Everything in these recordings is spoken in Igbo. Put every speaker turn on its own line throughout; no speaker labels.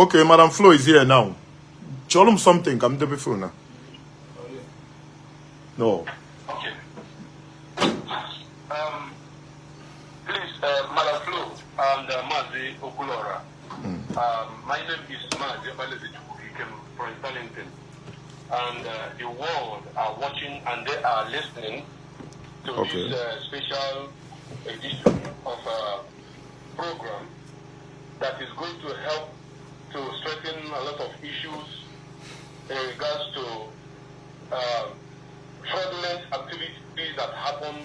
Okay, Madam Flo is here now. Chọrọ m something ka m debe phone na. No.
Okay. Please, Madam Flo and Mazi Okulora. My name is Mazi Obaleze Chukwukikem from Darlington. And the world are watching and they are listening to this special edition of a program that is going to help to straighten a lot of issues in regards to fraudulent activities that happen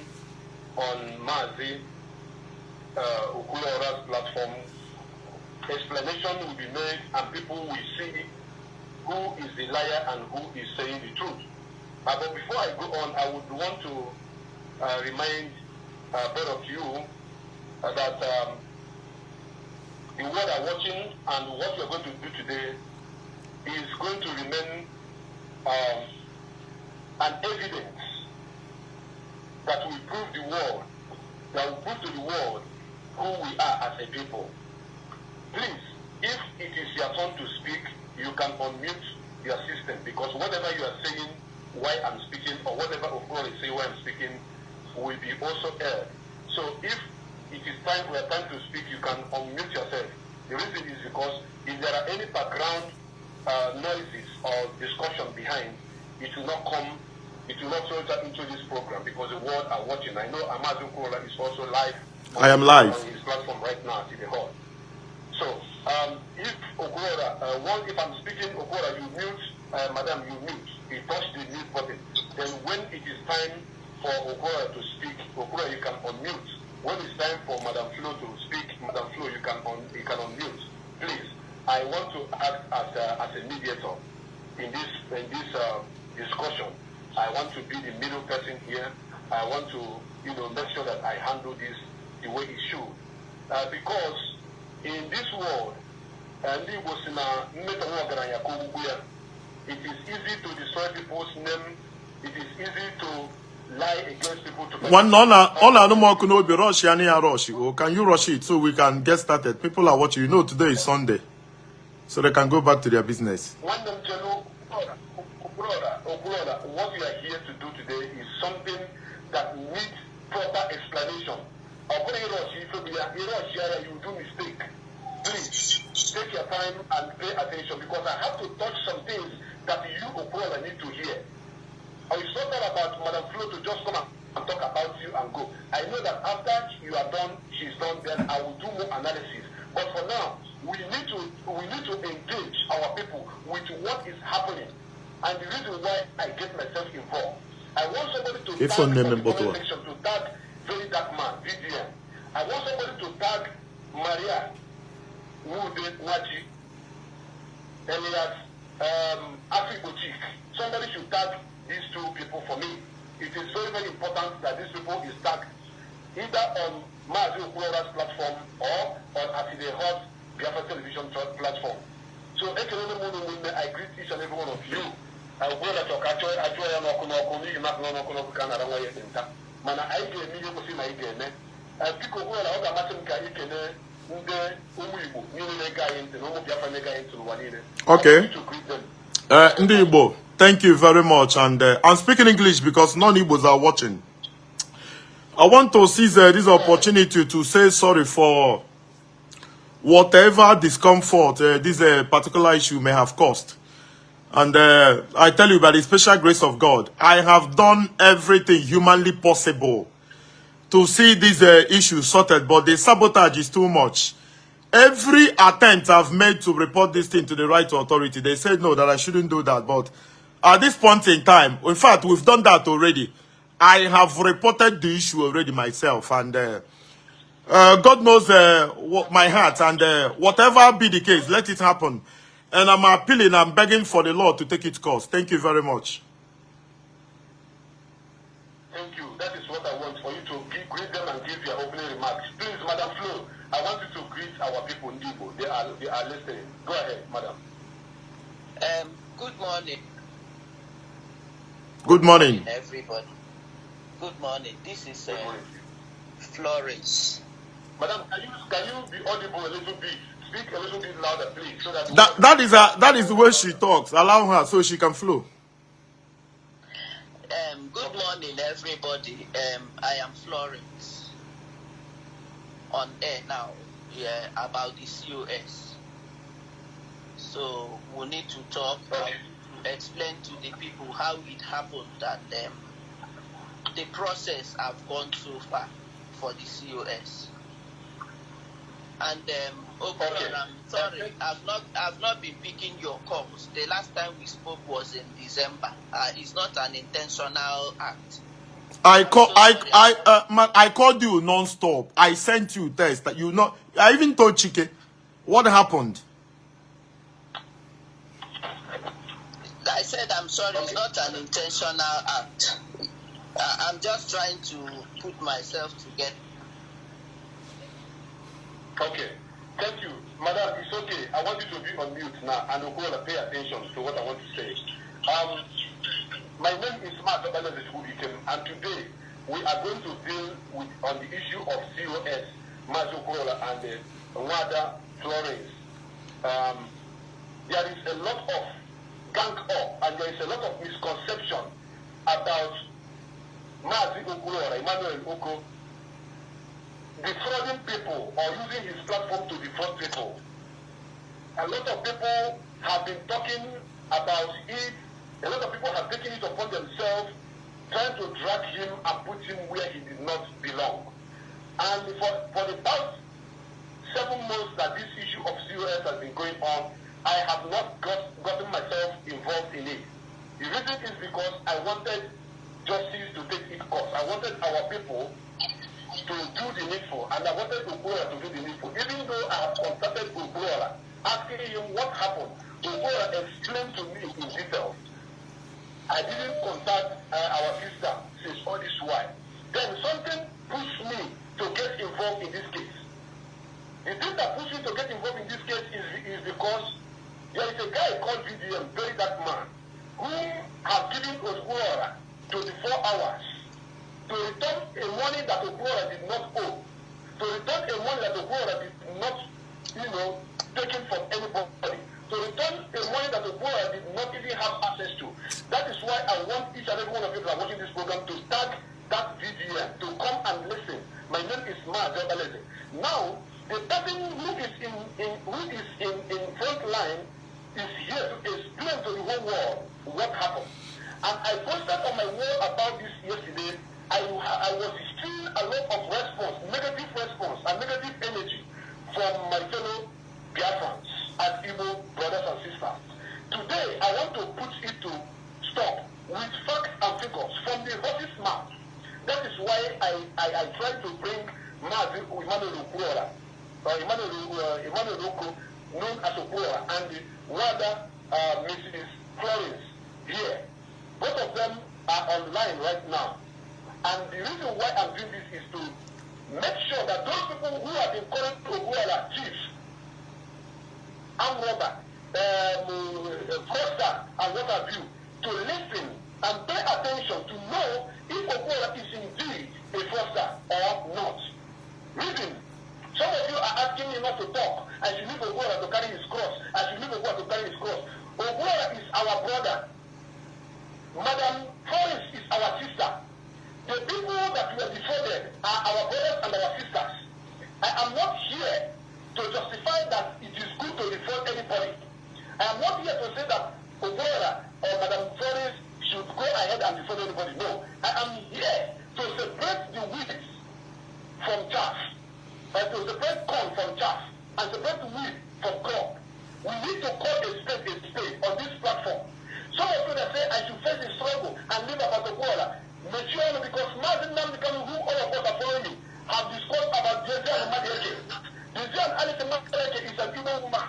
on Mazi Okulora's platform. Explanation will be made and people will see who is the liar and who is saying the truth. But before I go on, I would want to remind both of you that the world are watching and what we are going to do today is going to remain an evidence that will prove the world, that will prove to the world who we are as a people. Please, if it is your turn to speak, you can unmute your system, because whatever you are saying while I'm speaking or whatever Okoro is saying while I'm speaking will be also aired. So if it is time for your time to speak, you can unmute yourself. The reason is because if there are any background noises or discussion behind, it will not come, it will not filter into this program because the world are watching. I know Mazi Okulora is also live
I am live.
On his platform right now at the hall. So, if Okulora, one, if I'm speaking, Okulora, you mute, Madam, you mute. You touch the mute button. Then when it is time for Okulora to speak, Okulora, you can unmute. When it's time for Madam Flo to speak, Madam Flo, you can unmute. Please, I want to act as a mediator in this discussion. I want to be the middle person here. I want to make sure that I handle this the way it should. Because in this world, ndị Igbo si na mmetọ nwa ọgaranya ka ogbugbu ya. It is easy to destroy people's name. It is easy to lie against people to
Nwanne, ọ na-anụ m ọkụ n'obi. Rush ya na ya, rush. Oh, can you rush it so we can get started? People are watching. You know today is Sunday, so they can go back to their business.
Nwanne m, chelu. Okwuluora, Okwuluora, what we are here to do today is something that needs proper explanation. Ọ bụrụ ịrush ife bụ ya, ịrush ya, you do mistake. Please take your time and pay attention, because I have to touch some things that you, Okwuluora, need to hear. Or it's not all about Madam Flo to just come and talk about you and go. I know that after you are done, she's done, then I will do more analysis. But for now, we need to engage our people with what is happening. And the reason why I get myself involved, I want somebody to
If
tag
on
on the
name
comment section to tag Very Dark Man, VDM. I want somebody to tag Maria Wude Naji, alias Afrigo Chick. Somebody should tag these two people for me. It is very, very important that these people is tagged either on Mazi Okulora's platform or on Aside Hot Biafra Television platform. So, ekelele m unu ụmụnne, I greet each and every one of you. Okwuluora chọrọ ka achọ achụọ ya n'ọkụ n'ọkụ n'ihi na n'ọkụ n'ọkụ ka a nara nwa ya ekpenta, mana anyị ga-eme ihe kwesịrị na anyị ga-eme. Biko Okwuluora, ọ ga-amasị m ka ị kelee ndị ụmụ Igbo niile na-ege anyị ntị na ụmụ Biafra na-ege anyị ntị n'ụwa niile.
Okay.
I want you to greet them.
Ndị Igbo, thank you very much. And I'm speaking English because non-Igbos are watching. I want to seize this opportunity to say sorry for whatever discomfort this particular issue may have caused. And I tell you, by the special grace of God, I have done everything humanly possible to see this issue sorted, but the sabotage is too much. Every attempt I've made to report this thing to the right authority, they said no, that I shouldn't do that. But at this point in time, in fact, we've done that already. I have reported the issue already myself, and God knows what my heart, and whatever be the case, let it happen. And I'm appealing, I'm begging for the Lord to take its course. Thank you very much.
Thank you. That is what I want for you to give, greet them and give your opening remarks. Please, Madam Flo, I want you to greet our people in Igbo. They are listening. Go ahead, Madam.
Good morning,
Good morning.
Everybody. Good morning. This is
Good morning.
Florence.
Madam, can you be audible a little bit Speak a little bit louder, please, so that
That is the way she talks. Allow her so she can flow.
Good morning, everybody. I am Florence on air now. Yeah, about the COS. So we need to talk. I need to explain to the people how it happened and the process I've gone so far for the COS. And Okwuluora, I'm sorry, I've not been picking your calls. The last time we spoke was in December. It's not an intentional act.
I
I'm
call
so
I
sorry.
I man, I called you non-stop. I sent you text that you not. I even told Chike what happened.
I said I'm sorry. It's not an intentional act. I'm just trying to put myself together.
Okay. Thank you. Madam, it's okay. I want you to be on mute now and Okwuluora, pay attention to what I want to say. My name is Mark Ikem, and today we are going to deal with on the issue of COS, Mazi Okwuluora and Nwada Florence. There is a lot of gang up and there is a lot of misconception about Mazi Okwuluora, Emmanuel Oko, defrauding people or using his platform to defraud people. A lot of people have been talking about it. A lot of people have taken it upon themselves, trying to drag him and put him where he did not belong. And for the past 7 months that this issue of COS has been going on, I have not gotten myself involved in it. The reason is because I wanted justice to take its course. I wanted our people to do the needful, and I wanted Okwuluora to do the needful. Even though I have contacted Okwuluora, asking him what happened, Okwuluora explained to me in detail. I didn't contact our sister since all this while. Then something pushed me to get involved in this case. The thing that pushed me to get involved in this case is because there is a guy called VDM, very dark man, who have given Okwuluora 24 hours to return a money that Okwuluora did not owe, to return a money that Okwuluora did not taken from anybody, to return a money that Okwuluora did not even have access to. That is why I want each and every one of you that are watching this program to tag that VDM, to come and listen. My name is Mazi Obaleze. Now, the person who is in front line is here to explain to the whole world what happened. And I posted on my wall about this yesterday. I was seeing a lot of response, negative response and negative energy from my fellow Biafrans and Igbo brothers and sisters. Today, I want to put it to stop with facts and figures from the horse's mouth. That is why I try to bring Mazi Emmanuel Okwuluora, Emmanuel Oko, known as Okwuluora, and the rather Mrs. Florence here. Both of them are online right now. And the reason why I'm doing this is to make sure that those people who have been calling Okwuluora chiefs, armed robber, fraudster, and what have you, to listen and pay attention to know if Okwuluora is indeed a fraudster or not. Reason. Some of you are asking me not to talk. I should leave Okwuluora to carry his cross. I should leave Okwuluora to carry his cross. Okwuluora is our brother. Madam Florence is our sister. The people that were defrauded are our brothers and our sisters. I am not here to justify that it is good to defraud anybody. I am not here to say that Okwuluora or Madam Florence should go ahead and defraud anybody. No. I am here to separate the wheat from chaff, to separate corn from chaff, and separate wheat from crop. We need to call a spade a spade on this platform. Some of you that say I should face the struggle and leave about Okwuluora, mature because Mazi Nnamdi Kanu, who all of us are following, have discussed about Diezani Madueke. Diezani Alison Madueke is an Igbo woman.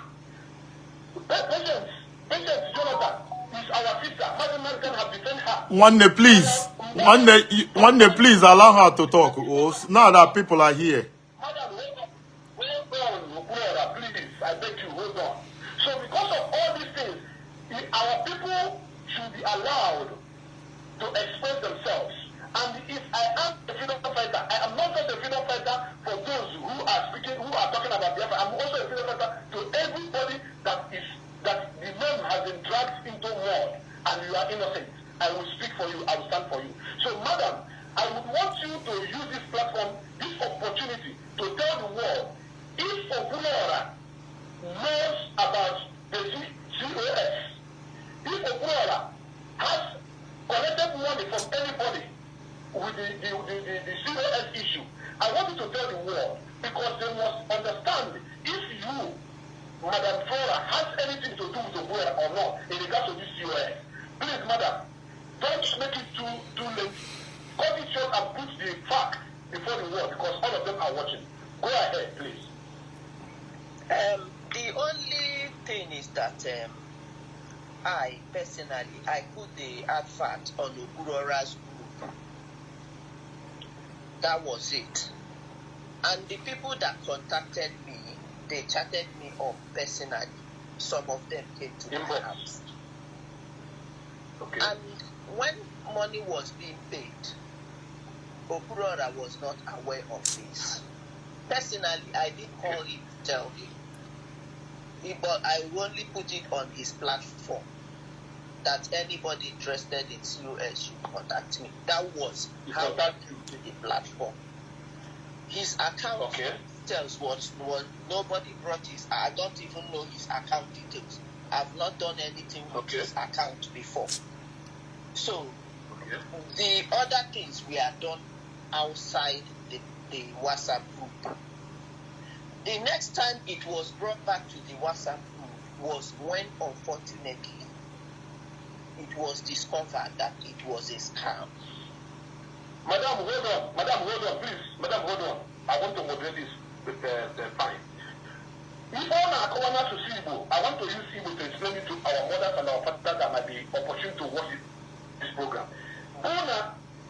Patience, Patience Jonathan is our sister. Mazi Nnamdi Kanu have defended her.
Nwanne, please. Nwanne, nwanne, please allow her to talk. Oh, now that people are here.
Madam, hold on. Hold on, Okwuluora, please. I beg you, hold on. So because of all these things, our people should be allowed to express themselves. And if I am a freedom fighter, I am not just a freedom fighter for those who are speaking, who are talking about Biafra. I'm also a freedom fighter to issue. I want you to tell the world because they must understand if you, Madam Flora, has anything to do with Okwuluora or not in regards to this COS. Please, madam, don't make it too late. Cut it short and put the fact before the world because all of them are watching. Go ahead, please.
The only thing is that I personally, I put the advert on Okwuluora's group. That was it. And the people that contacted me, they chatted me up personally. Some of them came to my
Inbox.
House.
Okay.
And when money was being paid, Okwuluora was not aware of this. Personally, I did call him to tell him. But I only put it on his platform that anybody interested in COS should contact me. That was
He
how
contact you.
to the platform. His account details was nobody brought his. I don't even know his account details. I've not done anything with his account before. So the other things we are done outside the WhatsApp group. The next time it was brought back to the WhatsApp group was when, unfortunately, it was discovered that it was a scam.
Madam, hold on. Madam, hold on, please. Madam, hold on. I want to moderate this with the fine. Ife ọ na-akọwa n'asụsụ Igbo, I want to use Igbo to explain it to our mothers and our fathers that might be opportune to watch this program. Bụ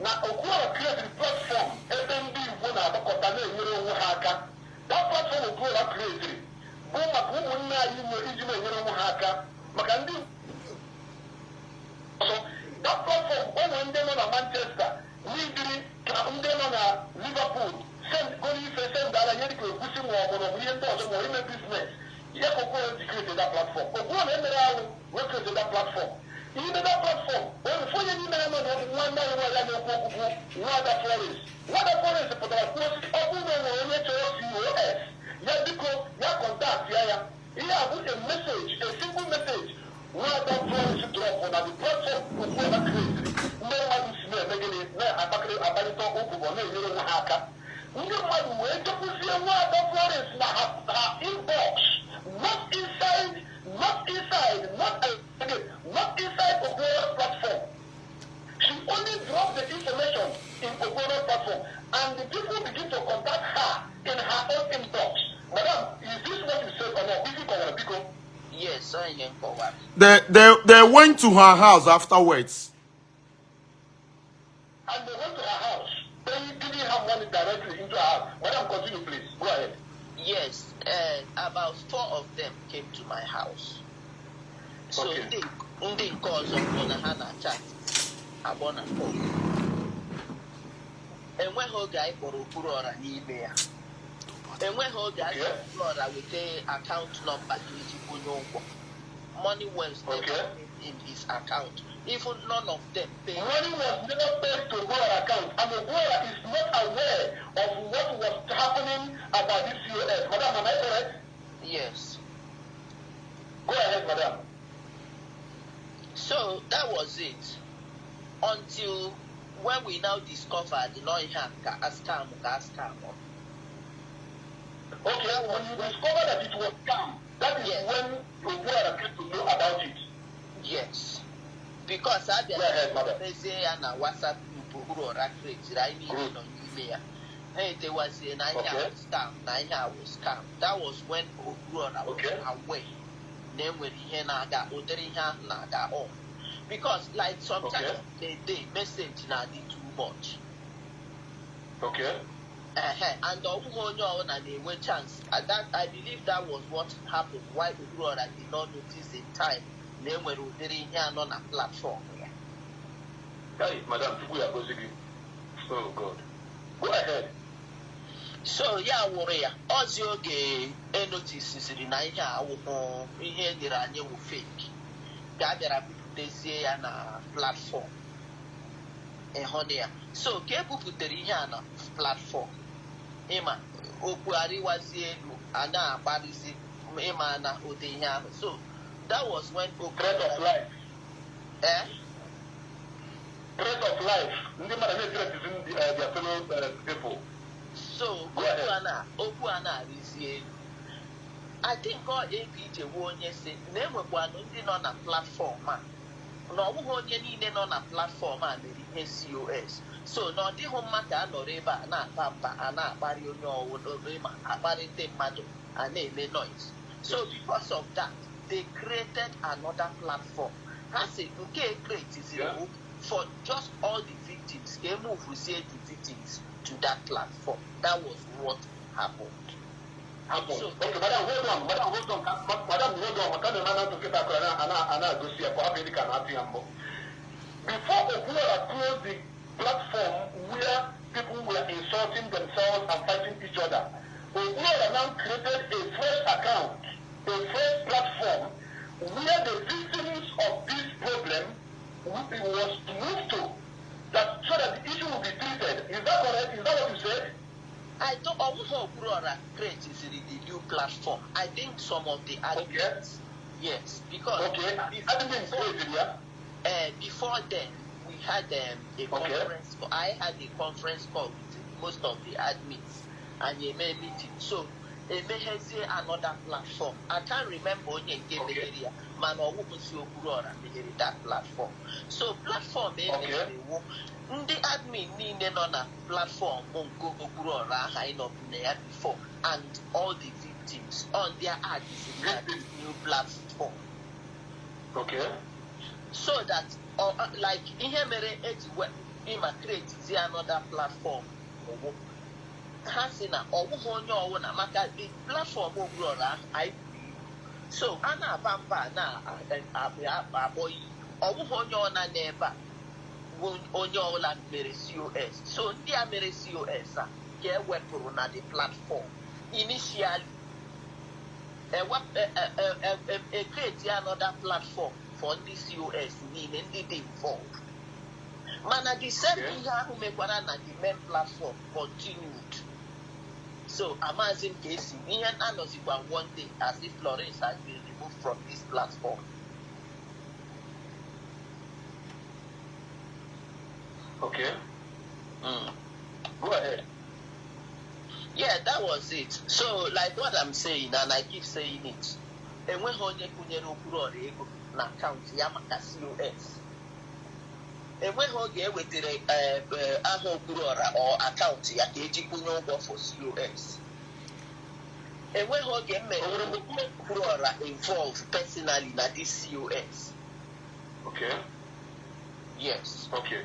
na Okwuluora create platform ebe ndị Igbo na-agbakọta na-enyere onwe ha aka. That platform Okwuluora create bụ maka ụmụnne anyị nwe iji na-enyere onwe ha aka maka ndị ọzọ. That platform, o nwere ndị nọ na Manchester n'idiri ka ndị nọ na Liverpool send goro ife, send ara ihe dịka egusi ma ọ bụ na ọ bụ ihe ndị ọzọ ma ọ ime business ya ka Okwuluora ji create that platform. Okwuluora emere ahụ wee create that platform. Ime that platform, ofu onye n'ime ha nọ na nwanne anyị nwaanyị na-ekwu okwu bụ Nwada Florence. Nwada Florence pụtara kwuo sị, ọ bụrụ na o nwere onye chọrọ COS ya, biko ya contact ya. Ya ihe a bụ a message, a single message Nwada Florence drop na the platform Okwuluora create. Ndị mmadụ si na-eme gịnị? Na-akpakịrị akparịta ụbụbọ, na-enyere onwe ha aka. Ndị mmadụ wee jekwuzie Nwada Florence na ha inbox, not inside, not inside, not again, not inside Okwuluora platform. She only dropped the information in Okwuluora platform and the people begin to contact her in her own inbox. Madam, is this what you said or not? Biko, kọwara, biko.
Yes, ọ ihe m kọwara.
They went to her house afterwards.
And they went to her house, paying, giving her money directly into her house. Madam, continue, please. Go ahead.
Yes, about four of them came to my house. So ndị nke ọzọ bụ na ha na chat agbọ na phone. Enweghị oge anyị kpọrọ Okwuluora n'ime ya. Enweghị oge anyị kpọrọ Okwuluora weta account number ka iji kwụnye ụgwọ. Money was never paid in his account. Even none of them paid.
Money was never paid to Okwuluora account, and Okwuluora is not aware of what was happening about this COS. Madam, am I correct?
Yes.
Go ahead, madam.
So that was it. Until when we now discovered na ihe a ka a scam, ka a scam.
Okay, when you discovered that it was scam, that is when Okwuluora came to know about it.
Yes. Because a
Go ahead,
bịara
madam.
mezie ya na WhatsApp group Okwuluora create anyị niile nọ n'ime ya. Ha edewazie na ihe a wụ scam, na ihe a wụ scam. That was when Okwuluora was aware na enwere ihe na-aga, ụdịrị ihe ahụ na-aga on. Because like sometimes the day message na-adị too much. And ọbụghị onye ọbụla na-enwe chance. And that, I believe that was what happened, why Okwuluora did not notice in time na enwere ụdịrị ihe anọ na platform ya.
Hey, madam, Chukwu ya gozi gị. Oh, God. Go ahead.
So ya wụrụ ya ọzi oge enotisiziri na ihe a awụhụ ihe e nyere anyị wụ fake, ka a bịara bupụtezie ya na platform ịhụna ya. So ka e bupụtere ihe a na platform, ịma okwu arịwazie elu, a na-akparịzi, ịma na ụdị ihe ahụ. So that was when okwu
Threat of life.
Eh?
Threat of life. Ndị mmadụ na-ethreatizi ndị their fellow people.
So
Go ahead.
Okwu a na-arịzi elu. I think ọ APJ wu onye si na enwekwanụ ndị nọ na platform a, na ọ bụghị onye niile nọ na platform a mere ihe COS, so na ọ dịghị mma ka a nọrọ ebe a na-aba mba, a na-akparị onye ọwụla, ma akparị ndị mmadụ, a na-eme noise. So because of that, they created another platform. Ha si nke e createziri bụ for just all the victims, ka e movezie the victims to that platform. That was what happened.
Happen.
So-
Okay, madam, hold on, madam, hold on, madam, hold on. Maka na na nkịta akụrụ ana ana-agosi ya ka ọ hapụ ịdị ka na-atụ ya mbọ. Before Okwuluora closed the platform where people were insulting themselves and fighting each other, Okwuluora now created a fresh account, a fresh platform where the victims of this problem was moved to, that so that the issue will be treated. Is that correct? Is that what you said?
I don't, ọwụghị Okwuluora createziri the new platform. I think some of the admins. Yes, because
Okay. Admin created, yeah?
Before then, we had a conference. I had a conference call with most of the admins and a meeting. So, emeghezie another platform. I can't remember onye nke meghere ya, mana ọwụghịzi Okwuluora meghere that platform. So platform emeghere wu ndị admin niile nọ na platform nke Okwuluora ahụ anyị nọbụ na ya before and all the victims on their ads na this new platform. So that like ihe mere eji ịma create another platform bụ ha si na ọwụghị onye ọwụna, maka the platform Okwuluora ahụ anyị buru ibu, so a na-aba mba na-akpọ iyi, ọwụghị onye ọna n'ebe a bụ onye ọbụla mere COS. So ndị a mere COS a ka e wepụrụ na the platform initially, e create another platform for ndị COS niile ndị dị involved, mana the same ihe ahụ mekwara na the main platform continued. So amaghịzi m ka esi ihe anọzikwa one day as if Florence has been removed from this platform.
Okay. Go ahead.
Yeah, that was it. So like what I'm saying, and I keep saying it, enweghị onye kwụnyere Okwuluora ego na akaụntụ ya maka COS. Enweghị oge e wetara aha Okwuluora ọ akaụntụ ya ka eji kwụnye ụgwọ for COS. Enweghị oge m mere Okwuluora involve personally na this COS. Yes.
Okay.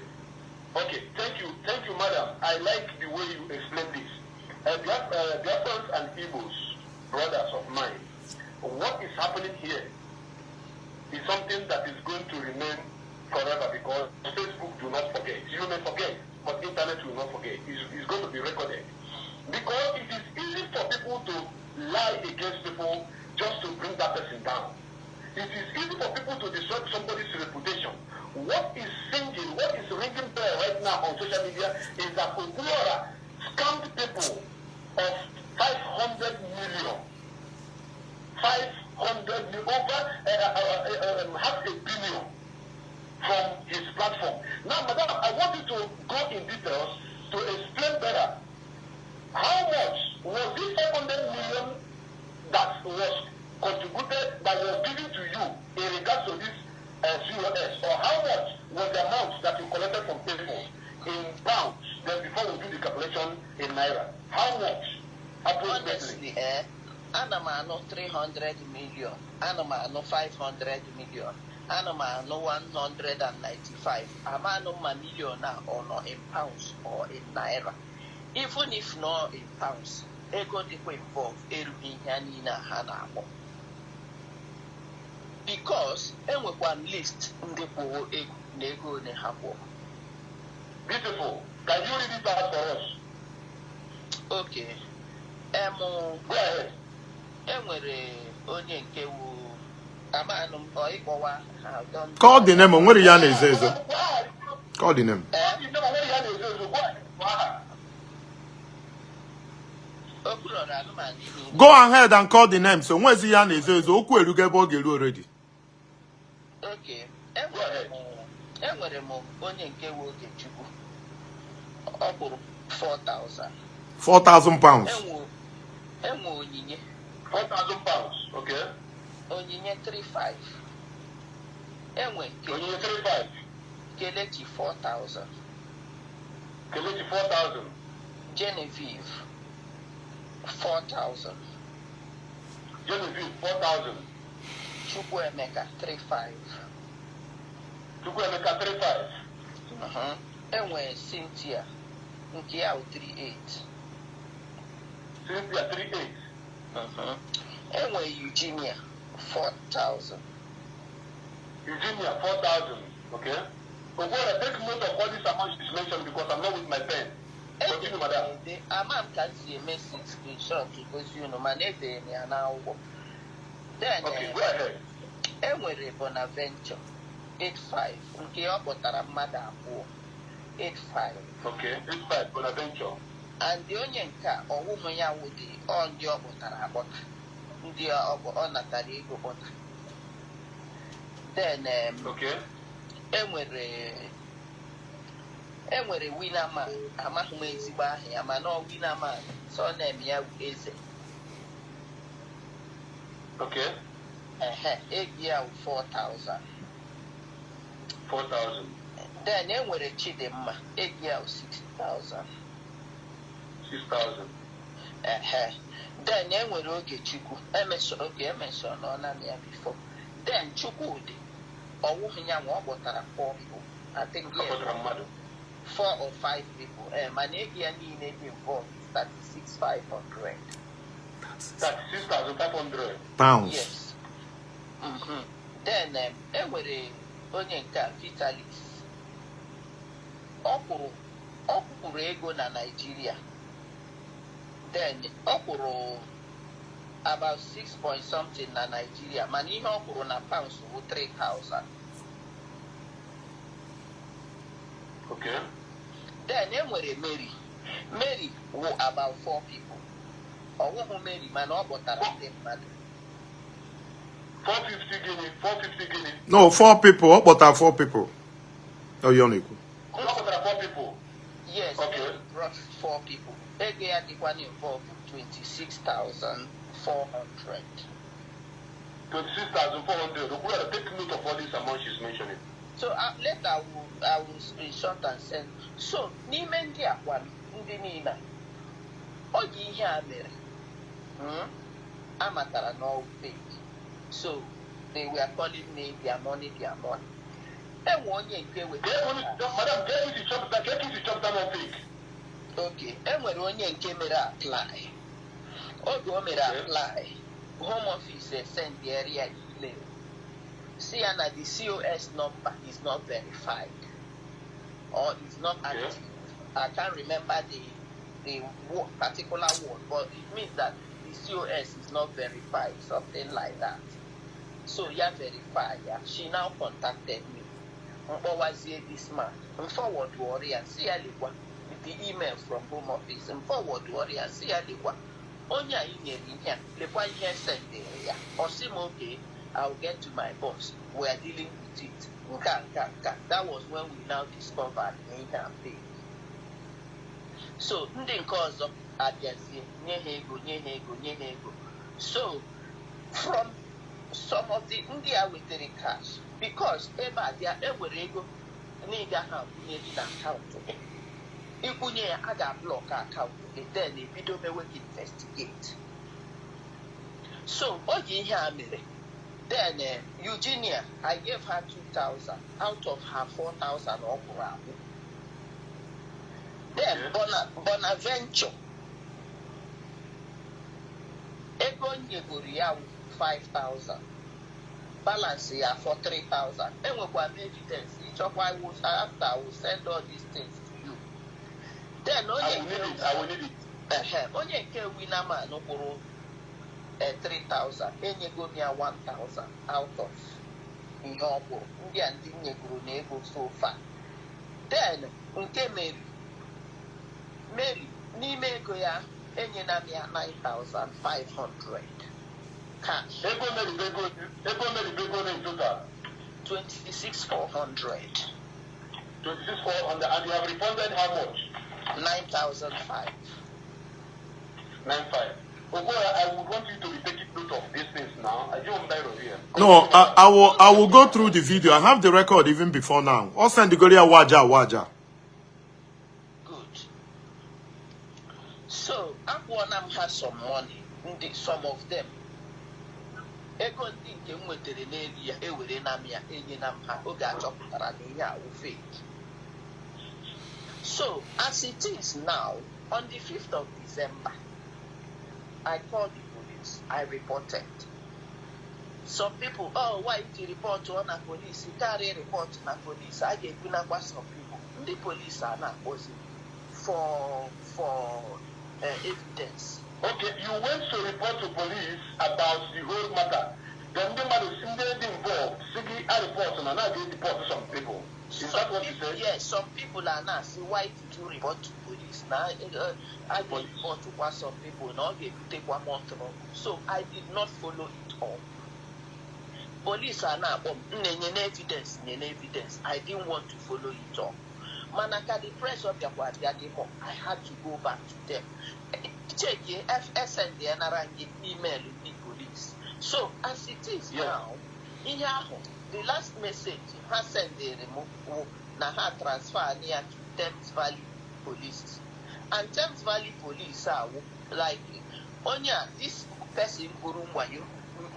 Thank you, madam. I like the way you explain this. Biafrans and Igbos, brothers of mine, what is happening here is something that is going to remain forever because Facebook do not forget. You may forget, but internet will not forget. It's going to be recorded. Because it is easy for people to lie against people just to bring that person down. It is easy for people to destroy somebody's reputation. What is singing, what is ringing bell right now on social media is that Okwuluora scammed people of 500 million. 500 million, over half a billion from his platform. Now, madam, I want you to go in details to explain better how much was this 500 million that was contributed, that was given to you in regards to this COS, or how much was the amount that you collected from people in pounds? Then before we do the calculation in naira, how much approximately?
Honestly, ana m anụ 300 million, ana m anụ 500 million, ana m anụ 195. Amanụ ma million a ọ nọ in pounds or in naira. Even if not in pounds, ego dịkwa involve erughị ihe a niile a ha na-akpọ, because enwekwa m list ndị kwụrụ ego na ego ole ha kwụrụ.
Beautiful. Can you read it out for us?
Okay,
Go ahead.
Enwere onye nke wu amanụ m ọ ịkpọwa ha don.
Call the name. O nwere ya na-ezo ezo. Call the name.
Eh?
Call the name, o nwere ya na-ezo ezo. Go ahead. Go ahead.
Okwuluora anụmanụ ihe.
Go ahead and call the name. So nwezi ya na-ezo ezo. Okwu erugo ebe ọ ga-eru already.
Okay, enwere m Enwere m onye nke nwe Ogechukwu, ọ kwụrụ 4,000.
£4,000.
Enwe Onyinye.
£4,000. Okay.
Onyinye 35. Enwe
Onyinye 35.
Kelechi 4,000.
Kelechi 4,000.
Genevieve 4,000.
Genevieve 4,000.
Chukwuemeka 35.
Chukwuemeka 35.
Enwe Cynthia, nke ya wụ 38.
Cynthia 38.
Enwe Eugenia 4,000.
Eugenia 4,000. Okay. Ogwora, take note of all these amounts she's mentioned because I'm not with my pen. Continue, madam.
Ede ama m ka m si eme si screenshot gosi unu, mana edere m ya n'akwụkwọ. Then
Okay, go ahead.
Enwere Bonaventure 85, nke ọ kpọtara mmadụ abụọ, 85.
Okay, 85, Bonaventure.
And onye nke a, ọwụhụ ya wụdị ọ ndị ọ kpọtara akpọta, ndị ọ natara ego kpọta. Then enwere Winnerman, amaghị m ezigbo aha ya, mana ọ Winnerman, surname ya wụ Eze. Ehe, ego ya wụ 4,000.
4,000.
Then enwere Chidimma, ego ya wụ 6,000.
6,000.
Ehe, then enwere Ogechukwu, emeso oge emeso nọ na ya before. Then Chukwudị, ọwụghị ya nwa, ọ kpọtara four people, I think.
Ọ
Yeah.
kpọtara mmadụ.
Four or five people, mana ego ya niile dị involved is 36,500.
36,500.
Pounds.
Yes. Then enwere onye nke a, Vitalis, ọ kwụrụ ego na Nigeria. Then ọ kwụrụ about six point something na Nigeria, mana ihe ọ kwụrụ na pounds bụ 3,000. Then enwere Mary. Mary wụ about four people. Ọwụhụ Mary, mana ọ kpọtara ndị mmadụ.
450 gịnị? 450 gịnị?
No, four people. Ọ kpọtara four people. Ọ ya ọ na-ekwu.
Ọ kpọtara four people.
Yes.
Okay.
Brought four people. Ego ya dịkwa involved 26,400.
26,400. Okwuluora, take note of all these amounts she's mentioning.
So later I will screenshot and send. So n'ime ndị akwa ndị niile a, oge ihe a mere, amatara na all fake. So they were calling me, their money, their money. Enwe onye nke wetara
Madam, get isi chọpụta, get isi chọpụta na fake.
Okay, enwere onye nke mere apply. Oge o mere apply, Home Office send ya email si ya na the COS number is not verified or is not active. I can't remember the particular word, but it means that the COS is not verified, something like that. So ya verify ya. She now contacted me. Mkpọwazie this man, m forward ya, si ya lekwa the email from Home Office. M forward ya, si ya lekwa onye anyị nyere ihe a, lekwa ihe sendere ya. Ọ sị m, "Okay, I'll get to my boss, we are dealing with it," nka nka nka. That was when we now discovered na ihe a fake. So ndị nke ọzọ abịazie nye ha ego, nye ha ego, nye ha ego. So from some of the ndị a wetere cash, because ebe a bịa enwere ego na ị gaghị akwụnyeli na akaụntụ gị. Ịkwụnye ya, a ga-ablock akaụntụ gị, then ebido mewe gị investigate. So oge ihe a mere, then Eugenia, I gave her 2000 out of her 4000 ọ kwụrụ akwụ. Then Bonaventure, ego m nyegoro ya wụ 5000, balance ya for 3000. Enwekwa m evidence. Ịchọkwa, after I will send all these things to you. Then
I
onye
will
nke
need it. I will need it.
Ehe, onye nke Winnerman kwụrụ 3000, enyego m ya 1000 out of ihe ọ kwụrụ. Ndị a ndị m nyegoro na ego so far. Then nke Mary, Mary, n'ime ego ya, enyela m ya 9500 cash.
Ego Mary bụ ego in total.
26,400.
26,400, and you have refunded how much?
9,005.
9,500. Okwuluora, I would want you to be taking note of these things now. I don't biro here.
No, I will go through the video. I have the record even before now. I'll send the Goria waja waja.
Good. So, akwụọna m ha some money, ndị some of them. Ego ndị nke m nwetara n'elu ya ewere na m ya enyena m ha oge a chọpụtara na ihe awụ fake. So, as it is now, on the 5th of December, I called the police. I reported. Some people, "Oh, why did you report on na police? Carry report na police." A ga-ebunakwa some people. Ndị police a na-akpọzi for evidence.
Okay, you went to report to police about the whole matter. Then the man is involved. Sị gị, a report na now they report to some people. Is that what you said?
Yes, some people are now say, "Why did you report to police?" Na a ga-report kwa some people na ọ ga-ebutekwa more trouble. So I did not follow it up. Police a na-akpọ m, m na-enye na evidence, nye na evidence. I didn't want to follow it up. Mana ka the pressure bịakwa bịa dị more, I had to go back to them. Check FSN dị nara gị email ndị police. So as it is now, ihe ahụ, the last message ha sendere m wụ na ha transfer ya to Thames Valley Police. And Thames Valley Police awụ like onye a, this person gwuru wayo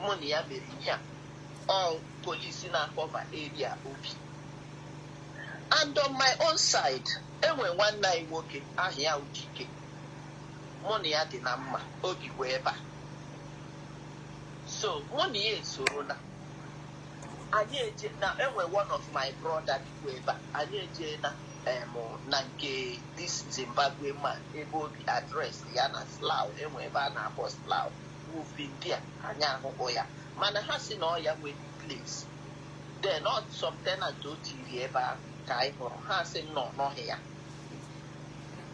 mụ na ya mere ihe a, all police na-cover area obi. And on my own side, enwe nwanne anyị nwoke aha ya Ujike, mụ na ya dị na mma, obi kwa ebe a. So mụ na ya esoro na anyị eje na enwe one of my brother bikwa ebe a. Anyị eje na na nke this Zimbabwe man ebe obi, address ya na Slough, enwe ebe a na-akpọ Slough. We've been there, anyị ahụhụ ya, mana ha si na ọ ya nwe the place. Then not some tenant o tiri ebe ahụ ka anyị hụrụ, ha sị nọ nọghị ya.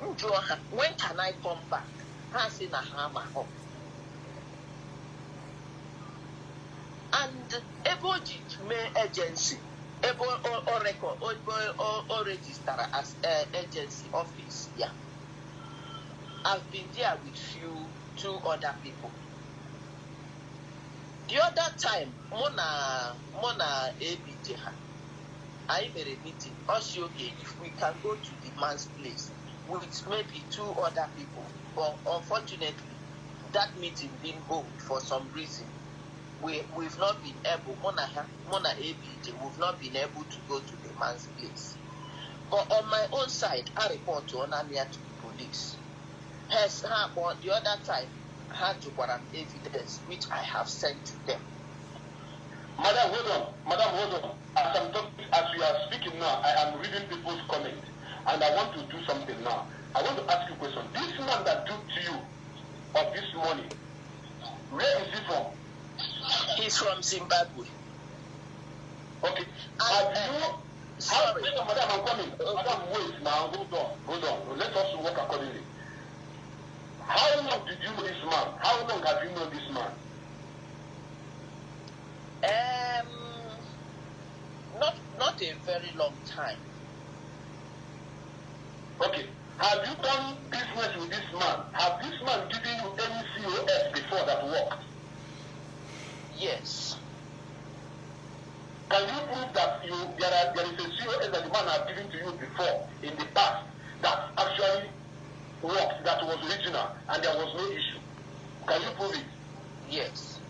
M jụọ ha, "When can I come back?" Ha sị na ha amaghọ. And ebe o ji mee agency, ebe o record, ebe o registara as agency office ya, I've been there with few two other people. The other time mụ na ABJ ha anyị mere meeting, ọ sị okay, if we can go to the man's place with maybe two other people, but unfortunately that meeting didn't hold for some reason. We've not been able, mụ na ha, mụ na ABJ, we've not been able to go to the man's place. But on my own side, I report to Onamia to the police. Has ha kpọ the other time, ha jụkwara m evidence, which I have sent to them.
Madam, hold on. Madam, hold on. As I'm talking, as we are speaking now, I am reading people's comments, and I want to do something now. I want to ask you a question. This man that duped you of this money, where is he from?
He's from Zimbabwe.
Okay.
And,
Have you?
Sorry.
Wait, madam, I'm coming.
Okay.
Madam, wait now. Hold on. Hold on. Let us work accordingly. How long did you know this man? How long have you known this man?
Not a very long time.
Okay. Have you done business with this man? Have this man given you any COS before that worked?
Yes.
Can you prove that you there is a COS that the man has given to you before in the past that actually worked, that was original, and there was no issue? Can you prove it?
Yes.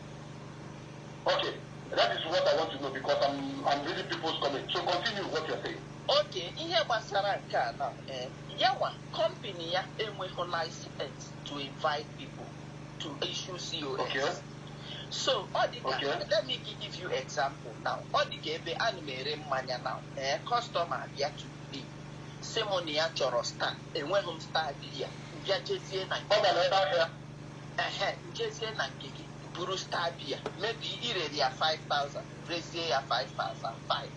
Okay. That is what I want to know because I'm reading people's comments. So continue what you're saying.
Okay, ihe gbasara nke a na yanwa company ya enweghị license to invite people to issue COS. So ọ dị ka let me give you example now. Ọ dị ka ebe a na m ere mmanya now. Customer abịa to me, sị mụ na ya chọrọ Star, enweghị m Star beer, bịa jezie na
Ọ gara ebe ahịa.
Ehe, njezie na nke gị buru Star beer, maybe irere ya 5000, rezie ya 5005.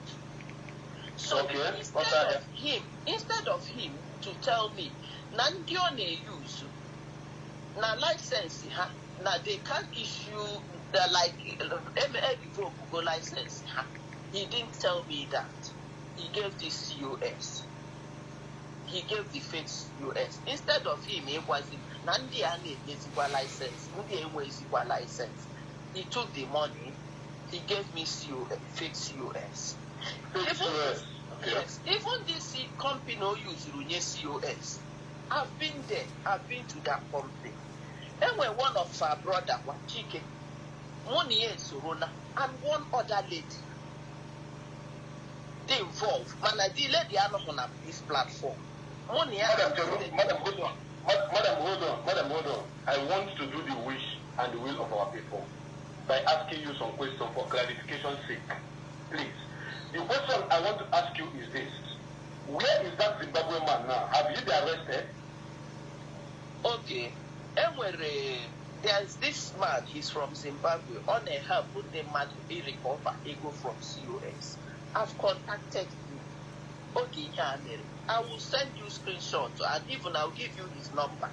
So instead of him instead of him to tell me na ndị ọ na-eyuzu na license ha na they can't issue the like revoke go license ha, he didn't tell me that. He gave the COS. He gave the fake COS. Instead of him ịgwazi na ndị a na-enyezikwa license, ndị enwezikwa license. He took the money, he gave me COS, fake COS.
Fake
Even
COS. Okay.
Yes, even this company o yuzuru nye COS. I've been there. I've been to that company. Enwe one of our brother kwa Chike. Mụ na ya esoro na and one other lady dey involved. Mana the lady anọghị na this platform. Mụ na ya.
Madam, Madam, hold on. Madam, hold on. Madam, hold on. I want to do the wish and the will of our people by asking you some questions for clarification's sake. Please. The question I want to ask you is this. Where is that Zimbabwe man now? Have you been arrested?
Okay. Enwere, there's this man, he's from Zimbabwe. Ọ na-help ndị mmadụ recover ego from COS. I've contacted him. Oge ihe a mere, I will send you screenshot and even I'll give you his number.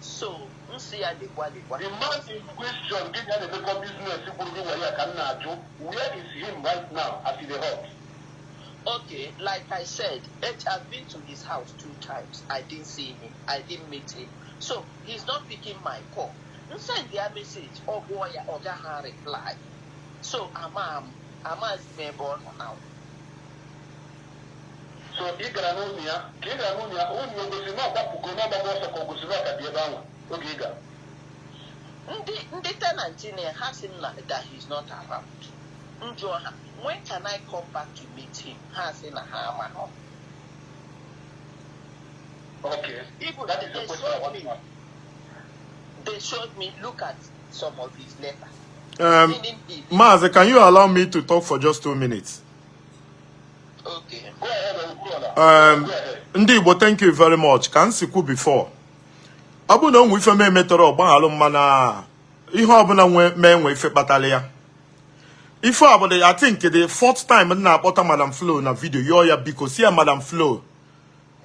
So, m sị ya lekwa lekwa.
The man in question, gị na na-emekọ business kwuru gị were ya ka m na-ajụ, where is him right now as e dey hot?
Okay, like I said, I've been to his house two times. I didn't see him. I didn't meet him. So he's not picking my call. M send ya message, ọ gụọ ya, ọ gaghị reply. So ama m, amaghịzi m ebe ọ nọ now.
So ị gara n'ụlọ ya, ka ị gara n'ụlọ ya, ụlọ ya o gosiri na ọ gbapụgo n'ọgbagba ọsọ ka o gosiri na ọ ka dị ebe ahụ oge ị gara?
Ndị tenant na ha sị m na that he's not around. M jụọ ha, "When can I come back to meet him?" Ha sị na ha amaghọ.
Okay.
Even
That is the
they
question I
showed
want
me
to ask.
They showed me, look at some of his letters. Meaning he
Mazi, can you allow me to talk for just 2 minutes?
Okay.
Go ahead, Okwuluora. Go ahead.
Ndị Igbo, thank you very much. Ka m sikwu before. Ọ bụrụ na o nwe ife m emetọrọ, ọgbaghalụ m, mana ihe ọbụla nwe mee nwe ife kpatara ya. Ife a bụ the, I think, the fourth time m na-akpọta Madam Flo na video, yọọ ya biko, si ya, "Madam Flo,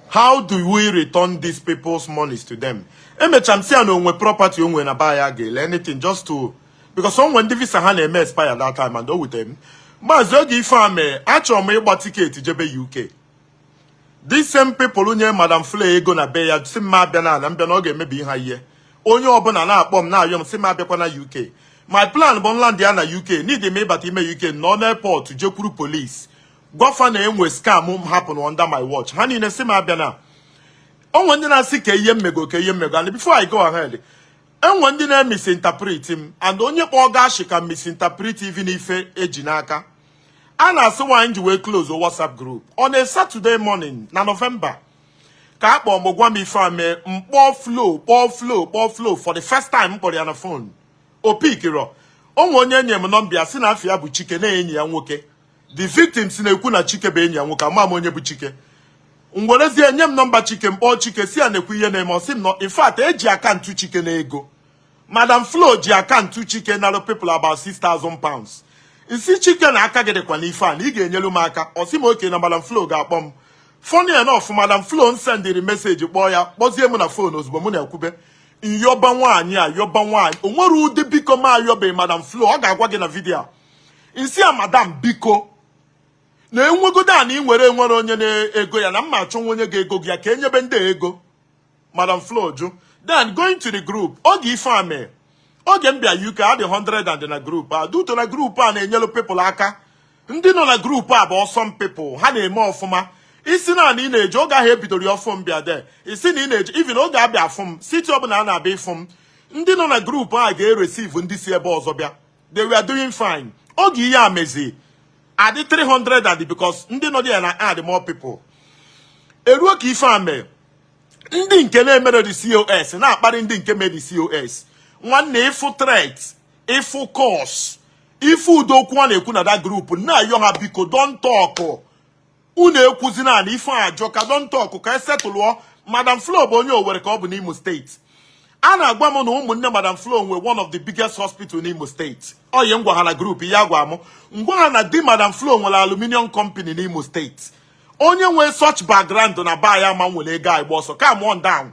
how do we return these people's monies to them?" Emecha m si ya na onwe property onwe na ba ya ga-ele, anything just to, because onwe ndị visa ha na-eme expire that time and o wute m. Maazị, oge ife a mee, achọrọ m ịgba ticket jebe UK. These same people nye Madam Flo ego na be ya si m abịa na ana mbịa na ọ ga-emebi ha ihe. Onye ọbụla na-akpọ m na-ayọ m si m abịakwa na UK. My plan bụ nland ya na UK, need m ịbata ime UK, nọ n'airport, jekwuru police, gwafa na enwe scam m happen under my watch. Ha niile si m abịa na onwe ndị na-asị ka ihe mmego, ka ihe mmego. And before I go ahead, enwe ndị na-emisinterpret m and onye kpọọ gashi ka misinterpret even ife eji n'aka a na-asị nwaanyị ji wee close WhatsApp group on a Saturday morning na November ka a kpọọ m gwa m ife a mee. Mkpọọ Flo, kpọọ Flo, kpọọ Flo for the first time m kpọrọ ya na phone, o pikirọ. Onwe onye nye m nọmba ya si na afọ ya bụ Chike na enyi ya nwoke. The victims na-ekwu na Chike bụ enyi ya nwoke. Ama m onye bụ Chike. M werezie nye m nọmba Chike, mkpọọ Chike si ya na-ekwu ihe na-eme. Ọ sị m nọ, in fact, eji account Chike na ego Madam Flo ji account Chike nara people about £6,000. Nsi Chike na aka gị dịkwa n'ife a na ị ga-enyelu m aka. Ọ sị m oke na Madam Flo ga-akpọ m. Funny enough, Madam Flo sendịrị message, kpọọ ya, kpọzie m na phone. Ozugbo mụ na-ekwube, nyọba nwaanyị a, yọba nwaanyị o nwere ụdị biko m ayọbeghị Madam Flo, ọ ga-agwa gị na video a. Nsi a, "Madam, biko, na enwegodo a na ị nwere enwere onye na-ego ya na mma achọ onye ga-ego gị ya ka enyebe ndị ego." Madam Flo jụ. Then going to the group, oge ife a mee, oge m bịa UK, adị 100 and na group a duto na group a na-enyelu people aka. Ndị nọ na group a bụ awesome people, ha na-eme ọfụma. Isi na ị na-eje oge ahụ ebidoro ya ọfụ m bịa de isi na ị na-eje, even oge abịa afụ m city ọbụla a na-abịa ịfụ m, ndị nọ na group a ga-ereceive ndị si ebe ọzọ bịa. They were doing fine. Oge ihe a mezi, adị 300 and because ndị nọ there na add more people. Eruo ka ife a mee, ndị nke na-emere the COS na-akparị ndị nke mere the COS. Nwanne, ịfụ threat, ịfụ curse, ife udo okwu a na-ekwu na that group, na-ayọ ha, biko, don't talk, unu ekwuzi na ife ajọ ka don't talk ka esetụlụọ. Madam Flo bụ onye Owerri ka ọ bụ n'Imo Steeti. A na-agwa m na ụmụnne Madam Flo nwe one of the biggest hospital n'Imo Steeti. Oyi ngwa ha na group ya gwa m ngwa ha na di Madam Flo nwere aluminium company n'Imo Steeti. Onye nwee such background na ba ya ma nwere ego agba ọsọ. Calm on down,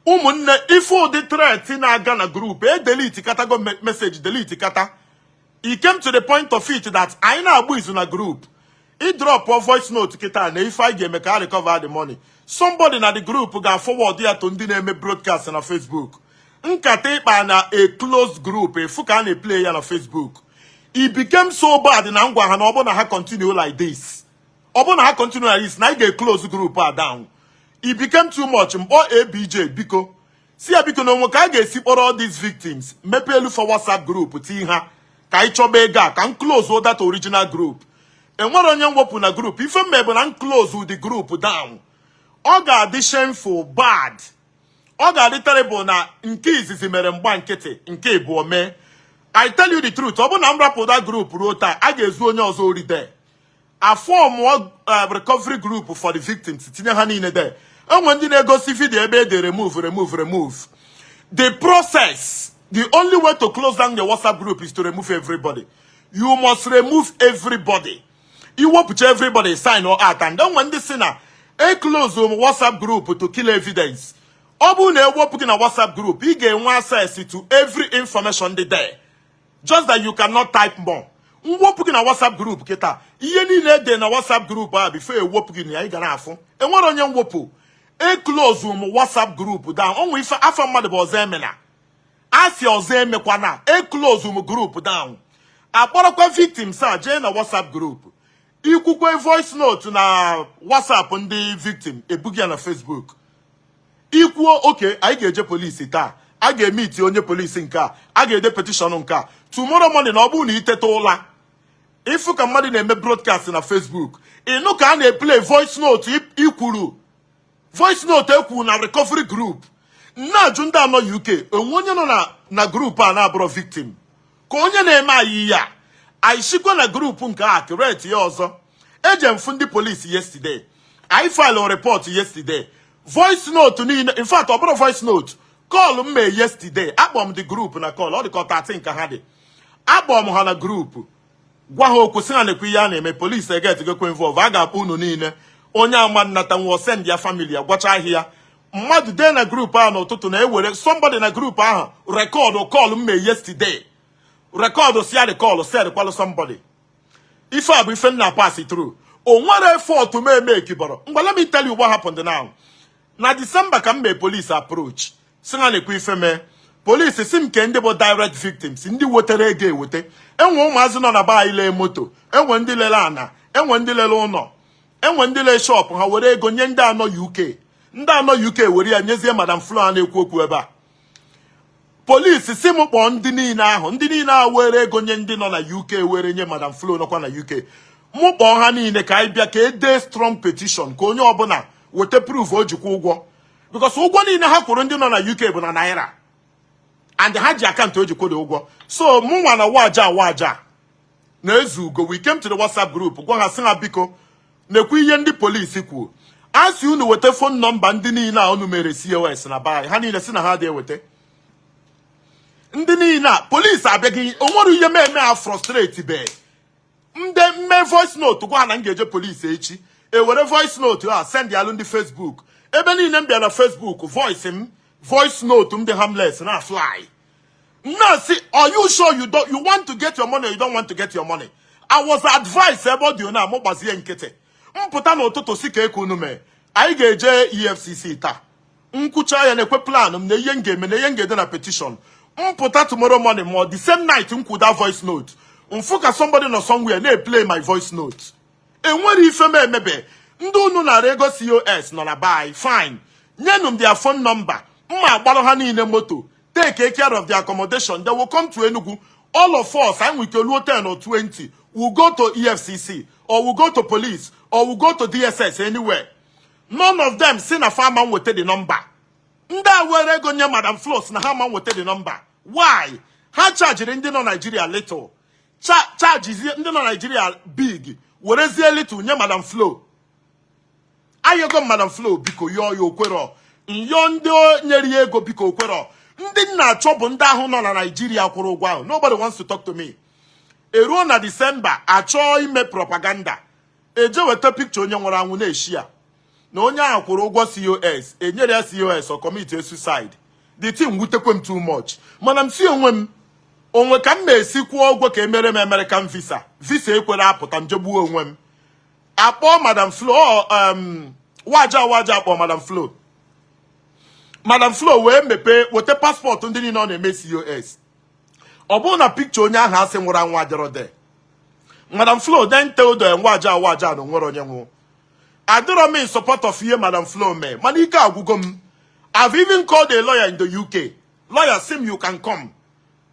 ụmụnne. Ife ụdị threat na-aga na group e delete katago message, delete kata. It came to the point of it that anyị na-agba izu na group. Ị drop voice note kịta na ife anyị ga-eme ka a recover the money, somebody na the group ga-forward ya to ndị na-eme broadcast na Facebook. Nkata ịkpa na a closed group, efu ka a na-eplay ya na Facebook. It became so bad na ngwa ha na ọ bụ na ha continue like this, ọ bụ na ha continue like this, na anyị ga-close group a down. It became too much. Mkpọ ABJ, biko, si ya biko na onwe ka a ga-esi kpọrọ all these victims, mepee elu for WhatsApp group, tii ha ka anyị chọba ego a, ka m close that original group. Enwere onye mwepụ na group. Ife mme bụ na m close the group down. Ọ ga-adị shameful, bad, ọ ga-adị terrible na nke izizi mere mgba nkịtị, nke ịbụọ mee. I tell you the truth, ọ bụrụ na m rapụ that group ruo taa, a ga-ezu onye ọzọ ori there. A form recovery group for the victims, tinye ha niile there. Enwe ndị na-egosi video ebe e de remove, remove, remove. The process, the only way to close down your WhatsApp group is to remove everybody. You must remove everybody. Iwepụcha everybody, sign or out. And then when ndị si na e close um WhatsApp group to kill evidence, ọ bụrụ na ewepụ gị na WhatsApp group, ị ga-enwe access to every information dị there, just that you cannot type more. Mwepụ gị na WhatsApp group kịta, ihe niile ede na WhatsApp group a before ewepụ gị na ya, ị ga na-afụ. Enwere onye mwepụ. E close m WhatsApp group down. Onwe ife afọ mmadụ bụ ọzọ emena a sị ọzọ emekwana. E close m group down, akpọrọkwa victims a jee na WhatsApp group. Ikwukwe voice note na WhatsApp ndị victim, ebughị ya na Facebook. Ikwuo oke anyị ga-eje polisi taa, a ga-emiti onye polisi nke a, a ga-ede petition nke a. Tomorrow morning, ọ bụrụ na iteta ụla, ịfụ ka mmadụ na-eme broadcast na Facebook, ịnụ ka a na-eplay voice note ikwuru, voice note ekwu na recovery group. Na-ajụ ndị anọ UK, enwe onye nọ na group a na-abụrọ victim? Ka onye na-eme anyị ya, anyị sikwa na group nke a create ya ọzọ. Eje m fụ ndị polisi yesterday, anyị file report yesterday. Voice note niile, in fact ọ bụrụ voice note, call m mee yesterday, akpọ m the group na call. Ọ dị ka 13 ka ha dị. Akpọ m ha na group, gwa ha okwu, sị ha na-ekwu ihe a na-eme. Polisi egetigokwe involve, a ga-akpọ unu niile. Onye ama nnata nwa, send ya family ya, gwacha ahịa mmadụ dee na group ahụ n'ụtụtụ na-ewere somebody na group ahụ record call m mee yesterday, record si ya, the call send kwalụ somebody. Ife a bụ ife nna pass through. O nwere effort m eme ekibọrọ ngwa. Let me tell you what happened now. Na December ka m mee police approach, si ha na-ekwu ife mee. Polisi si m ke ndị bụ direct victims, ndị wetere ego ewete. Enwe ụmụazị nọ na be anyị lee moto, enwe ndị lere ana, enwe ndị lere ụlọ, enwe ndị lee shop ha, were ego nye ndị anọ UK. Ndị anọ UK were ya nyezie Madam Flo a na-ekwu okwu ebe a. Polisi si m kpọọ ndị niile ahụ, ndị niile ahụ were ego nye ndị nọ na UK, were nye Madam Flo nọkwa na UK. Mụ kpọọ ha niile ka anyị bịa ka e dee strong petition, ka onye ọbụla weta proof o jikwa ụgwọ, because ụgwọ niile ha kwụrụ ndị nọ na UK bụ na naira, and ha ji account o ji kwụrụ ụgwọ. So mụ nwa na waja waja na-ezu ugo, we came to the WhatsApp group, gwa ha, sị ha biko, nekwa ihe ndị polisi kwuo. A sị unu weta phone number ndị niile a unu mere COS na be anyị. Ha niile si na ha dị eweta ndị niile a. Polisi abịaghị. O nwere ihe m eme a frustrate be ndị mme voice note, gwa ha na m ga-eje polisi echi. Ewere voice note a send alụ ndị Facebook ebe niile. M bịa na Facebook, voice m, voice note m dị harmless na fly. Na-asị, are you sure you don't you want to get your money or you don't want to get your money? I was advised ebe ọ dị na mụ gbazie nkịtị. Mpụta n'ụtụtụ, si ka eke unu mee, anyị ga-eje EFCC taa. Nkwụcha ya, na-ekwe plan m na ihe m ga-eme na ihe m ga-ede na petition. Mpụta tomorrow morning, ma the same night m kwuda voice note, mfụ ka somebody nọ somewhere na-eplay my voice note. Enwere ife m emebe. Ndị unu nara ego COS nọ na buy fine, nyenụ m their phone number, mma agbarụ ha niile moto, take care of the accommodation. They will come to Enugu, all of us. Anyị nwere ike ruo 10 or 20. We'll go to EFCC or we'll go to police or we'll go to DSS, anywhere. None of them si na fa ama nweta the number. Ndị a were ego nye Madam Flos na ha ma nweta the number. Why? Ha chajiri ndị nọ Nigeria little, chargezie ndị nọ Nigeria big, werezie little nye Madam Flo. Ayọgo Madam Flo, biko, yọọ ya, okwero. Nyọ ndị o nyere ya ego, biko, okwero. Ndị nna achọ bụ ndị ahụ nọ na Nigeria kwụrụ ụgwọ ahụ. Nobody wants to talk to me. Eruo na December, achọọ ime propaganda, eje weta picture onye nwụrụ anwụ na-eshi ya na onye ahụ kwụrụ ụgwọ COS, enyere ya COS, ọ commit suicide. The thing wutekwe m too much, mana m si onwe m onwe ka m na-esi kwụọ ụgwọ ka emere m American visa, visa ekwere apụta, m jegbuo onwe m. Akpọ Madam Flo, waja waja akpọ Madam Flo. Madam Flo wee mepee, weta passport ndị niile ọ na-eme COS. Ọ bụrụ na picture onye ahụ asị nwụrụ anwụ adịrọ there. Madam Flo then tell them waja waja na onwere onye nwụ. Adịrọ m in support of ihe Madam Flo mee, mana ike agwụgo m. I've even called a lawyer in the UK. Lawyer sị m, "You can come."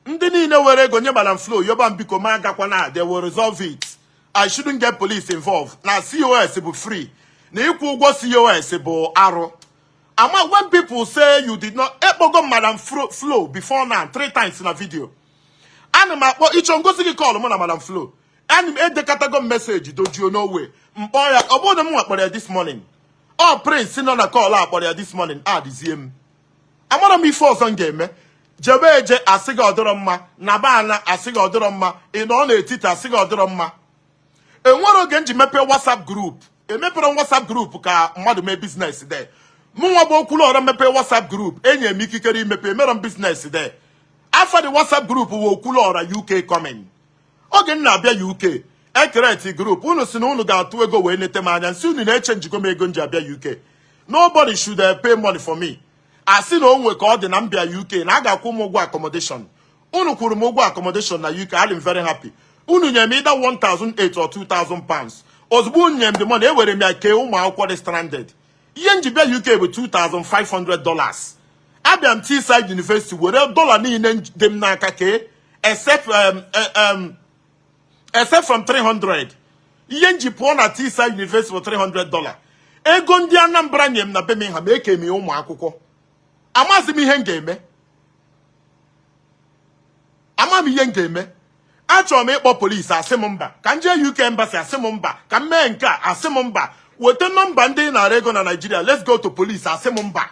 Ndị niile were ego nye Madam Flo yoba m, biko ma agakwana, they will resolve it. I shouldn't get police involved. Na COS bụ free. Na ịkwụ ụgwọ COS bụ arụ. Ama when people say you did not ekpogo Madam Flo before now three times na video. Ana m akpọ ịchọ ngosi gị call mụ na Madam Flo. Ana m edekọtago m message dojuo n'owe mkpọ ya. Ọ bụrụ na m nwa kpọrọ ya this morning, ọ Prince nọ na call a kpọrọ ya this morning. Adịzie m, amara m ife ọzọ m ga-eme. Jebe eje, asị gị ọdịrọ mma. Na be ana, asị gị ọdịrọ mma. Ị nọ n'etiti, asị gị ọdịrọ mma. Enwere oge m ji mepee WhatsApp group. Emepere m WhatsApp group ka mmadụ mee business there. Mụ nwa bụ Okwuluọra mepee WhatsApp group, enye m ikikere imepe. Emere m business there. Afa the WhatsApp group wụ Okwuluọra UK coming. Oge m na-abịa UK, e-create group. Unu si na unu ga-atụ ego wee nete m anya. Nsị unu na-eche njikọ m ego m ji abịa UK. Nobody should pay money for me. Asị na o nwe ka ọ dị na mbịa UK na a ga-akwụ m ụgwọ accommodation. Unu kwuru m ụgwọ accommodation na UK. Adị m very happy. Unu nyere m either 1008 or £2000. Ozugbo unu nyere m the money, ewere m ya kee ụmụ akwụkwọ dị stranded. Ihe m ji bịa UK bụ $2500. Abịa m Teesside University, were dọla niile dị m n'aka kee, except from 300. Ihe m ji pụọ na Teesside University bụ $300. Ego ndị Anambra nye m na Birmingham, eke m ya ụmụ akwụkwọ. Amaghịzi m ihe m ga-eme. Ama m ihe m ga-eme. Achọrọ m ịkpọ polisi, asị m mba. Ka m jee UK embassy, asị m mba. Ka m mee nke a, asị m mba. Weta nọmba ndị nara ego na Nigeria, let's go to police, asị m mba.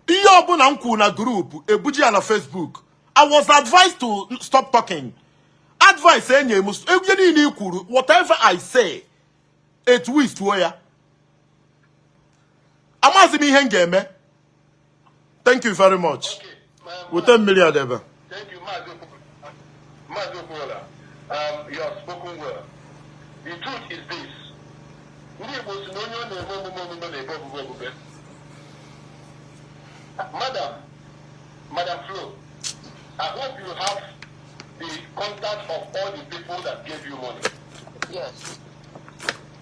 Ihe ọbụla m kwuru na group, ebuji ya na Facebook. I was advised to stop talking. Advice enye m, ihe niile i kwuru, whatever I say, etwistuo ya. Amaghịzi m ihe m ga-eme. Thank you very much.
Okay.
Weta mmiri adebe.
Thank you, Mazi Okwuola. You have spoken well. The truth is this. Ndị Igbo si na onye ọ na-eme omume omume na-ebe ogbugbe ogbugbe. Madam Flo, I hope you have the contact of all the people that gave you money.
Yes.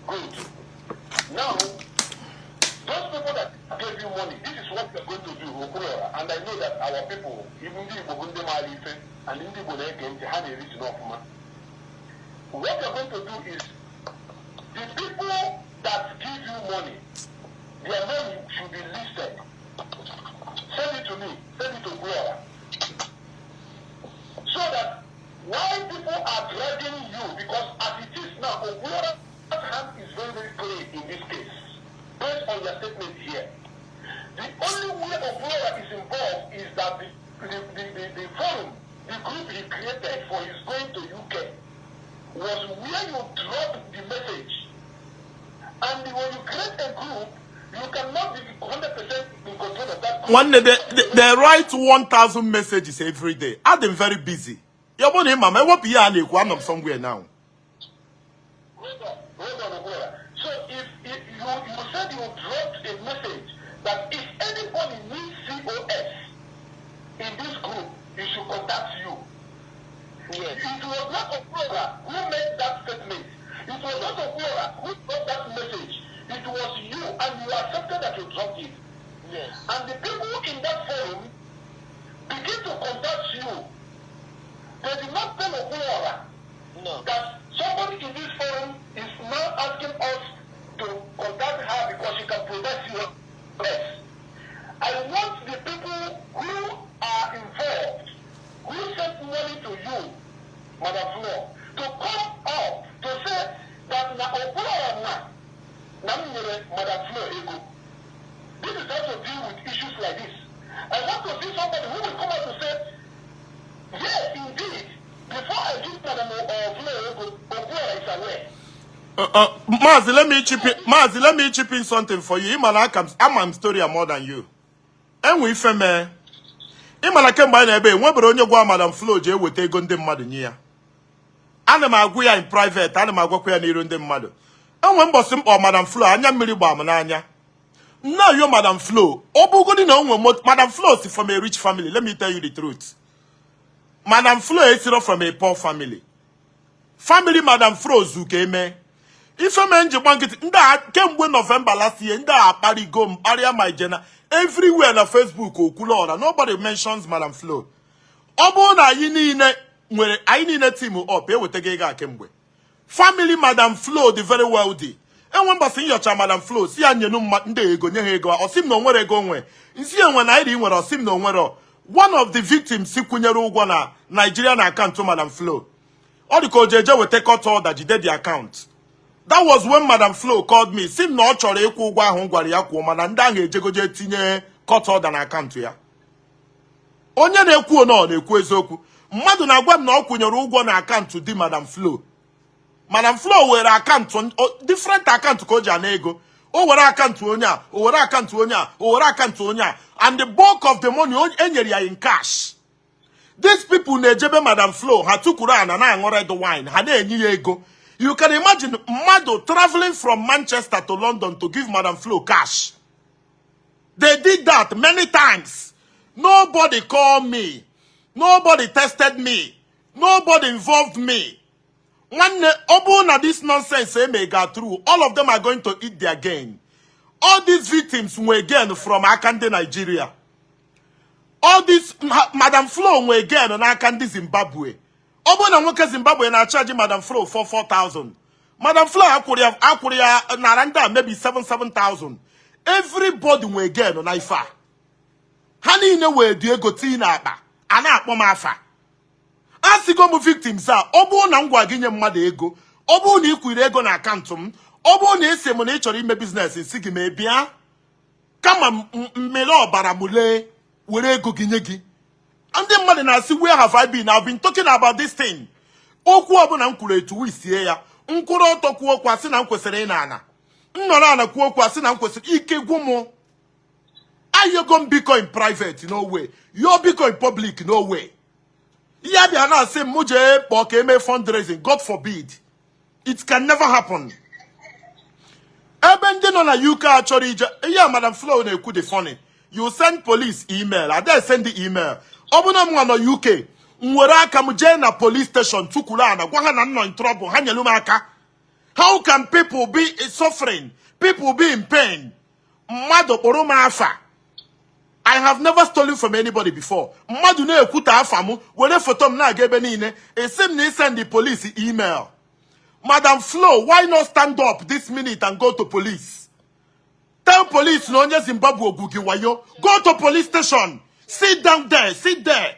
Good. Now, those people that gave you money, this is what we are going to do, Okwuluora. And I know that our people, even ndị Igbo bụ ndị maara ife, and ndị Igbo na-ege ntị, ha na-eri ji n'ọfụma. What we are going to do is, the people that give you money, their name should be listed. Send it to me. Send it to Okwuluora. So that why people are dragging you, because as it is now, Okwuluora's hand is very, very clear in this case, based on your statement here. The only way Okwuluora is involved is that the forum, the group he created for his going to UK, was where you drop the message. And when you create a group, you cannot be 100% in control of that group.
Nwanne, they write 1000 messages every day. Adị m very busy. Ya bụ na ịma ma ewepụ ihe a na-ekwu, anọ m somewhere now.
Hold on, hold on, Okwuluora. So if you said you dropped a message that if anybody needs COS in this group, he should contact you.
Yes.
It was not Okwuluora who made that statement. It was not Okwuluora who dropped that message. It was you, and you accepted that you dropped it.
Yes.
And the people in that forum begin to contact you. They did not tell Okwuluora
No.
that somebody in this forum is now asking us to contact her because she can provide COS. I want the people who are involved, who sent money to you, Madam Flo, to come up to say that na Okwuluora na m nyere Madam Flo ego. This is how to deal with issues like this. I want to see somebody who will come out to say, "Yes, indeed, before I give Madam Flo ego, Okwuluora is aware."
Mazi, let me chip in, Mazi, let me chip in something for you. Ịma na aka m ama m story more than you. Enwe ife mee. Ịma na kemgbe anyị na-ebe enwebere onye gwa Madam Flo ji eweta ego ndị mmadụ nye ya. Ana m agwụ ya in private, ana m agwakwa ya n'iru ndị mmadụ. Enwe mbọsị mkpọ Madam Flo, anya mmiri gbaa m n'anya. Nna yo, Madam Flo, ọ bụgodi na o nwe Madam Flo si from a rich family. Let me tell you the truth, Madam Flo esiro from a poor family. Family Madam Flo zu ka eme ife mee njikwa nkịtị. Ndị a kemgbe November last year, ndị a akparịgo m, kparịa my jena everywhere na Facebook. Okwuluọra, nobody mentions Madam Flo. Ọ bụrụ na anyị niile nwere, anyị niile team up, ewetago ego a kemgbe. Family Madam Flo dị very wealthy. Enwe mbọsị nyocha Madam Flo, si ya nyenu ndị ego, nye ha ego. Ọ sị m na o nwere ego nwe nsi enwe naira ị nwere. Ọ sị m na o nwere. One of the victims si kwụnyere ụgwọ na Nigeria na account Madam Flo, ọ dị ka o ji eje weta court order jide the account. That was when Madam Flo called me, si m na ọ chọrọ ịkwụ ụgwọ ahụ m gwara ya kwụọ, mana ndị ahụ ejegoje tinye court order na account ya. Onye na-ekwu na ọ na-ekwu eziokwu. Mmadụ na-agwa m na ọ kwụnyere ụgwọ na account di Madam Flo. Madam Flo were account, different account ka o ji ana ego. O were account onye a, o were account onye a, o were account onye a, and the bulk of the money e nyere ya in cash. These people na-ejebe Madam Flo, ha tukwuru ana na-aṅụ red wine, ha na-enye ya ego. You can imagine mmadụ traveling from Manchester to London to give Madam Flo cash. They did that many times. Nobody called me, nobody tested me, nobody involved me. Nwanne, ọ bụrụ na this nonsense eme ga through, all of them are going to eat their gain. All these victims nwe gain from aka ndị Nigeria. All this Madam Flo nwe gain n'aka ndị Zimbabwe. Ọ bụrụ na nwoke Zimbabwe na-acharge Madam Flo for 4000, Madam Flo akwụrụ ya, akwụrụ ya nara ndị a maybe 7 7000. Everybody nwe gain na ife a. Ha niile wee dị ego tii n'akpa a na-akpọ m afa. Asịgo m victims a, ọ bụrụ na m gwa gị nye mmadụ ego, ọ bụrụ na ị kwiri ego na account m, ọ bụrụ na ị sị m na ị chọrọ ime business, nsị gị ma ị bịa, kama mmiri ọbara m lee were ego gị nye gị. Ndị mmadụ na-asị, "Where have I been?" I've been talking about this thing. Okwu ọbụla m kwuru etu isie ya, nkwụrụ ọtọ kwuo okwu, asị na m kwesịrị ịna ana m nọrọ ana kwuo okwu, asị na m kwesịrị ike gwụ m. Ayọgo m biko in private, no way. Yo biko in public, no way. Ihe abịa na-asị m mụ jee kpọọ ka eme fundraising, God forbid, it can never happen. Ebe ndị nọ na UK achọrọ ije ihe a Madam Flo na-ekwu dị funny. You send police email, ada send the email. Ọ bụ na m nwa nọ UK, m were aka m jee na police station, tukwuru ana gwa ha na m nọ in trouble, ha nyelu m aka. How can people be suffering, people be in pain, mmadụ kpụrụ m afa? I have never stolen from anybody before. Mmadụ na-ekwute afa m, were foto m na-aga ebe niile, esi m na isend the police email. Madam Flo, why not stand up this minute and go to police? Tell police na onye Zimbabwe ogwu gị wayo. Go to police station. Sit down there. Sit there.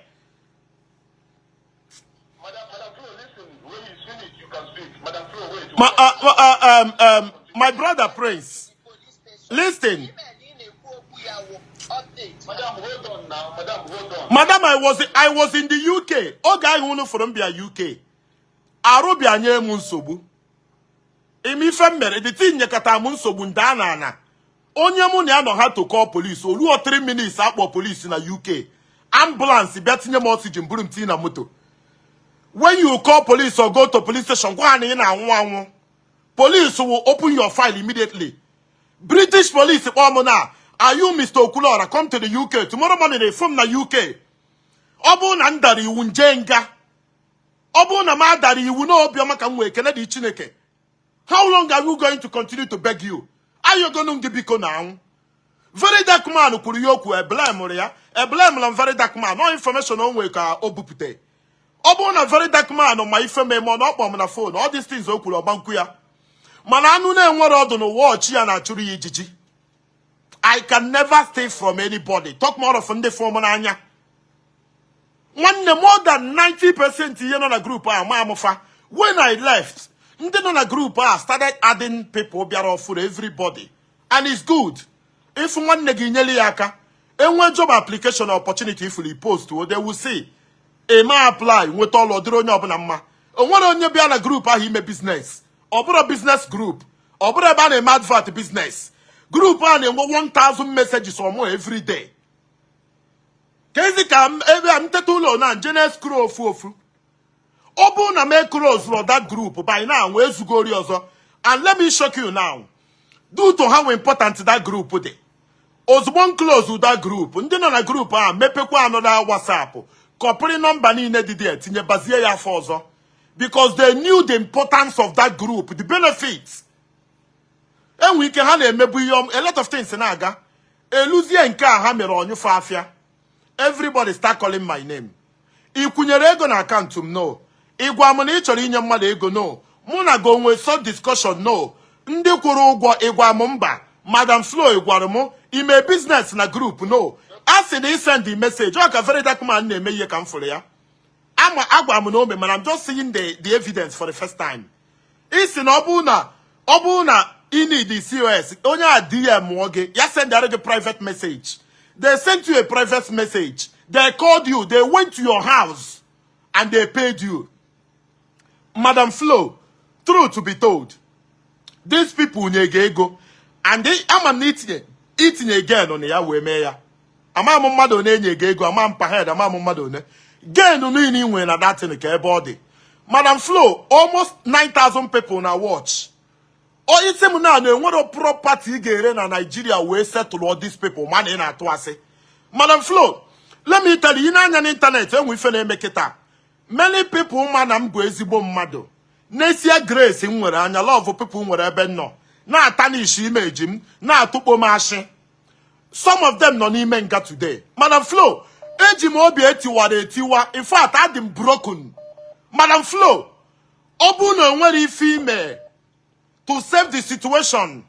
Madam Flo, listen. When he's finished, you can speak. Madam Flo, wait.
My brother Prince,
Police station.
listen.
Email ị na-ekwu okwu ya wụ update.
Madam, hold on now. Madam, hold on.
Madam, I was in the UK. Oge ahụ unu fụrụ m bịa UK. Arụ bịa nye m nsogbu. Ime ife m mere, the thing nyekọta m nsogbu nda na ana. Onye mụ na ya nọ ha to call police, o ruo 3 minutes akpọ police na UK. Ambulance bịa tinye m oxygen, buru m tinye na moto. When you call police or go to police station, gwa ha na ị na-anwụ anwụ. Police will open your file immediately. British police kpọọ m na, "Are you Mr. Okulora? Come to the UK tomorrow morning." From na UK, ọ bụrụ na m dara iwu, nje nga. Ọ bụrụ na m adara iwu na obiọma ka m wee kene dị Chineke. How long are we going to continue to beg you? Ayọgonu m gị biko na anwụ. Very Dark Man kwuru ya okwu, eblemụrụ ya, eblemụrụ m Very Dark Man. No information o nwee ka o bupụte. Ọ bụrụ na Very Dark Man ma ife mee ma ọ na ọ kpọọ m na phone, all these things o kwuru, ọgba nkwu ya. Mana anụ na-enwere ọdụ n'ụwa, ọchị ya na-achụrụ ya ijiji. I can never steal from anybody, talk more of ndị fụrụ m n'anya. Nwanne, more than 90% ihe nọ na group a ma amụfa. When I left, ndị nọ na group a started adding people bịara ọfụrụ, everybody, and it's good. If nwanne gị nyere ya aka, enwe job application opportunity ifuli post o, they will see, eme apply, nweta ọlụ, dịrị onye ọbụla mma. O nwere onye bịa na group ahụ ime business. Ọ bụrụ business group, ọ bụrụ ebe a na-eme advert business group a na-enwe 1000 messages or more every day. Ka ezi ka ebe a m teta ụlọ na nje na-escroll ofu ofu. Ọ bụrụ na m eclose that group by now, wee zugori ọzọ. And let me shock you now, due to how important that group dị, ozugbo m close that group, ndị nọ na group ahụ mepekwa another WhatsApp, copyrị nọmba niile dị there, tinye bazie ya afọ ọzọ, because they knew the importance of that group, the benefits. Enwe ike ha na-emebu ihe a lot of things na-aga eluzie nke a ha mere ọnyụfe afịa. Everybody start calling my name. Ị kwụnyere ego na akaụntụ m? No. Ị gwa m na ị chọrọ inye mmadụ ego? No. Mụ na gị onwe so discussion? No. Ndị kwụrụ ụgwọ, ị gwa m? Mba. Madam Flo, ị gwara m ime business na group? No. A sị na ị send the message. Ọ ka very dark man na-eme ihe ka m fụrụ ya. Ama agwa m na ome, mana I'm just seeing the evidence for the first time. Isi na ọ bụrụ na ị need the COS, onye a DM mụọ gị, ya send gị private message. They sent you a private message, they called you, they went to your house and they paid you. Madam Flo, truth to be told, these people nye gị ego and they, ama m na itinye gain na ya wee mee ya. Ama m mmadụ one enye gị ego, ama m per head, ama m mmadụ one gain niile ị nwere na datin ka ebe ọ dị. Madam Flo, almost 9000 people na watch. Onye isi m na enwero property ị ga-ere na Nigeria wee settle all these people, mana ị na-atụ asị. Madam Flo, let me tell you, ị na-anya n'ịntanetị enwe ife na-eme kịta. Many people ma na m bụ ezigbo mmadụ n'esie grace m nwere anya love people nwere ebe m nọ na-ata n'ishi imeji m na-atụkpo m ashị. Some of them nọ n'ime nga today. Madam Flo, eji m obi etiwara etiwa. In fact, adị m broken. Madam Flo, ọ bụrụ na o nwere ife ime to save the situation,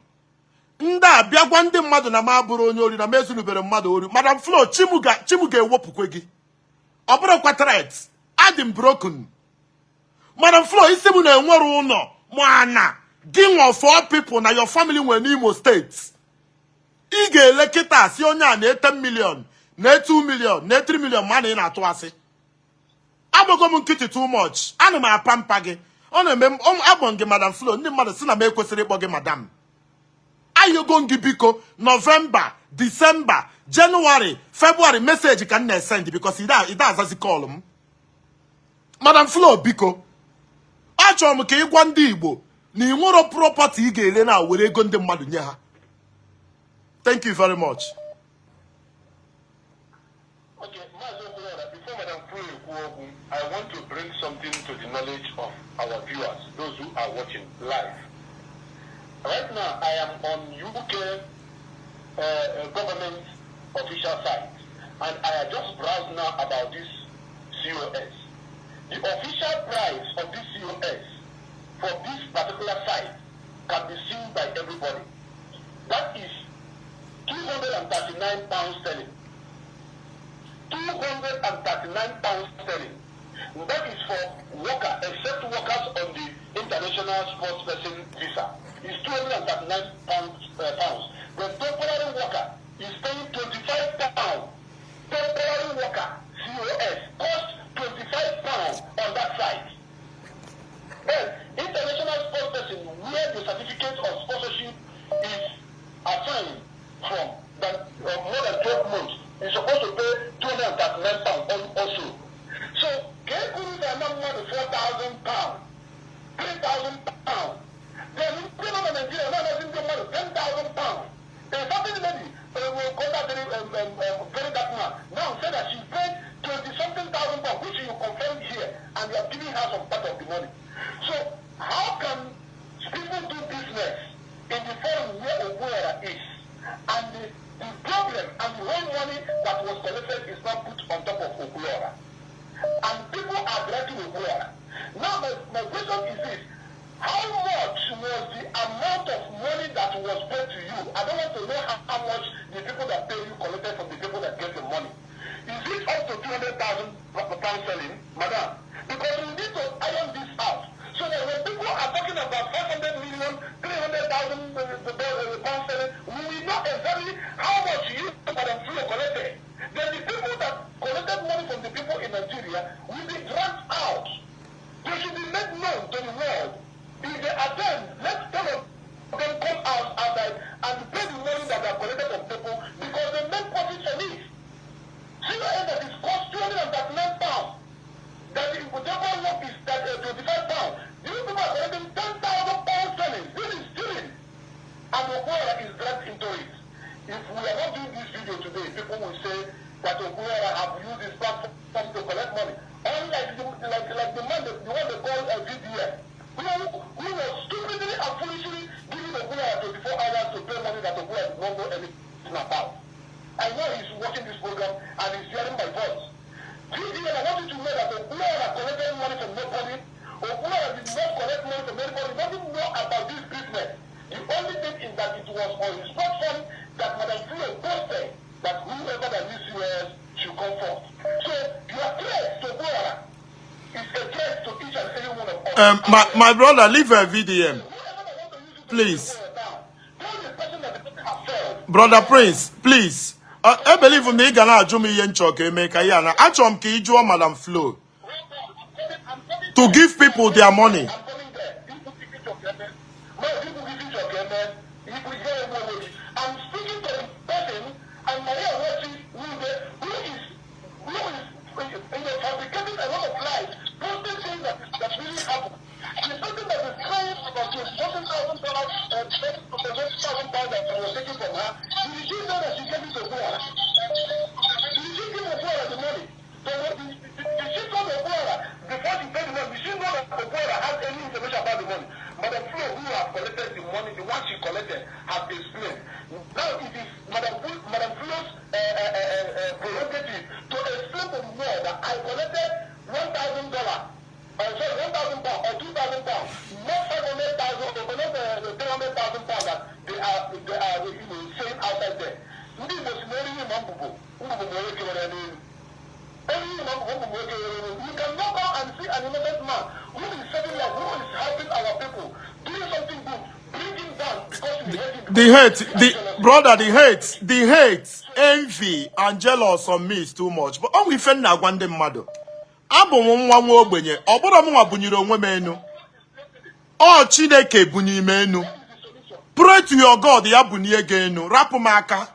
ndị a bịa gwa ndị mmadụ na m abụrụ onye ori, na m ezunubere mmadụ ori. Madam Flo, chimu ga-ewepụkwe gị. Ọ bụrụkwa threat, adị m broken. Madam Flo, isi m na enwere ụlọ ma na gị nwa four people na your family nwere n'Imo Steeti, ị ga-ele kịta si onye a na 10 million, na 2 million, na 3 million, ma na ị na-atụ asị. Agbago m nkịtị too much. Ana m apa mpa gị. Ọ na-eme m agbọ m gị Madam Flo. Ndị mmadụ si na m ekwesịrị ịkpọ gị madam. Ayogo m gị biko. November, December, January, February, message ka m na-esend because ị azazi call m. Madam Flo, biko, achọrọ m ka ị gwa ndị Igbo na ị nwero property ị ga-ere na were ego ndị mmadụ nye ha. Thank you very much.
Okay, Maazị Okwuluora, before Madam Flo ekwu okwu, I want to bring something to the knowledge of our viewers, those who are watching live. Right now, I am on UK government official site, and I have just browsed now about this COS. The official price of this COS for this particular site can be seen by everybody. That is £239 sterling. £239 sterling. That is for worker, except workers on the international sports person visa. It's £239 pounds. The temporary worker is paying £25. Temporary worker, COS, cost £25 on that site. Then, international sports person where the certificate of sponsorship is assigned from that more than 12 months is supposed to pay £239 also. So, ka ekwuru na mmadụ £4,000, £3,000. Then ndị nọ na Nigeria na-anazi ndị mmadụ £10,000. A certain lady will contact very dark man now, say that she paid 20 something thousand pounds, which you confirmed here, and they are giving her some part of the money. So how can people do business in the foreign where Okwuluora is, and the problem and the whole money that was collected is not put on top of Okwuluora, and people are dragging Okwuluora? Now my question is this: how much was the amount of money that was paid to you? I don't want to know how much the people that pay you collected from the people that get the money. Is it up to £200,000 sterling, madam? Because we need to iron this out. So that when people are talking about 500 million, 300,000 pounds sterling, we will know exactly how much you, Madam Flo, collected. Then the people that collected money from the people in Nigeria will be dragged out. They should be made known to the world. If they attend, let tell of them come out outside and pay the money that they have collected from people because they make profit from it. COS that is cost £239. That the whatever work is that £25. These people are collecting £10,000 sterling. This
My brother, leave a VDM, please. Brother Prince, please. I believe na ị ga na-ajụ m ihe nchọ ka eme ka ya na achọrọ m ka ị jụọ Madam Flo to give people their money.
I'm coming there. People give it your man. People hear me. I'm speaking to the person and Maria Wechi who is fabricating a lot of lies, posting things that really happened. The person that is claiming about $14,000 and £20,000 that was taken from her, did she know that she gave it to Okwara? Did she give Okwara the money? So did she tell Okwara before she paid the money? Did she know that Okwara has any information about the money? Madam Flo, who have collected the money, the one she collected, has explained. Now it is Madam Flo's prerogative to explain to the world that I collected $1,000, sorry, £1,000 or £2,000, not 500,000 or not £300,000 that they are saying outside there. Ndị Igbo si na eriri ma mbụbụ mbụbụ ma onye kewara n'elu. Eriri ma mbụbụ mbụbụ onye kewara n'elu. You cannot come and see an innocent man who is saving life, who is helping our people, doing something good, bring him down because you hate him.
The hate, the brother, the hate, envy, and jealous on me is too much. But ọ bụ ife m na-agwa ndị mmadụ. Abụ m nwa nwa ogbenye, ọ bụrụ m nwa bunyere onwe m enu. Ọ Chineke bunye m enu. Pray to your God ya bunie gị enu, rapụ m aka.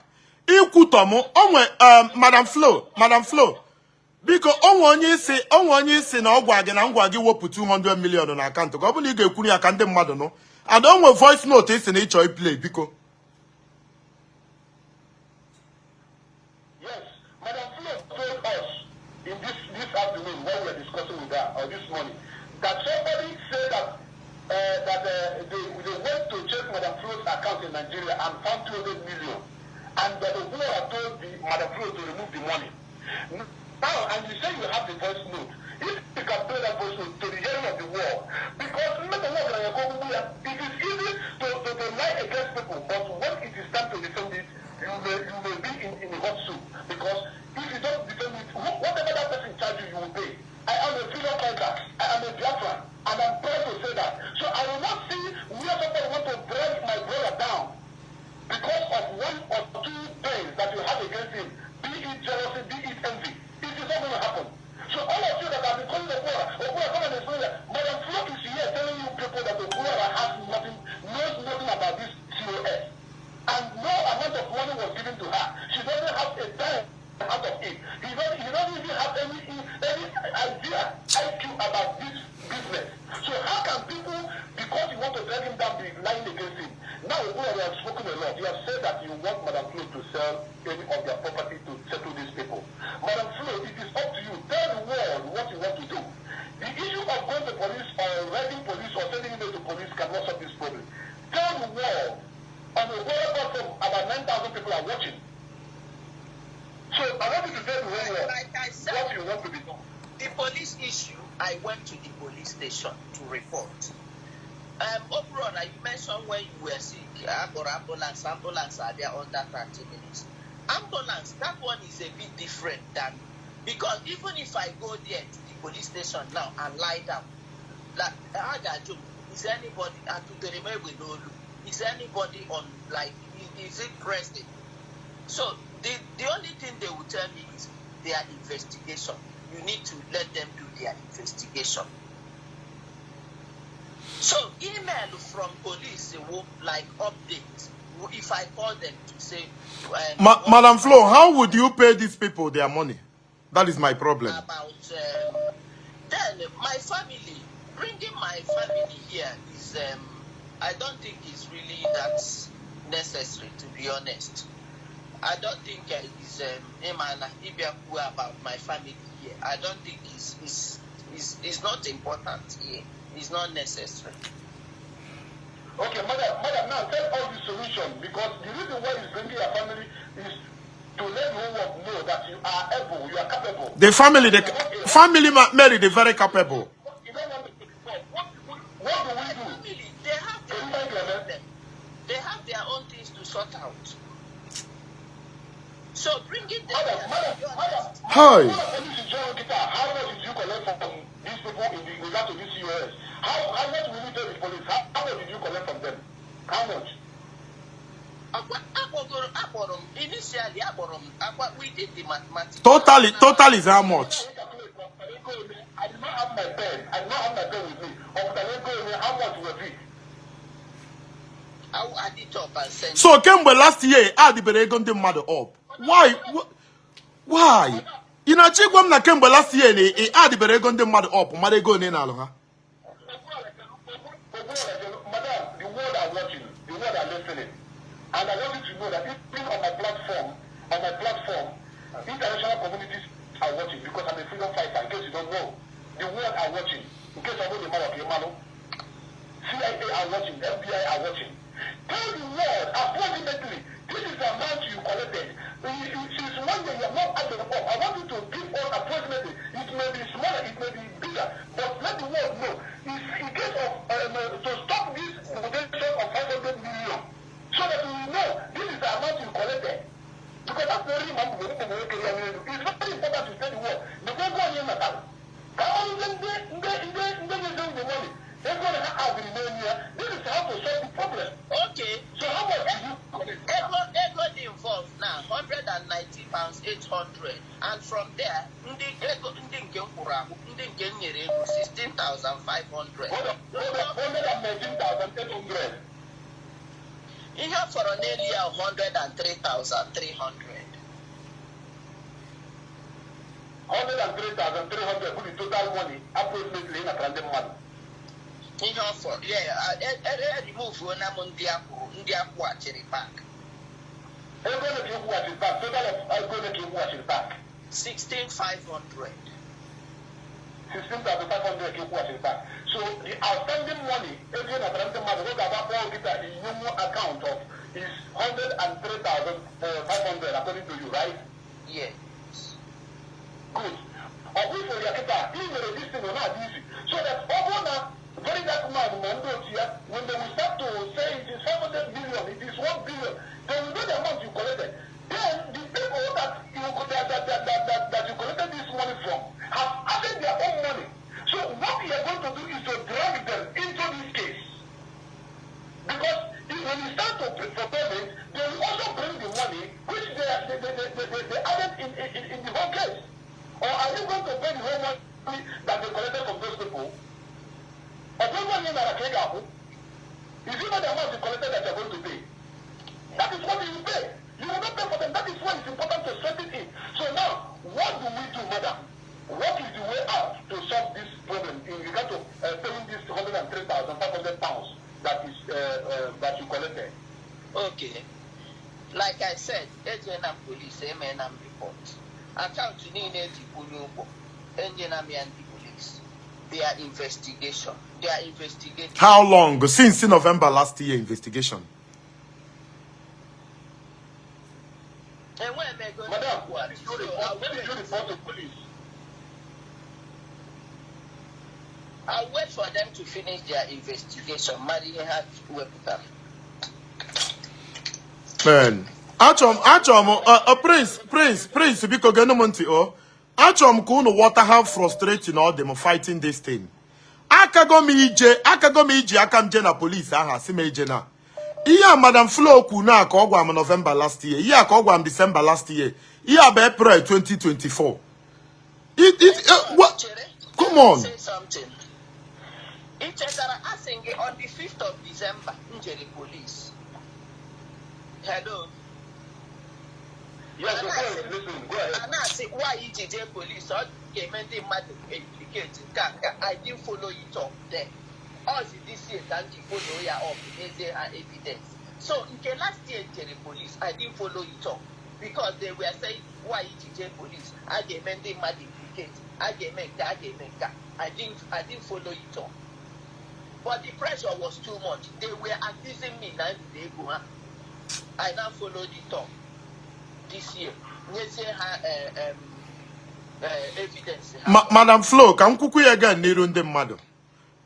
Ikwutọ m, onwe Madam Flo, Madam Flo, biko onwe onye isi na ọ gwa gị na ngwa gị wepụ 200 million na akaụntụ ka ọ bụrụ na ị ga-ekwuru ya ka ndị mmadụ nụ. And onwe voice note isi na ịchọ iplay, biko.
Yes, Madam Flo told us in this afternoon when we were discussing with her, or this morning, that somebody said that they went to check Madam Flo's account in Nigeria and found 200 million, and that the Okwara told the Madam Flo to remove the money. Now, and you say you have the voice note. If you can play that voice note to the hearing of the world, because it is easy to lie against people, but when it is time to defend it, you may be in a hot soup. Because if you don't defend it, whatever that person charge you, you will pay. I am a freedom fighter. I am a Biafran, and I'm proud to say that. So I will not see where somebody want to drag my brother down because of one or two things that you have against him, be it jealousy, be it envy. It is not going to happen. So all of you that have been calling Okwara, Okwara, come and explain that. Madam Flo is here telling you people that Okwara has nothing, knows nothing about this COS. And no amount of money was given to her. She doesn't have a dime out of it. He doesn't even have any idea, IQ about this business. So how can people, because you want to drag him down, be lying against him? Now, Okwara, you have spoken a lot. You have said that you want Madam Flo to sell any of their property to settle these people. Madam Flo, it is up to you. Tell the world what you want to do. The issue of going to police or writing police or sending email to police cannot solve this problem. Tell the world, on the world platform, about 9,000 people are watching. So I want you to tell the whole world
Like I said,
what you want to be done.
The police issue, I went to the police station to report. Overall, you mentioned when you were sick, I got ambulance, ambulance are there under 30 minutes. Ambulance, that one is a bit different than, because even if I go there to the police station now and lie down, like, is anybody, is anybody on, like, is it present? So the only thing they will tell me is their investigation. You need to let them do their investigation. So email from police will like update. If I call them to say,
Madam Flo, how would you pay these people their money? That is my problem.
About then my family, bringing my family here is I don't think it's really that necessary, to be honest. I don't think it's Emana Ibiaku about my family here. I don't think it's not important here. It's not necessary.
Okay, madam, madam, now tell us the solution, because the reason why he's bringing your family is to let the whole world know that you are able, you are capable.
The family Mary, they very capable.
You don't want to what do we do?
Family, they have their
Can
own
you thank
problem. They have their own things to sort out. So bringing them
Madam,
here,
madam,
to be
madam,
honest,
Hi.
Madam, police is John Kita, how much did you collect from these people in regard to this COS. How much will you tell the police? How much did you collect from them? How much?
Akwa akpọgoro akpọrọ m initially, akpọrọ m akwa, we did the mathematics.
Total is how much?
I did not have my pen. I did not have my pen with me. How much was it?
I will add it up and send.
So kemgbe last year adịbere ego ndị mmadụ up. Why? Why? Ị na-achọ ịgwa m na kemgbe last year na ị adịbere ego ndị mmadụ up mara ego one na-alụ ha?
Madam, the world are watching, the world are listening. And I want you to know that even on my platform, international communities are watching because I'm a freedom fighter, in case you don't know. The world are watching. In case I know the man of Yemano. CIA are watching, FBI are watching. Tell the world approximately, this is the amount you collected. Since 1 year you have not added up. I want you to give us approximately. It may be smaller, it may be bigger, but let the world know. It's in case of to stop this potential of 500 million, so that we know this is the amount you collected. Because that's very important. It's very important to tell the world. The go on here now. Ka ọ ndị ndị ndị ndị ndị na-ezo the money, ego na ha adịrị n'elu ya. This is how to solve the problem.
Okay.
So how much did you collect?
Ego dị involved now, £190 800, and from there ndị ego ndị nke m kwụrụ akwụ, ndị nke m nyere ego, 16,500.
Hold on, hold on, 119,800.
Ihe ọ fọrọ n'elu ya, 103,300.
103,300 bụ the total money approximately ị natara ndị mmadụ.
Ihe ọ fọrọ, yeah, remove na m ndị akwụrụ, ndị akwụghachiri back.
Ego ole ka ị kwụghachiri back? Total of ego ole ka ị kwụghachiri back?
16,500.
16,500 ka ị kwụghachiri back. So the outstanding money, ego ị natara ndị mmadụ, ọ ga-agba kpọọ kịta inyenwu account of is 103,500 according to you, right?
Yes.
Good. Ọ bụ ifere ya kịta ị nwere this thing, ọ na-adị easy so that ọ bụrụ na very dark man ma ndị otu ya, when they will start to say it is 500 million, it is 1 billion, they will know the amount you collected. Then the people that you collected this money from have added their own money. So what you are going to do is to drag them into this case, because when you start to for payment, they will also bring the money which they added in the whole case. Or are you going to pay the whole money that they collected from those people? Or those money that are paid? Is it not the amount you collected that you are going to pay? That is what you will pay. You will not pay for them. That is why it's important to straighten it. So now, what do we do, madam? What is the way out to solve this problem in regard to paying this £103,500 that you collected?
Okay. Like I said, ejena m police, emena m report. Akaụntụ niile eji kwụnye ụgwọ, enyela m ya ndị police. Their investigation. They are investigating.
How long? Since November last year investigation.
Enweghị m ego.
Madam,
ndị
when did you
so
report,
I'll
when did you
wait.
Report to police?
I'll wait for them to finish their investigation. Mara ihe ha wepụtara.
Man, achọrọ m Prince, Prince, Prince, biko geenụ m ntị o. Achọrọ m ka unu ghọta how frustrating ọ dị m fighting this thing. Akago m iji aka m je na police ahụ, asị m eje na. Ihe a Madam Flo kwu na ka ọ gwara m November last year. Ihe a ka ọ gwara m December last year. Ihe a bụ April 2024. What?
Chere,
Come on.
say something. Ị chetara asị gị on the 5th of December m jere police. Hello.
Yes, okay, listen, go ahead.
A na-asị why iji jee police, ọ ga-eme ndị mmadụ implicate nke a nke a. I didn't follow it up then. Ọzi this year ka m ji follow ya up, n'ezie ha evidence. So nke last year jere police, I didn't follow it up because they were saying why iji jee police, a ga-eme ndị mmadụ implicate, a ga-eme nke a ga-eme nke a. I didn't follow it up, but the pressure was too much. They were accusing me na ndị ego ha. I now followed it up this year, nyezie ha evidence ha.
Madam Flo, ka m kwukwu ya again n'iru ndị mmadụ.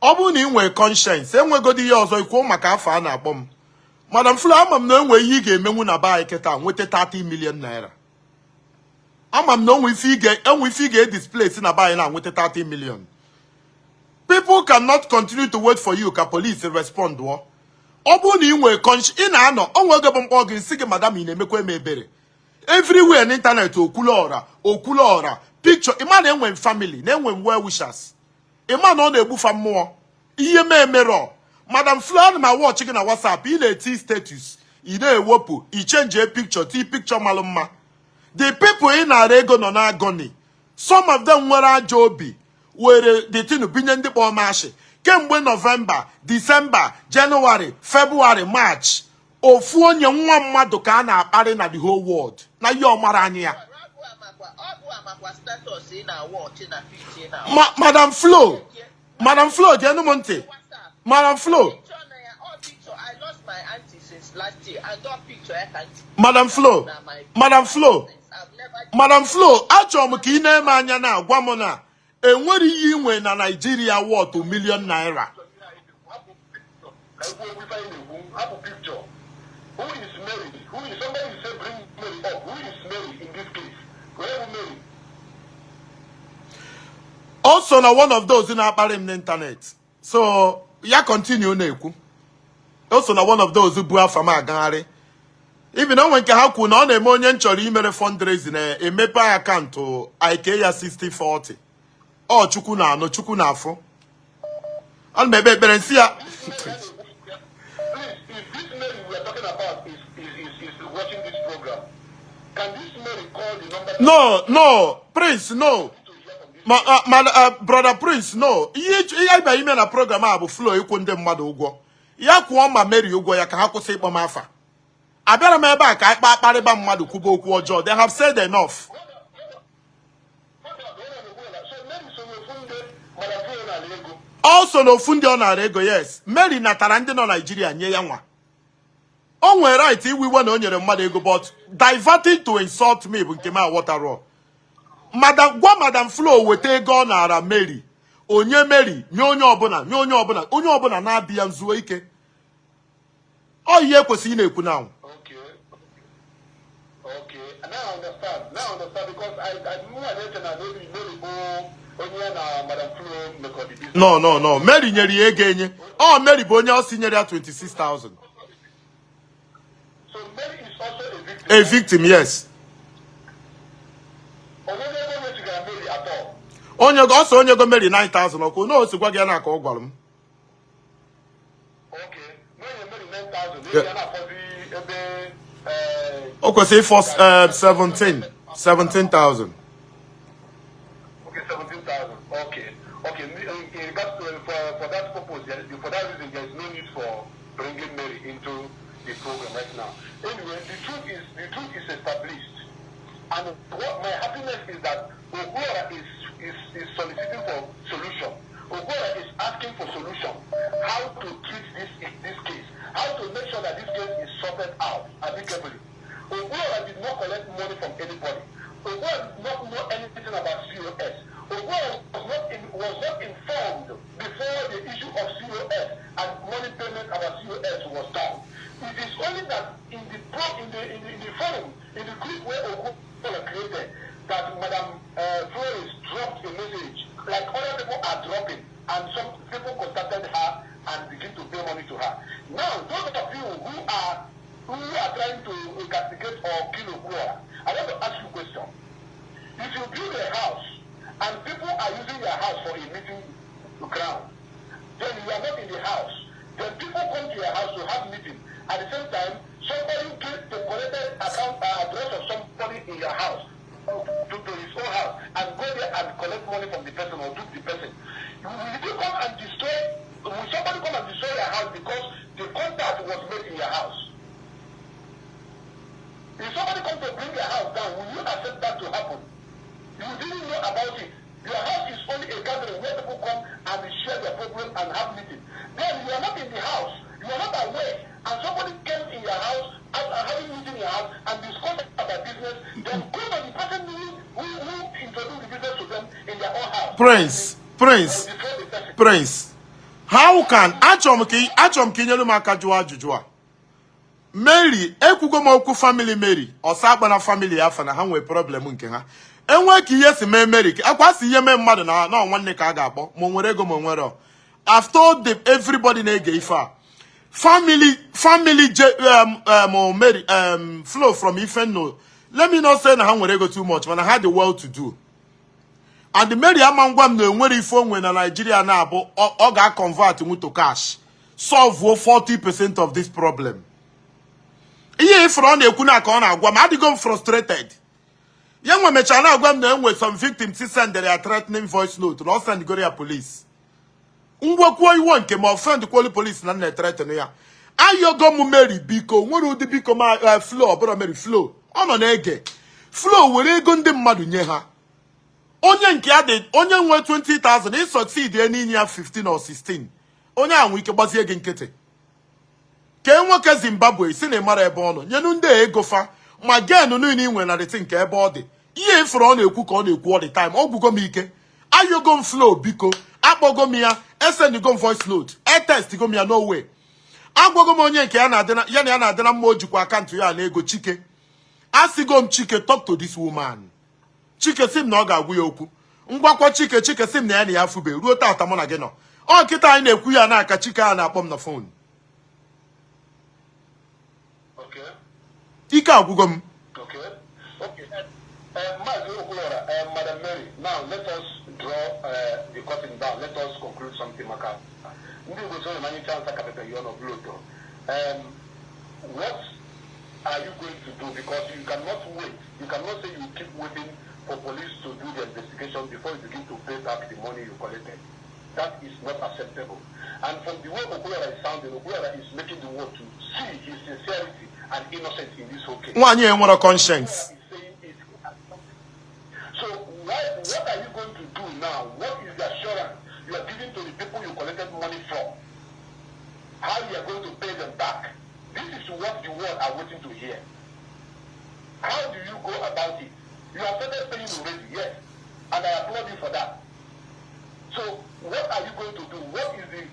Ọ bụrụ na ị nwee conscience, enwegodi ihe ọzọ ikwuo maka afọ a na-akpọ m. Madam Flo, ama m na enwe ihe ị ga-emenwu na be anyị kịta nweta 30 million naira. Ama m na enwe ife ị ga-edisplace na be anyị na nweta 30 million. People cannot continue to wait for you ka police respond. Ọ bụrụ na ị nwee conscience, ị na-anọ onwe oge bụ mkpọ gị nsị gị, "Madam, ị na-emekwa m ebere." Everywhere n'internet, Okwuluọra, Okwuluọra picture. Ịma na enwe m family, na enwe m well wishers. Ịma na ọ na-egbufa mmụọ ihe m emerọ. Madam Flo, ana m awatch gị na WhatsApp. Ị na-eti status, ị na-ewepụ, ị change picture, tii picture malụ mma. The people ị nara ego nọ n'agony. Some of them nwere ajọ obi were the thing binye ndị kpọọ mashi kemgbe November, December, January, February, March. Ofu onye nwa mmadụ ka a na-akparị na the whole world na ihe ọmara anyị ya.
Ọ bụ amakwa status ị na-watch na picture na
Ma Madam Flo, Madam Flo, geenụ m ntị.
WhatsApp.
Madam Flo.
Picture na ya, all picture. I lost my auntie since last year and that picture ya ka ntị
Madam Flo,
na my
Madam Flo,
I've never
Madam Flo, achọrọ m ka ị na-eme anya na-agwa m na enwere ihe inwe na Naijiria worth million naira.
Hapụ picture. Ka ekwu okwu ife anyị na-ekwu. Hapụ picture. Who is Mary? Who is somebody say bring Mary up? Who is Mary in this case? Where is Mary?
O so na one of those na-akparị m n'internet, so ya continue na-ekwu. O so na one of those bu afa m agagharị. Even onwe nke ha kwu na ọ na-eme onye m chọrọ imere fundraising, na-emepe account ike ya 60-40. Ọ Chukwu na-anụ, Chukwu na-afụ. Ana m ekpe ekpere nsị ya.
Please, if this Mary we are talking about is watching this program, can this Mary call the number
No, Prince, no.
to hear from this?
Ma ma brother Prince, no. Ihe ịba ime na program a bụ Flo ịkwụ ndị mmadụ ụgwọ ya. Kwụọ ma Mary ụgwọ ya ka ha kwụsị ịkpọ m afa. Abịara m ebe a ka anyị kpaa akparịba mmadụ, kwuba okwu ọjọọ. They have said enough.
Hold on, hold on, hold on. So Mary so ofu ndị Madam Flo na ego.
Also na ofu ndị ọ nara ego, yes. Mary natara ndị nọ Naijiria nye ya nwa. O nwere right iwe iwe na o nyere mmadụ ego, but diverting to insult me bụ nke m aghọtarọ. Madam, gwa Madam Flo weta ego ọ nara Mary, onye Mary nye onye ọbụla, nye onye ọbụla, onye ọbụla na-abịa nzuo ike. Ọ ihe ekwesịghị na-ekwu na
Okay. Now I understand. Now I understand because I knew I mentioned that maybe Mary go onye na Madam Flo make the business.
No, Mary nyere ya ego enye. Ọ Mary bụ onye ọ si nyere ya 26,000.
So Mary is also a victim.
A victim, yes.
Onye ego mesigara Mary at all?
Onye ọ sị onye go Mary 9,000 ọkwụ na o si gwa gị ya na ka ọ gwara m.
Okay. Mary Mary 9,000.
Yeah.
Maybe na afọzi ebe
O kwesịrị ịfọ 17 17,000.
Okay, 17,000. Okay. Okay. In regards to, for that purpose, there, for that reason, there is no need for bringing Mary into the program right now. Anyway, the truth is established. And what my happiness is that Okwuluora is soliciting for solution. Okwuluora is asking for solution. How to treat this case. How to make sure that this case is sorted out amicably. Okwuluora did not collect money from anybody. Okwuluora did not know anything about COS. Okwuluora was not informed before the issue of COS and money payment about COS was done. It is only that in the pro, in the forum, in the group where Okwuluora created, that Madam Flores dropped a message, like other people are dropping, and some people contacted her and begin to pay money to her. Now, those of you who are trying to castigate or kill Okwuluora, I want to ask you a question. If you build a house and people are using your house for a meeting ground, then you are not in the house. Then people come to your house to have meeting. At the same time, somebody took the collected account address of somebody in your house to his own house and go there and collect money from the person or dupe the person. Will you come and destroy? Will somebody come and destroy your house because the contact was made in your house? If somebody comes to bring your house down, will you accept that to happen? You didn't know about it. Your house is only a gathering where people come and share their problem and have meeting. Then you are not in the house. You are not aware. And somebody came in your house and having meeting in your house and discuss about business. Then go to the person who introduced the business to them in their own house.
Prince, Prince,
And destroy the person.
Prince, how can achọrọ m ka ị nyere m aka jụọ ajụjụ a. Mary, ekwugo m okwu family Mary, ọsọ akpa na family afa na ha nwee problem nke ha. Enwe ka ihe si mee Mary, akwa si ihe mee mmadụ na nwanne ka a ga-akpọ, ma o nwere ego ma o nwere. I've told the, everybody na-ege ife a, family Mary, Flow from Ifeno, let me not say na ha nwere ego too much, mana ha dị well to do. And Mary ama ngwa m na enwere ife onwe na Nigeria na-abụ ọ ga-convert nwu to cash, solve 40% of this problem. Ihe ifuru ọ na-ekwu na ka ọ na-agwa m, adịgo m frustrated. Ya nwe mechara na-agwa m na enwe some victims sendere ya threatening voice note, na ọ sendgoro ya police. Ngwakwuo iwo nke ma offend kwolu police na nna threaten ya. Ayogo m Mary, biko, nwere ụdị biko ma Flow, ọbụla Mary Flow ọ nọ na-ege Flow were ego ndị mmadụ nye ha. Onye nke ya dị, onye nwe 20,000, ị succeed n'inye ya 15 or 16, onye ahụ ike gbazie gị nkịtị. Kee nwoke Zimbabwe si na ịmara ebe ọ nọ, nyenu ndị a ego fa ma genu niile ị nwere na reti nke ebe ọ dị. Ihe ifuru ọ na-ekwu ka ọ na-ekwu all the time. Ọ gwugo m ike. Ayogo m Flow, biko, akpọgo m ya, esendigo m voice note, etextigo m ya, no way. Agwago m onye nke ya na-adị ya na ya na-adị na mma, o jikwa account ya na ego Chike. Asịgo m Chike, "Talk to this woman." Chike sị m na ọ ga-agwa ya okwu. Ngwakwa Chike, Chike sị m na ya fube ruo tata mụ na gị nọ. Ọ kịta anyị na-ekwu ya n'aka Chike a na-akpọ m na phone. Ike agwụgo m.
Okay. Maazị Okwuluora, Madam Mary, now let us draw the curtain down. Let us conclude something maka ndị Igbo sọrọ na anyị chance akapete ya ọnọ bụla. What are you going to do? Because you cannot wait. You cannot say you keep waiting for police to do the investigation before you begin to pay back the money you collected. That is not acceptable. And from the way Okwuluora is sounding, Okwuluora is making the world to see his sincerity and innocence in this whole case.
Nwaanyị enwere conscience.
Is saying is so why, what are you going to do now? What is the assurance you are giving to the people you collected money from? How you are going to pay them back? This is what the world are waiting to hear. How do you go about it? You have started paying already, yes, and I applaud you for that. So what are you going to do? What is the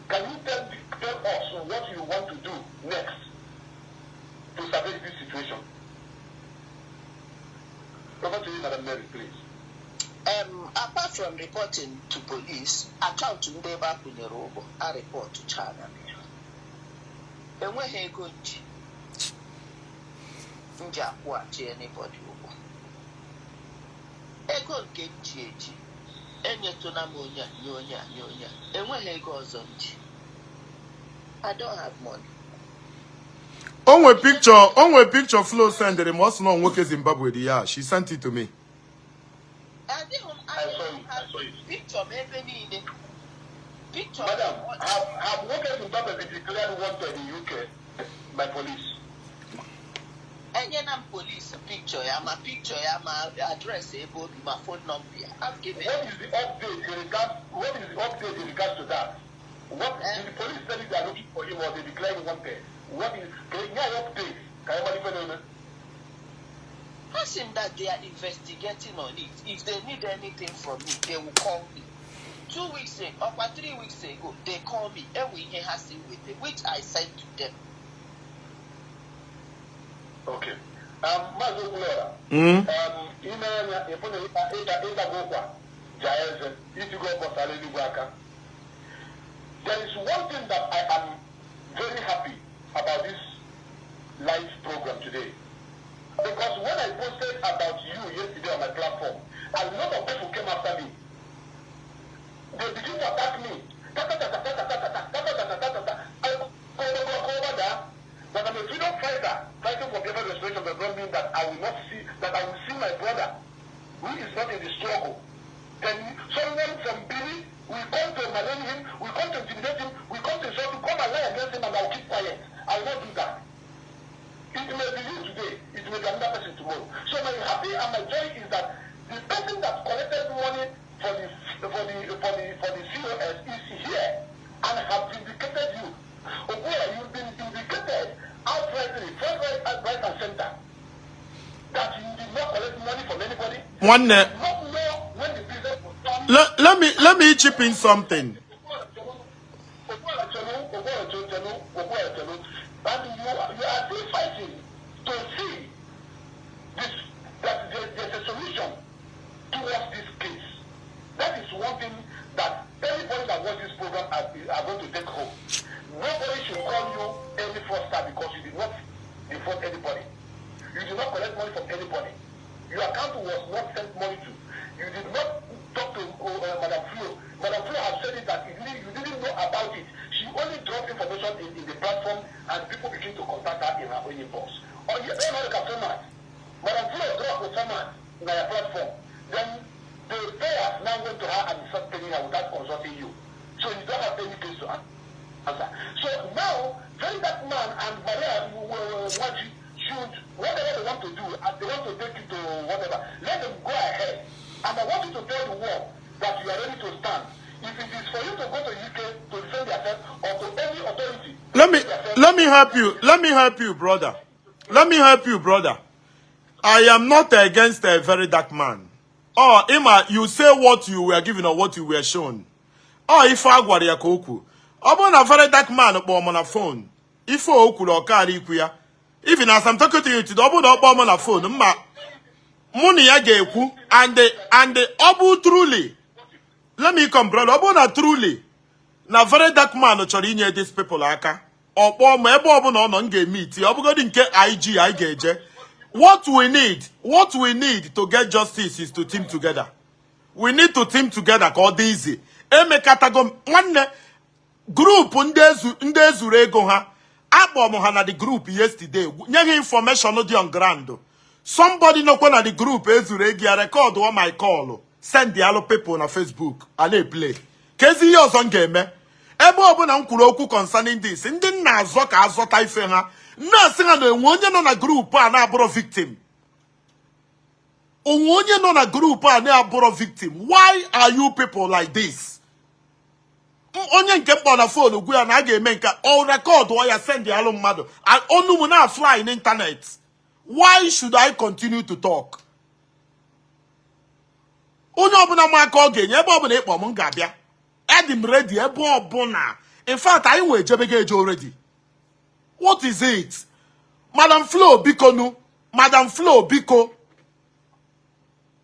can you tell us what you want to do next to salvage this situation? Over to you, Madam Mary, please.
Apart from reporting to police, account ndị ebe a kwụnyere ụgwọ a report chara m ya. Enweghị ego nji akwụghachi anybody ụgwọ. Ego nke m ji eji enyetụna m onye a, nye onye a, nye onye a. Enweghị ego ọzọ m ji. I don't have money.
O nwe picture Flo sendere m, ọ sị na ọ nwoke Zimbabwe dị ya. She sent it to me.
Adịghị m
I saw it. I saw it.
Picture m ebe niile. Picture
Madam,
m.
have Nwoke Zimbabwe been declared wanted in UK by police?
Enyena m police picture ya, ma picture ya, ma address ebe obi, ma phone number ya. I've given.
What is the update in regards? What is the update in regards to that? What
Eh?
did the police tell you, they are looking for him or they declare him wanted? What is can you update? Can you modify?
Ask him that they are investigating on it. If they need anything from me, they will call me. 2 weeks ago, or 3 weeks ago, they call me. Enwe ihe ha si wete, which I sent to them.
Okay. Maazị Okwuluora, ime anya ịfụ na ịtago ụkwa jaa eze itigo ọkpọsara eluigwe aka. There is one thing that I am very happy about this live program today. Because when I posted about you yesterday on my platform, a lot of people came after me. They begin to attack me. Ta ta ta ta ta ta ta ta ta ta ta ta ta ta ta. I go go go go over there. That I'm a freedom fighter fighting for Biafra restoration does not mean that I will not see that I will see my brother who is not in the struggle. Then someone from Bini will come to malign him, will come to intimidate him, will come to insult him, come and lie against him, and I will keep quiet. I will not do that. It may be you today, it may be another person tomorrow. So my happy and my joy is that the person that collected money for the COS is here and have vindicated you. Okwuluora, you've been vindicated outrightly, front, right, right, and center. That you did not collect money from anybody.
Nwanne.
You did not know when the business was done.
Let me chip in something.
Okwuluora chelu, Okwuluora chelu, Okwuluora chelu. And you are still fighting to see this, that there's a solution. is one thing that anybody that watch this program are going to take home. Nobody should call you any fraudster because you did not defraud anybody. You did not collect money from anybody. Your account was not sent money to. You did not talk to Madam Flo. Madam Flo has said it that you didn't know about it. She only dropped information in the platform and people begin to contact her in her own inbox. Oh, yeah, don't know the format. Madam Flo dropped the format in her platform. Then the payers now went to her and started paying her without consulting you. So you don't have any case to answer. So now, Very Dark Man and Maria Waji should, whatever they want to do, and they want to take you to whatever, let them go ahead. And I want you to tell the world that you are ready to stand. If it is for you to go to UK to defend yourself or to any authority,
Let me help you. Let me help you, brother. Let me help you, brother. I am not against a Very Dark Man. Oh, Ima, you say what you were given or what you were shown. Oh, ife a gwara ya ka o kwu. Ọ bụrụ na Very Dark Man kpọọ m na phone, ife o kwuru ọ kaara ikwu ya. Even as I'm talking to you today, ọ bụrụ na ọ kpọọ m na phone, mma mụ na ya ga-ekwu and ọ bụ truly, let me come, brother, ọ bụrụ na truly na Very Dark Man chọrọ inye these people aka, ọ kpọọ m ebe ọbụla ọ nọ, m ga-eme iti ọ bụgodị nke IG anyị ga-eje. What we need to get justice is to team together. We need to team together ka ọ dị easy. Emekatago m nwanne group ndị ezu ndị ezuru ego ha, akpọ m ha na the group yesterday, nye ha information dị on ground. Somebody nọkwa na the group ezuru ego ya, record all my call, send the alụ people na Facebook a na-eplay ka ezi ihe ọzọ m ga-eme. Ebe ọbụla m kwuru okwu concerning this, ndị nna azọ ka azọta ife ha, na-asị ha na enwe onye nọ na group a na-abụrọ victim, onwe onye nọ na group a na-abụrọ victim. Why are you people like this? Onye nke mkpọ na phone gwu ya na a ga-eme nke ọ record ya, send alụ mmadụ onu m na fly n'internet. Why should I continue to talk? Onye ọbụla m aka ọ ga-enye, ebe ọbụla ịkpọ m, m ga-abịa. Adị m ready ebe ọbụla. In fact, anyị nwee ejebego eje already. What is it? Madam Flo, biko nu. Madam Flo, biko,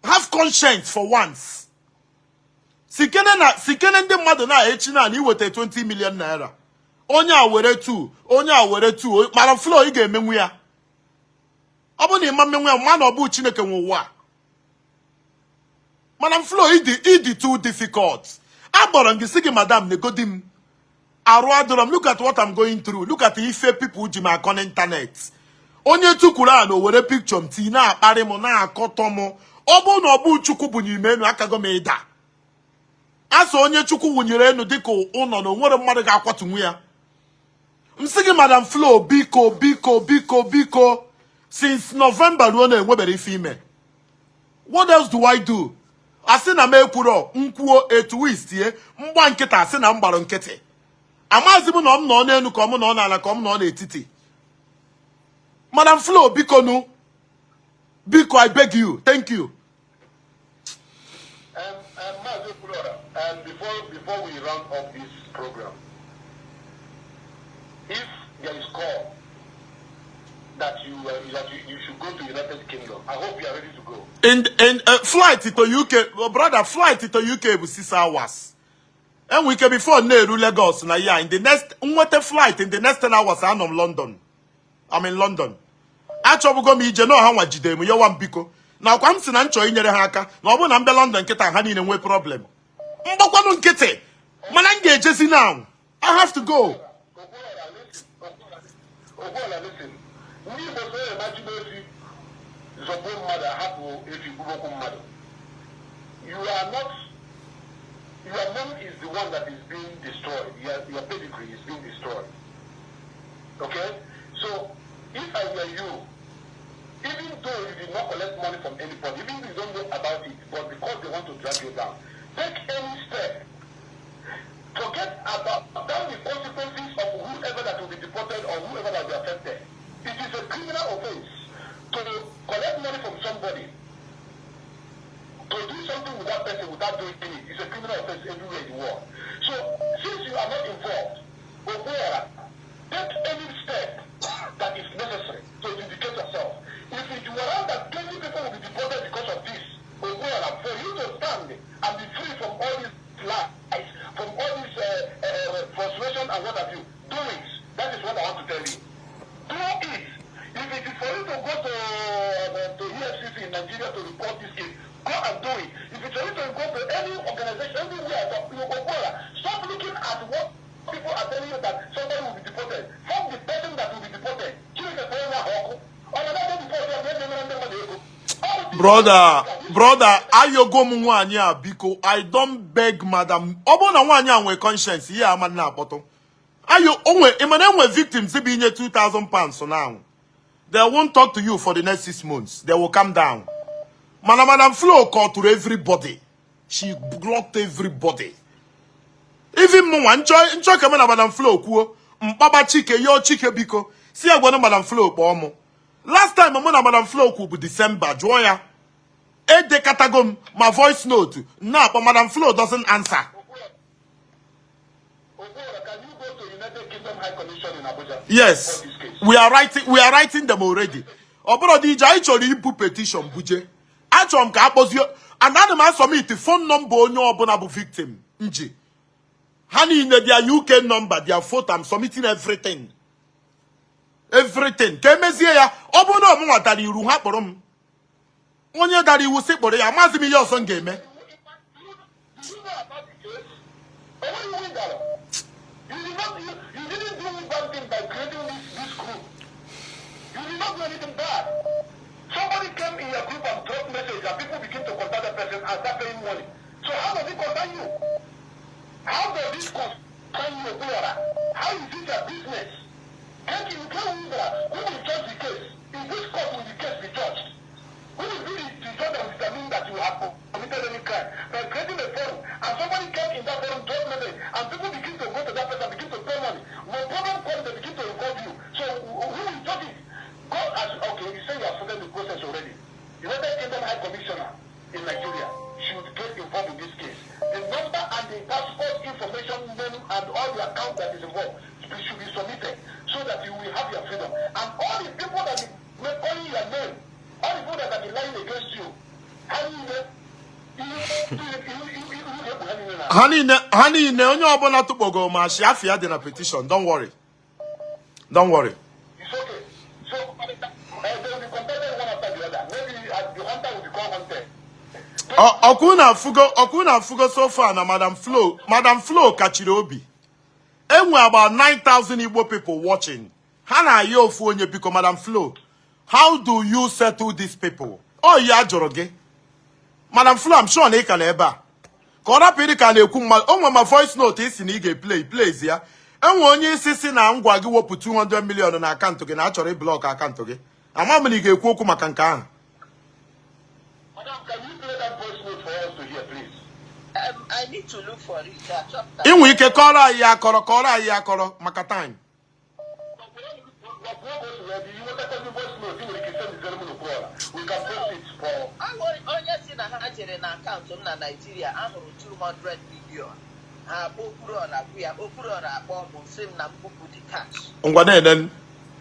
have conscience for once. Sikene na sikene ndị mmadụ na echi na iweta 20 million naira, onye a were 2, onye a were 2. Madam Flo, ị ga-emenwu ya. Ọ bụrụ na ịma mmenwu ya, ma na ọ bụ Chineke nwe ụwa a. Madam Flo, ịdị too difficult. Akpọrọ m gị sị gị, madam, negodi m arụ adịrọ m. Look at what I'm going through. Look at ife people ji m akọ n'internet. Onye tukwuru a na o were picture m tii na-akparị m, na-akọtọ m. Ọ bụrụ na ọ bụ Chukwu bụ n'ime enu, akago m ịda. Asa onye Chukwu wụnyere enu dịka ụlọ na onwere mmadụ ga-akwatunwu ya. M sị gị, Madam Flo, biko, biko, biko, biko, since November ruo na enwebere ife ime. What else do I do? Asị na m ekwuro nkwuo etu wistie mgba nkịta, asị na m gbara nkịtị. Amaghịzi m na m nọ n'elu ka m nọ n'ala ka m nọ n'etiti. Madam Flo, biko nu, biko, I beg you. Thank you.
Maazị Okwuluora, before we round up this program, if there is call that you should go to United Kingdom, I hope you are ready to go.
In flight to UK, well, brother, flight to UK bụ 6 hours. Enwe ike before na-eru Lagos na ya in the next nweta flight in the next 10 hours, anọ m London. I'm in London. Achọbụgo m ije na ọha nwa jide m yọwa m biko na akwa m si na m chọrọ inyere ha aka na ọ bụrụ na m bịa London nkịta ha niile nwee problem, mgbakwanụ nkịtị, mana m ga-ejezi now. I have to go.
Okwuluora, listen. Okwuluora, listen. Ndị Igbo so emajibe efi zọgbuo mmadụ, ahapụ efi kwuru okwu mmadụ. You are not, your name is the one that is being destroyed. Your pedigree is being destroyed. Okay? So, if I were you, even though you did not collect money from anybody, even if you don't know about it, but because they want to drag you down, take any step. Forget about down the consequences of whoever that will be deported or whoever that will be affected. It is a criminal offense to collect money from somebody, to do something with that person without doing it. It's a criminal offense everywhere in the world. So, since you are not involved, Okwuluora, take any step that is necessary to vindicate yourself. If it were that 20 people will be deported because of this, Okwuluora, for you to stand and be free from all these
Brother, brother, ayogo m nwaanyị a, biko. I don beg madam. Ọ bụrụ na nwaanyị a nwee conscience, ihe ama na-akpọtụ ayo onwe. Ị mana enwe victims bụ inye £2000 now, they won't talk to you for the next 6 months. They will calm down. Mana Madam Flo kọtụrụ everybody. She blocked everybody, even mụnwa nchọ nchọ ka m na Madam Flo kwuo mkpaba. Chike yoo, Chike, biko, si ya gwana Madam Flo kpọọ mụ. Last time mụ na Madam Flo kwu bụ December. Jụọ ya, edekatago m ma voice note na-akpọ Madam Flo, doesn't answer.
Okwuluora, can you go to United Kingdom High Commission in Abuja?
Yes.
For this case.
We are writing them already. Ọ bụrụ dị ije, anyị chọrọ ibu petition buje. Achọrọ m ka akpọzie and ana m asubmit phone number onye ọbụla bụ victim nji ha niile, their UK number, their photo. I'm submitting everything, everything, ka emezie ya. Ọ bụrụ na ọmụnwa dara iwu, ha kpọrọ m. Onye dara iwu si kpọrọ ya. Amaghịzi m ihe ọzọ m ga-eme.
Do you know about the case? Or what do you mean that? You did not, you didn't do one thing by creating this group. You did not do anything bad. Somebody came in your group and dropped message and people begin to contact that person and start paying money. So how does it concern you? How does this concern you, Okwuluora? How is it your business? Can't you tell me that who will judge the case? In which court will the case be judged? Who will be the judge that will determine that you have committed any crime? By creating a forum, and somebody came in that forum, dropped message, and people begin to go to that person and begin to pay money. When problem comes, they begin to involve you. So who will judge it? Go as okay, you say you have started the process already. United Kingdom High Commissioner in Nigeria should get involved in this case. The number and the passport information, name, and all the account that is involved should be submitted so that you will have your freedom. And all the people that be calling your name, all the people that have been lying against you, how do you know? You
Ha niile, ha niile, onye ọbụla tụkpọgo ma shi afịa dị na petition. Don't worry, don't worry.
It's okay. So they will be contacted one after the other. Maybe the hunter will become hunted.
Ọkụ na-afụgo, ọkụ na-afụgo. So far na Madam Flo, Madam Flo kachiri obi. Enwe about 9000 Igbo people watching. Ha na-ayọ ofu onye, biko, Madam Flo, how do you settle these people? Ọ ya jụrụ gị, Madam Flo. I'm sure na ị ka na ebe a ka ọ rapụ ịdị ka na-ekwu mmadụ. O nwe ma voice note isi na ị ga-eplay plays ya. Enwe onye isi si na ngwa gị wepụ 200 million na akaụntụ gị na achọrọ ịblock akaụntụ gị. Ama m na ị ga-ekwu okwu maka nke ahụ.
Madam, can you play that voice note for us to hear, please?
I need to look for it. Achọpụtara.
Ị nwere ike kọrọ anyị ya akọrọ, kọrọ anyị ya akọrọ maka time.
We can post it for
Ahụ onye si na ha jere na akaụntụ m na Naịjirịa ahụrụ 200 million, ha akpọ Okwuluọra gwụ ya. Okwuluọra akpọ m sị m na m bupụ the cash.
Ngwa, na-ene.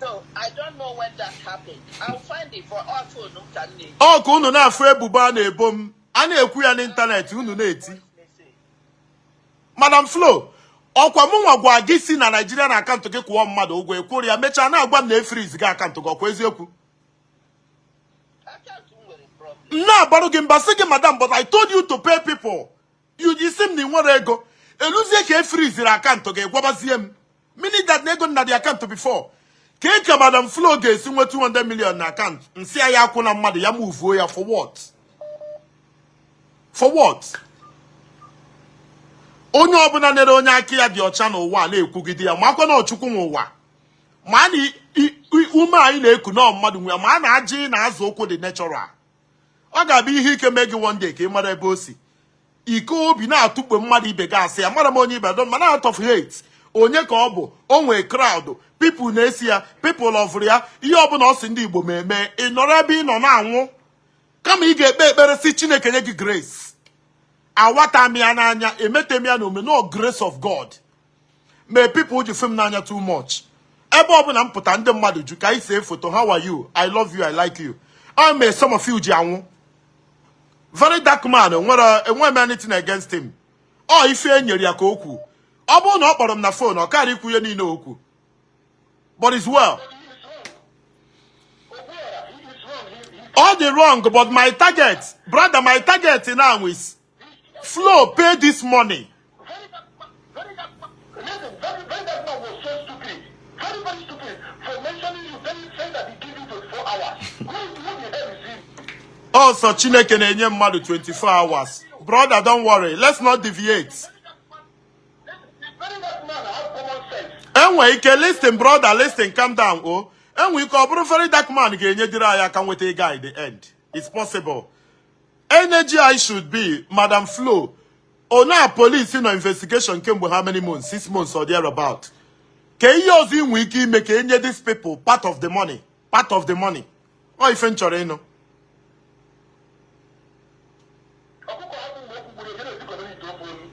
So I don't know when that happened. I'll find it for all phone m ka m na-eji.
Ọ ka unu na-afụ ebubo a na-ebo m, a na-ekwu ya n'ịntanetị, unu na-eti.
Voice message.
Madam Flo, ọkwa mụ nwa gwa gị si na Naijiria na akaụntụ gị kwụọ mmadụ ụgwọ, ekwuru ya, mechaa na-agwa m na efreeze gị akaụntụ gị. Ọkwa eziokwu?
Akaụntụ m nwere problem.
M na-agbarụ gị mba sị gị, madam, but I told you to pay people. You isi m na ị nwere ego eluzie ka efreeziri akaụntụ gị, gwabazie m meaning that na ego nna dị akaụntụ before ka ị ka Madam Flo ga-esi nwe 200 million na akaụntụ. Nsị ya akwụ na mmadụ ya muvuo ya for what? For what? Onye ọbụla nere onye aka ya dị ọcha n'ụwa a na-ekwugide ya, ma akwa na ọchukwu nwe ụwa, ma a na ume anyị na-eku na mmadụ nwe ya, ma a na-ajị na azụ ụkwụ dị natural. Ọ ga-abụ ihe ike mee gị one day ka ị mara ebe o si. Iko obi na-atụkpo mmadụ ibe gị asị ya mara m onye ibe don mana out of hate. Onye ka ọ bụ o nwee crowd people na-esi ya, people loverụ ya, ihe ọbụla ọ sị ndị Igbo ma eme. Ị nọrọ ebe ị nọ na-anwụ kama ị ga-ekpe ekpere si Chineke nye gị grace. Awata m ya n'anya, emete m ya n'ome. No grace of God may people ji fim n'anya too much. Ebe ọbụla m pụta, ndị mmadụ ju ka anyị see foto. "How are you? I love you, I like you." I may some of you ji anwụ. Very Dark Man enwere enwe m anything against him. Ọ ife e nyere ya ka o kwu. Ọ bụrụ na ọ kpọrọ m na phone, ọ karịa ikwu ihe niile okwu, but it's well.
Okwuluora, he is wrong. He
All the wrong, but my target, brother, my target now is Flo, pay this money.
Very Dark Man, very Dark Man. Listen, very, Very Dark Man was so stupid. Very, very stupid for mentioning you, telling, saying that he gave you 24 hours. Who the hell is he?
Ọsọ Chineke na-enye mmadụ 24 hours. Brother, don't worry, let's not deviate.
The very that man have common sense.
Enwe ike, listen, brother, listen, calm down. O enwe ike ọ bụrụ very dark man ga-enye dịrị anyị aka nweta ego at the end. It's possible. Energy I should be Madam Flo ona police nọ investigation kemgbe how many months? 6 months or thereabout. Ka ihe ọzọ ị nwee ike ime ka enye these people part of the money, part of the money. Ọ ife m chọrọ ịnụ.
Ọkụkọ hapụ mgbe okwu gburu ya, na-etikọbere ite ofe olu.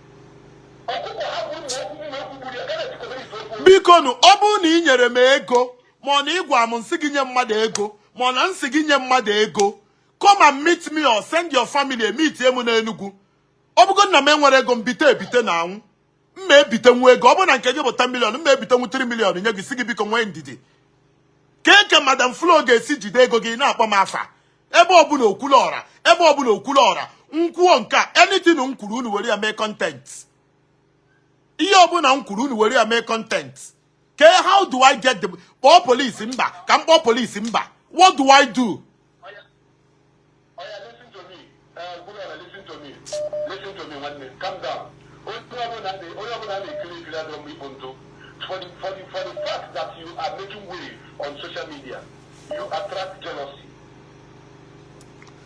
Ọkụkọ hapụ mgbe okwu gburu ya, na-etikọbere ite ofe olu.
Biko nụ, ọ bụrụ na ị nyere m ego, ma ọ na ịgwa m nsị gị nye mmadụ ego, ma ọ na nsị gị nye mmadụ ego, come and meet me or send your family, meet m n'Enugu. Ọ bụgo na m enwere ego, m bite ebite na anwụ mma ebite nwa ego. Ọ bụrụ na nke gị bụ 10 million, mma ebitenwu 3 million nye gị, si gị biko nwee ndidi ka eke. Madam Flo ga-esi jide ego gị na-akpọ m afa ebe ọbụla, okwulu ọra ebe ọbụla, okwulu ọra nkwuo nke a. Anything m kwuru, unu were ya mee content. Ihe ọbụla m kwuru, unu were ya mee content. Ke how do I get the kpọọ polisi mba ka m kpọọ polisi mba? What do I do?
Oya, listen to me. Gulala, listen to me. Listen to me, nwanne. Calm down. Onye ọbụla na-ekiri ekiri adọrọ m ikpo ntụ. For the fact that you are making wave on social media, you attract jealousy.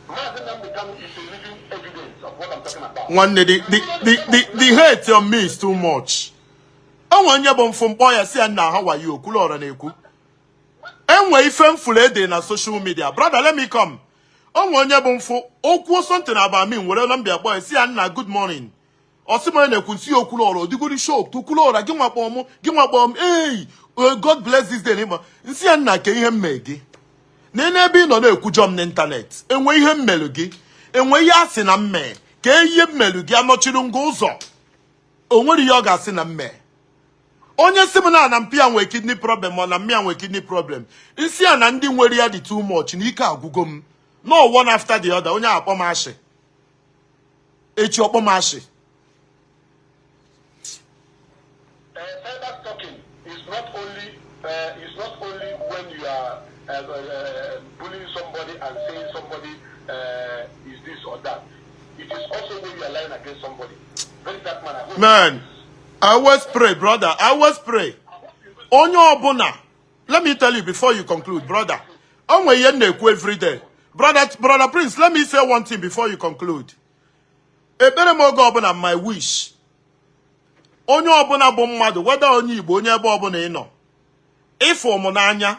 Maazị Nnamdi Kanu is a living evidence of what I'm talking about.
Nwanne, the hate on me is too much. Enwe onye bụ mfụ mkpọ ya si ya, "Nna, how are you?" Okwulu ọra na-ekwu enwe ife mfụrụ ede na social media. Brother, let me come. Onwe onye bụ mfụ okwu something about me, were na mbịa kpọ ya, si ya, "Nna, good morning." Ọsị m onye na-ekwu, nsi ya okwulu ọra odigori shock. Okwulu ọra, gị nwa kpọọ mụ, gị nwa kpọọ m. Ei, God bless this day. N'ịma nsị ya, "Nna, ke ihe m mee gị na n'ebe ị nọ na-ekwujọ m n'ịntanetị? Enwe ihe m melụ gị? Enwe ihe a sị na m mee? Ka ihe m melụ gị? Anọchiri ngwa ụzọ?" O nwere ihe ọ ga-asị na m mee. Onye si m na mpịa nwee kidney problem, ọ na mmịa nwee kidney problem, nsị a na ndị nwere ya dị too much na ike agwụgo m. No, one after the other, onye akpọ m ashị echi, ọkpọ m ashị.
Cyber stalking is not only when you are bullying somebody and saying somebody is this or that. It is also when you are lying against somebody. Very dark man. I hope
Man, I always pray, brother. I always pray. Onye ọbụla, let me tell you before you conclude, brother. Onwe ihe m na-ekwu every day. Brother, brother Prince, let me say one thing before you conclude. Ekpere m oge ọbụla, my wish. Onye ọbụla bụ mmadụ, whether onye Igbo, onye ebe ọbụla ị nọ, ịfụ m n'anya,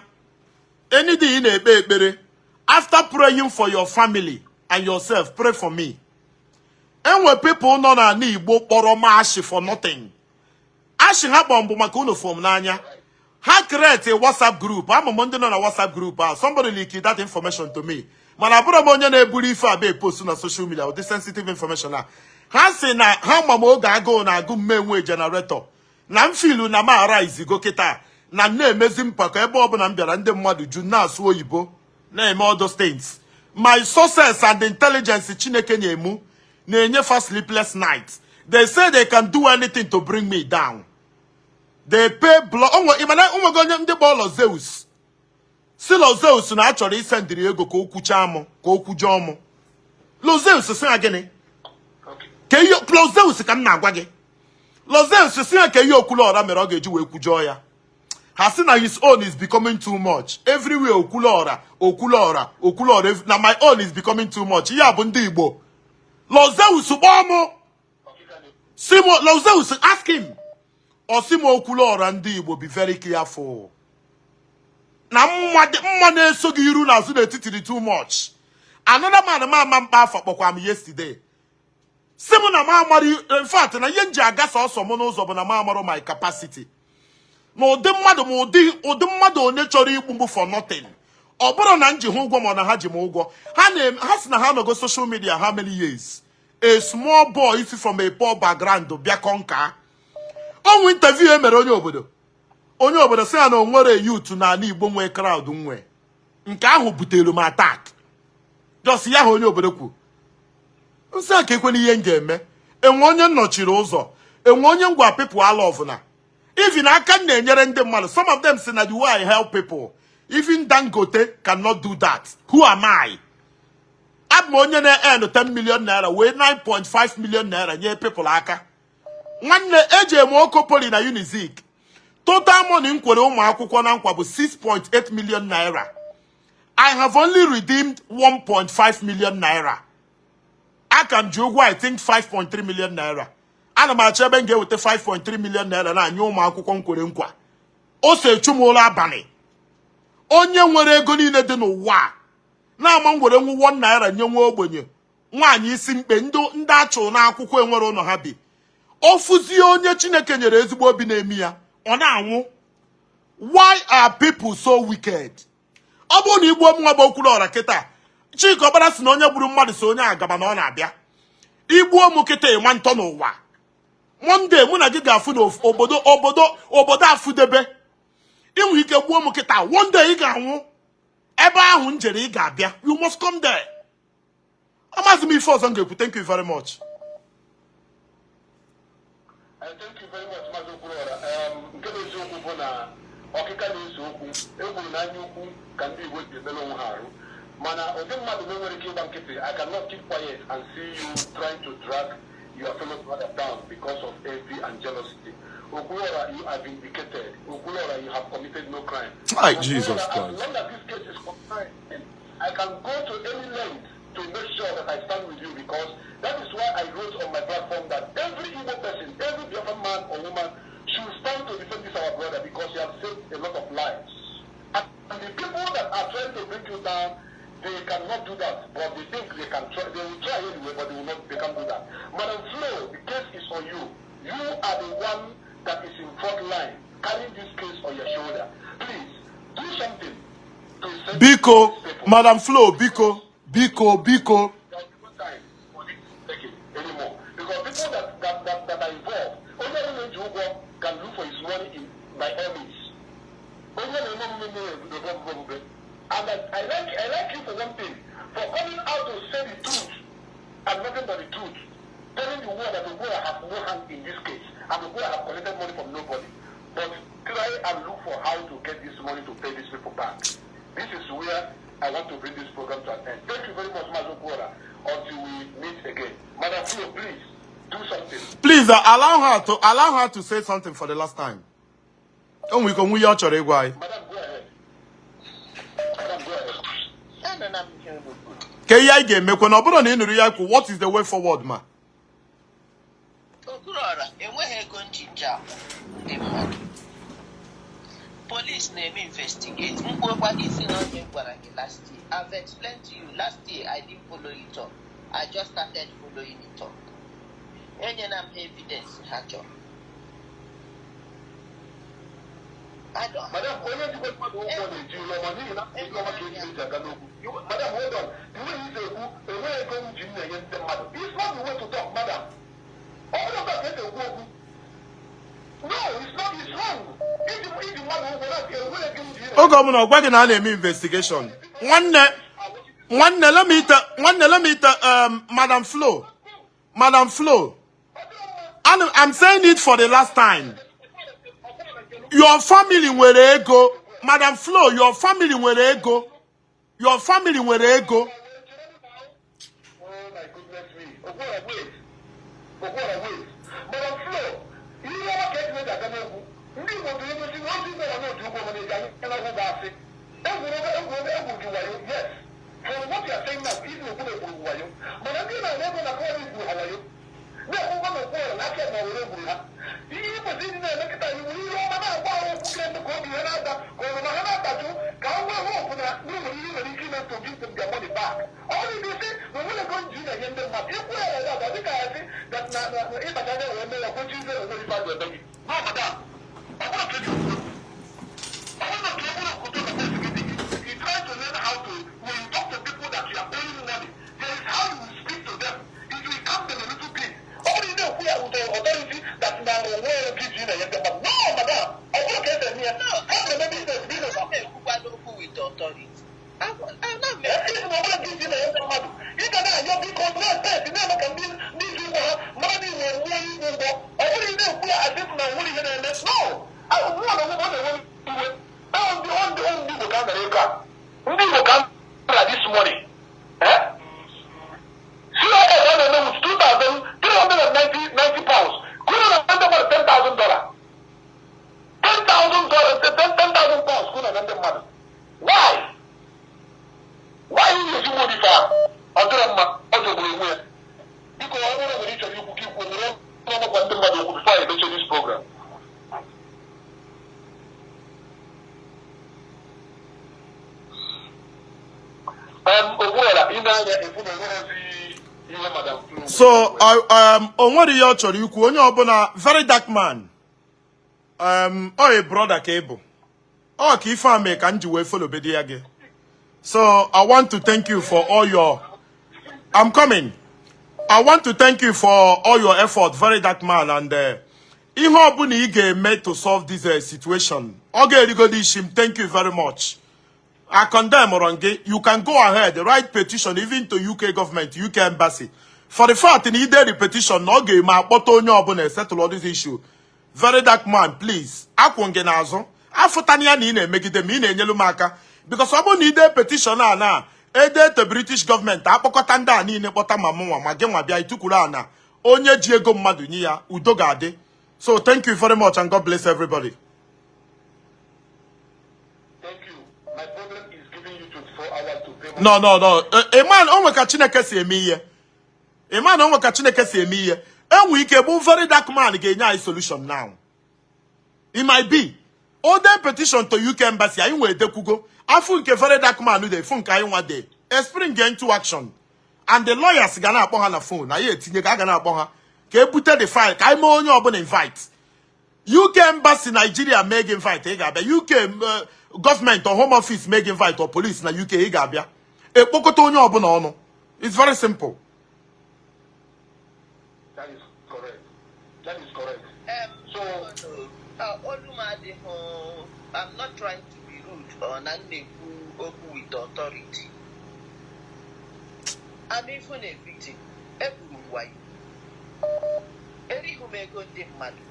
anything ị na-ekpe ekpere, after praying for your family and yourself, pray for me. Enwe people nọ n'ala Igbo kpọrọ m ashị for nothing. Ashị ha kpọrọ m bụ maka unu fụ m n'anya. Ha create a WhatsApp group. Ama m ndị nọ na WhatsApp group ahụ. Somebody leak that information to me, mana abụrụ m onye na-eburu ife abịa post na social media, ụdị sensitive information a. Ha sị na ha ma m oge agụụ na-agụ m, enwe generator na m filu na m arise go kịta na m na-emezi mpako. Ebe ọbụla m bịara, ndị mmadụ ju na-asụ oyibo, na-eme all those things. My success and intelligence Chineke na-emu na-enyefa sleepless nights. They say they can do anything to bring me down. They pay blood. Onwe ịmana onwego onye ndị kpọọ Zeus, si Lo Zeus na achọrọ isendịrị ego ka o kwuchaa mụ, ka o kwujọọ mụ. Lo Zeus si ha gịnị? Ka ihe Lo Zeus ka m na-agwa gị. Lo Zeus si ha ka ihe Okwuluọra mere ọ ga-eji wee kwujọọ ya. Ha sị na his own is becoming too much everywhere. Okwuluọra, Okwuluọra, Okwuluọra, na my own is becoming too much. Ihe a bụ ndị Igbo. Lo Zeus kpọọ mụ, si mụ, Lo Zeus, ask him, ọ sị m, "Okwuluọra, ndị Igbo, be very careful na mma mma na-eso gị iru n'azụ n'etiti dị too much." Another man ma ama mkpa afọ kpọkwa m yesterday, si m na m amara. In fact, na ihe m ji aga sọsọ m n'ụzọ bụ na m amarụ my capacity na ụdị mmadụ ma ụdị mmadụ onye chọrọ igbu m for nothing. Ọ bụrụ na m ji ha ụgwọ, ma ọ na ha ji m ụgwọ, ha na ha si na ha nọgo social media how many years? A small boy si from a poor background bịa conquer. Onwe interview e mere onye obodo, onye obodo sị ya na o nwere youth n'ala Igbo nwee crowd nwe nke ahụ butere m attack. Just ya ha onye obodo kwu nsị a ka ekwena ihe m ga-eme. Enwe onye nnọchiri ụzọ, enwe onye ngwa people ala ọfụna. Even aka m na-enyere ndị mmadụ, some of them say na the way I help people, even Dangote cannot do that. Who am I? Abụ m onye na-earn 10 million naira wee 9.5 million naira nye people aka. Nwanne, eji eme Oko Poly na Unizik. Total money m kwere ụmụ akwụkwọ na nkwa bụ 6.8 million naira. I have only redeemed 1.5 million naira. Aka m ji ụgwọ, I think, 5.3 million naira. Ana m achọ ebe m ga-eweta 5.3 million naira na-anye ụmụ akwụkwọ m kwere nkwa. O so echu m ụlọ abalị. Onye nwere ego niile dị n'ụwa a, na-ama m were nwu 1 naira nye nwa ogbenye, nwaanyị isi mkpe, ndị achụrụ n'akwụkwọ enwere ụlọ ha bi. Ofuzie onye Chineke nyere ezigbo obi na-eme ya, ọ na-anwụ. Why are people so wicked? Ọ bụrụ na igbuo m nwa bụ Okwuluọra kịta, Chika Ọkpara si na onye gburu mmadụ si onye agaba na ọ na-abịa. Igbuo m kịta, ịma ntọ n'ụwa. Monday mụ na gị ga-afụ na obodo afụdebe. Inwe ike gbuo m kịta, one day ị ga-anwụ. Ebe ahụ m jere, ị ga-abịa. You must come there. Amaghịzi m ife ọzọ m ga-ekwu. Thank you very much.
Thank you very much, Maazị Okwuluọra. Nke bụ eziokwu bụ na ọkịka na-ese okwu ekwuru na anya ukwu ka ndị Igbo ji emere onwe ha arụ, mana ụdị mmadụ na enwere ike ịgba nkịtị. I cannot keep quiet and see you trying to drag your fellow brother down because of envy and jealousy. Okwuluọra, you are vindicated. Okwuluọra, you have committed no crime.
Ay, Jesus
Okwuluọra,
Christ.
as long as this case is concerned, I can go to any length to make sure that I stand with you, because that is why I wrote on my platform that every Igbo person, every Biafran man or woman should stand to defend this our brother, because he has saved a lot of lives. And the people that are trying to bring you down, they cannot do that, but they think they can try. They will try anyway, but they will not. They can't do that. Madam Flo, the case is on you. You are the one that is in front line, carrying this case on your shoulder. Please do something to save
Biko,
these people.
Madam Flo, biko, biko, biko.
There is no time for this taking anymore. Because people that are involved, only onye ji ụgwọ can look for his money in by all means. Onye na-eme omume na-ebe omume. And I like you for one thing, for coming out to say the truth and nothing but the truth, telling the world that the world has no hand in this case and the world have collected money from nobody. But try and look for how to get this money to pay these people back. This is where I want to bring this program to an end. Thank you very much, Mazi Okwuluora. Until we meet again. Madam Flo, please do something.
Please allow her to say something for the last time. O nwere ike onwe ihe ọ chọrọ ịgwa anyị.
Madam, go ahead. Madam, go ahead.
Anọ na m ihe unu kwuru.
Ka ihe anyị ga-emekwa na ọ bụrụ na ị nụrụ ya kwu, what is the way forward, ma?
Okwuluọra, enweghị ego njinji akwụ ndị mmadụ. Police na-eme investigate. Mkpụrụkwa gị si na onye gwara gị last year. I've explained to you last year I didn't follow it up. I just started following it up. Enyela m ha evidence ha chọrọ. I don't
Madam, onye jikwa mmadụ ụgwọ na-eji ụlọ ma n'ihi na ụlọ ọma ka eji aga n'okwu. Madam, hold on. The way you say ekwu, enweghị ego m ji m na-enye ndị mmadụ. It's not the way to talk, madam. Ọ bụrụ ka esi ekwu okwu. No, it's not, it's wrong. Iji mmadụ ụgwọ na enweghị ego m ji.
Oge ọbụla ọ gwa gị na a na-eme investigation. Nwanne, let me tell, nwanne, let me tell, Madam Flo, Madam Flo, I'm saying it for the last time. Your family nwere ego. Madam Flo, your family nwere ego. Your family nwere ego.
Oh my goodness me. Okwara, wait. Okwara, wait. Madam Flo, ihe ọma ka esi aga n'okwu. Ndị Igbo tụrụ ilu si na otu ụgbọ na otu ụgbọ mana eji anya n'ụgwọ asị. Egwuru egwuru egwuru gị wayo, yes. From what you are saying now, isi na okwu na egburu wayo. Mana ndị na-ana ego na kọwa egburu ha wayo. Na-ekwu ụgwọ na okwuọra na aka na were egburu ha. Ihe ị kwesịrị ịdị na-eme kịta iwu ihe ọma na-agwa ha okwu ga-eme ka obi ha na-ada ka ọnụma ha na-adajụ, ka ha nwee hope na nwere ihe nwere ike ime to give them their money back. Ọ bụrụ na isi na onwere ego nji na-enye ndị mmadụ ikwu ya ya ya dịka ya sị that na ịbata anya wee mee ya kwechi ize onwere ife a ga-eme gị. No, madam. Ọ bụrụ ka eji okwu. Ọ bụrụ na ọ bụrụ otu na you try to learn how to, when you talk to people that you are owing money, there is how you will speak to them. It will calm them a little bit. Ọ bụrụ na ị na-ekwu ya with authority that na onwe ego iji na-enye ndị mmadụ. No, madam. Ọ bụrụ ka esi eme ya.
No,
Ha na-eme business business.
ana m ekwukwa n'okwu with authority. Ana m
Esi na ọbụla gị ji na-enye ndị mmadụ, ị ga na-ayọ biko, na-ete na-eme ka ndị ji ụgwọ ha mara na ị nwere nwa ikwu ụgwọ. Ọ bụrụ ị na-ekwu ya as if na nwere ihe na-eme. No, nwa na onwe ọ na-enwe iwe. Ọ ndị Igbo ka a nara ego a. Ndị Igbo ka a nara this money. Eh? Before I mention this program. Okwuola, ị na-anya ekwu na enweghịzi ihe Madam Flo.
So o nwere ihe ọ chọrọ ikwu. Onye ọbụla, Very Dark Man, ọ a brother ka ị bụ, ọ ka ife a mee ka m ji wee follow bedi ya gị. So I want to thank you for all your, I'm coming. I want to thank you for all your effort, Very Dark Man, and ihe ọbụla ị ga-eme to solve this situation, ọ ga-erigodi isi m. Thank you very much. I condemn gị. You can go ahead, write petition even to UK government, UK embassy. For the fact na ide the petition na ọ ga-eme akpọta onye ọbụla, settle all this issue. Very Dark Man, please, akwụ gị n'azụ. Afụtana ya na ị na-emegide ma ị na-enyelu m aka, because ọ bụrụ na ide petition a na ede to British government, akpọkọta ndị a niile, kpọta ma mụnwa ma gị nwa bịa itukwuru a na onye ji ego mmadụ nye ya, udo ga-adị. So thank you very much and God bless everybody.
Thank you. My problem is giving you 24 hours to pay.
No, ịma na onwe ka Chineke si eme ihe. Ịma na onwe ka Chineke si eme ihe. Enwe ike bụ Very Dark Man ga-enye anyị solution now. It might be ode petition to UK embassy, anyị nwee dekwugo afụ nke Very Dark Man dị fụ nke anyị nwa dị spring into action, and the lawyers ga na-akpọ ha na phone. Anyị etinye ka a ga na-akpọ ha ka ebute the file, ka anyị mee onye ọbụla invite. UK embassy Nigeria mee gị invite, ị ga-abịa. UK gọọmenti or Home Office mee gị invite, or police na UK, ị ga-abịa. Ekpokọta onye ọbụla ọnụ. It's very simple.
That is correct. That is correct.
So, olu m adịghị. I'm not trying to be rude or na m na-ekwu okwu with authority. I'm even a victim. Egburu m wayo. Erighị m ego ndị mmadụ.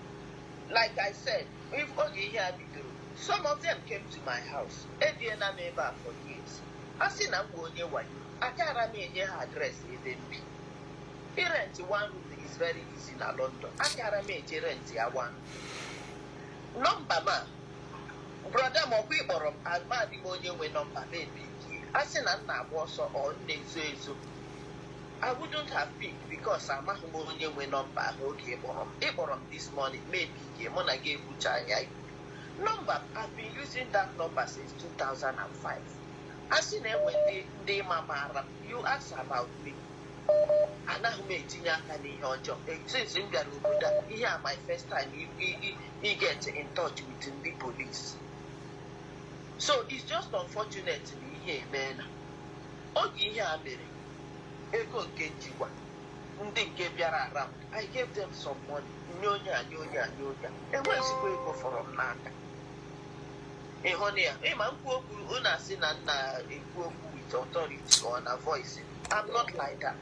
Like I said, if oge ihe a bidoro, some of them came to my house. Ebiela m ebe a for years. A sị na m bụ onye wayo, agara m enye ha address ebe m bi. Irent one room is very easy na London. Agara m eje rent ya one room. Nọmba m a, brother m, ọkwa ịkpọrọ m, amadị m onye nwe nọmba m epikie. A sị na m na-agba ọsọ ọ m na-ezo ezo, I wouldn't have picked because amaghị m onye nwe nọmba ahụ oge ịkpọrọ m. Ịkpọrọ m this morning, ma epikie, mụ na gị ekwucha anya. Nọmba m, I've been using that number since 2005. A sị na enwe ndị ma maara m, you ask about me. Anaghị m etinye aka n'ihe ọjọọ. Since m bịara obodo a, ihe a my first time I get in touch with ndị police. So it's just unfortunate na ihe emeela. Oge ihe a mere, ego nke njikwa ndị nke bịara around, I gave them some money, nye onye a, nye onye a, nye onye a. Enweghịzikwa ego fọrọ m n'aka. Ịhụ na ya, ịma nkwu okwu, unu asị na nna ekwu okwu with authority or na voice. I'm not like that.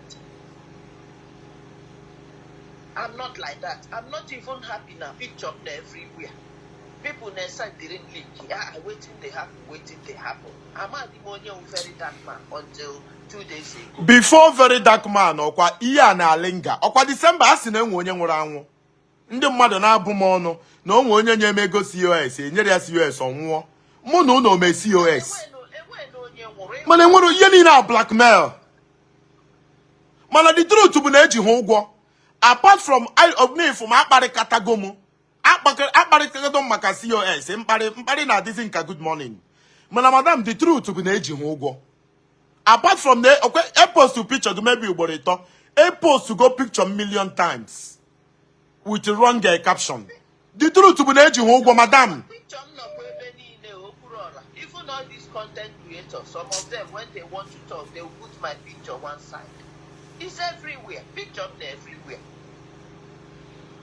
I'm not like that. I'm not even happy na picture m na everywhere. People na-esendịrị m link. Ah, wetin dey happen? Wetin dey happen? Amadị m onye wụ Very Dark Man until 2 days ago.
Before Very Dark Man, ọkwa ihe a na-alịnga, ọkwa Disemba, a sị na enwe onye nwụrụ anwụ. Ndị mmadụ na-abụ m ọnụ na onwe onye nye m ego COS, enyere ya COS, ọ nwụọ. Mụ na ụnụ ome COS.
Enwere onye nwụrụ.
Mana enwere ihe niile a blackmail. Mana the truth bụ na eji ha ụgwọ. Apart from n'efu ma akparịkatago m, akparịkatago m maka COS. Mkparị mkparị na-adịzi nka good morning. Mana madam, the truth bụ na eji ha ụgwọ. Apart from the okay, epost picture gị maybe ugboro 3, epost go picture million times with wrong caption. The truth bụ na eji ha ụgwọ, madam.
Picture m nọkwa ebe niile, okpuru ọra. Even all these content creators, some of them, when they want to talk, they will put my picture one side. It's everywhere. Picture m na everywhere.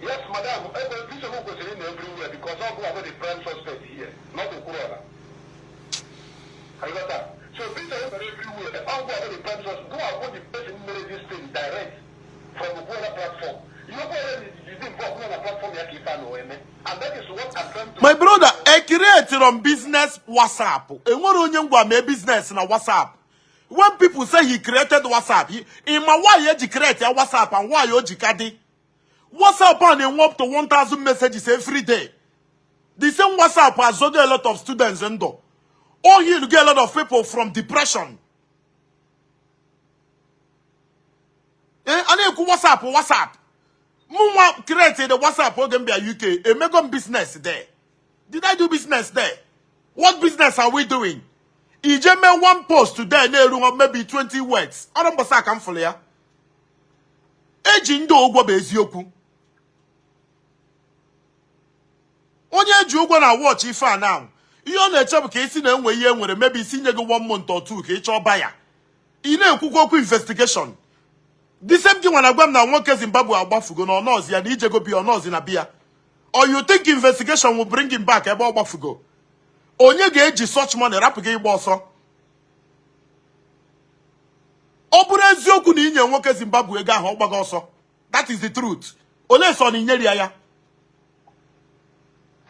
Yes, madam. This one goes in everywhere because all go the prime suspect here, not Okwuluora. Have you got that? So this is everywhere. All go the prime suspect. Go and put the person who made this thing direct from Okwuluora platform. You go ahead is involved on the platform ya keep on and that is what I'm trying to.
My brother, e create on business WhatsApp. Enwere onye ngwa mee business na WhatsApp. When people say he created WhatsApp, ịma why eji create ya WhatsApp and why o ji ka dị WhatsApp a na-enwe up to 1000 messages every day. The same WhatsApp azogo a lot of students ndụ o, heal a lot of people from depression. A na-ekwu WhatsApp, WhatsApp. Mụnwa create the WhatsApp oge m bịa UK, emego m business there? Did I do business there? What business are we doing? Ije mee one post today na-eru ha maybe 20 words. Ọrụ mbọsa ka m fụrụ ya. Eji ndị ụgwọ bụ eziokwu. Onye eji ụgwọ na watch ife a now. Ihe ọ na-eche bụ ka isi na-enwe ihe enwere, maybe isi nye gị one month or two ka ị chọọ baya. Ị na-ekwukwa okwu investigation. The same thing when agwa m na nwoke Zimbabwe agbafugo na ọnọzi ya na ijego bia ọnọzi na bia. Or you think investigation will bring him back ebe ọ gbafugo? Onye ga-eji such money rapụ gị ịgba ọsọ? Ọ bụrụ eziokwu na inye nwoke Zimbabwe ego ahụ, ọ gbago ọsọ. That is the truth. Olee sọ na inyere ya ya?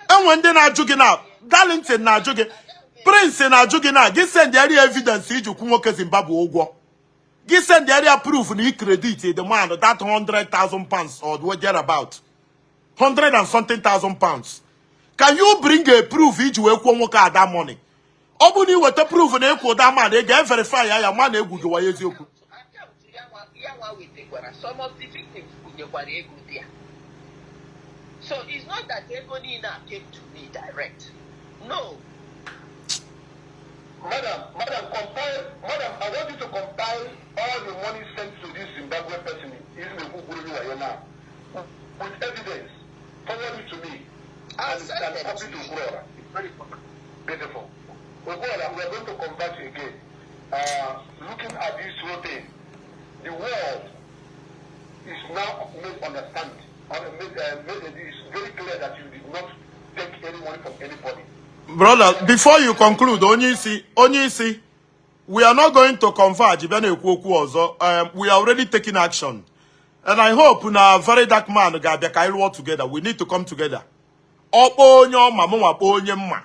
Enwe ndị na-ajụ gị na Darlington na-ajụ gị, Prince na-ajụ gị na gị send ya evidence iji kwụ nwoke Zimbabwe ụgwọ. Gị send ya proof na i credit the man that £100,000 or what thereabout. Hundred and something thousand pounds. Can you bring a proof iji wee kwụọ nwoke a that money? Ọ bụrụ na ị weta proof na ịkwụ that man, ị ga-verify ya ya ma na egwu gị wayo eziokwu.
Akaụntụ ya nwa wetakwara, some of the victims kwunyekwara ego there. So it's not that ego niile a came to me direct. No.
Madam, madam, compile, madam, I want you to compile all the money sent to this Zimbabwe person, isn't the now, with evidence. Forward it to me.
I'll
And,
send
and
them
copy
to
to
you.
Okwuluora. It's very beautiful. Okwuluora, we are going to come back again. Looking at this whole thing, the world is now made understand, made, it is very clear that you did not take any money from anybody.
Brother, before you conclude, onye isi, onye isi, we are not going to converge bịa na-ekwu okwu ọzọ. We are already taking action. And I hope na Very Dark Man ga-abịa ka anyị rụọ together. We need to come together. Ọ kpọọ onye ọma, mụnwa kpọọ onye mma.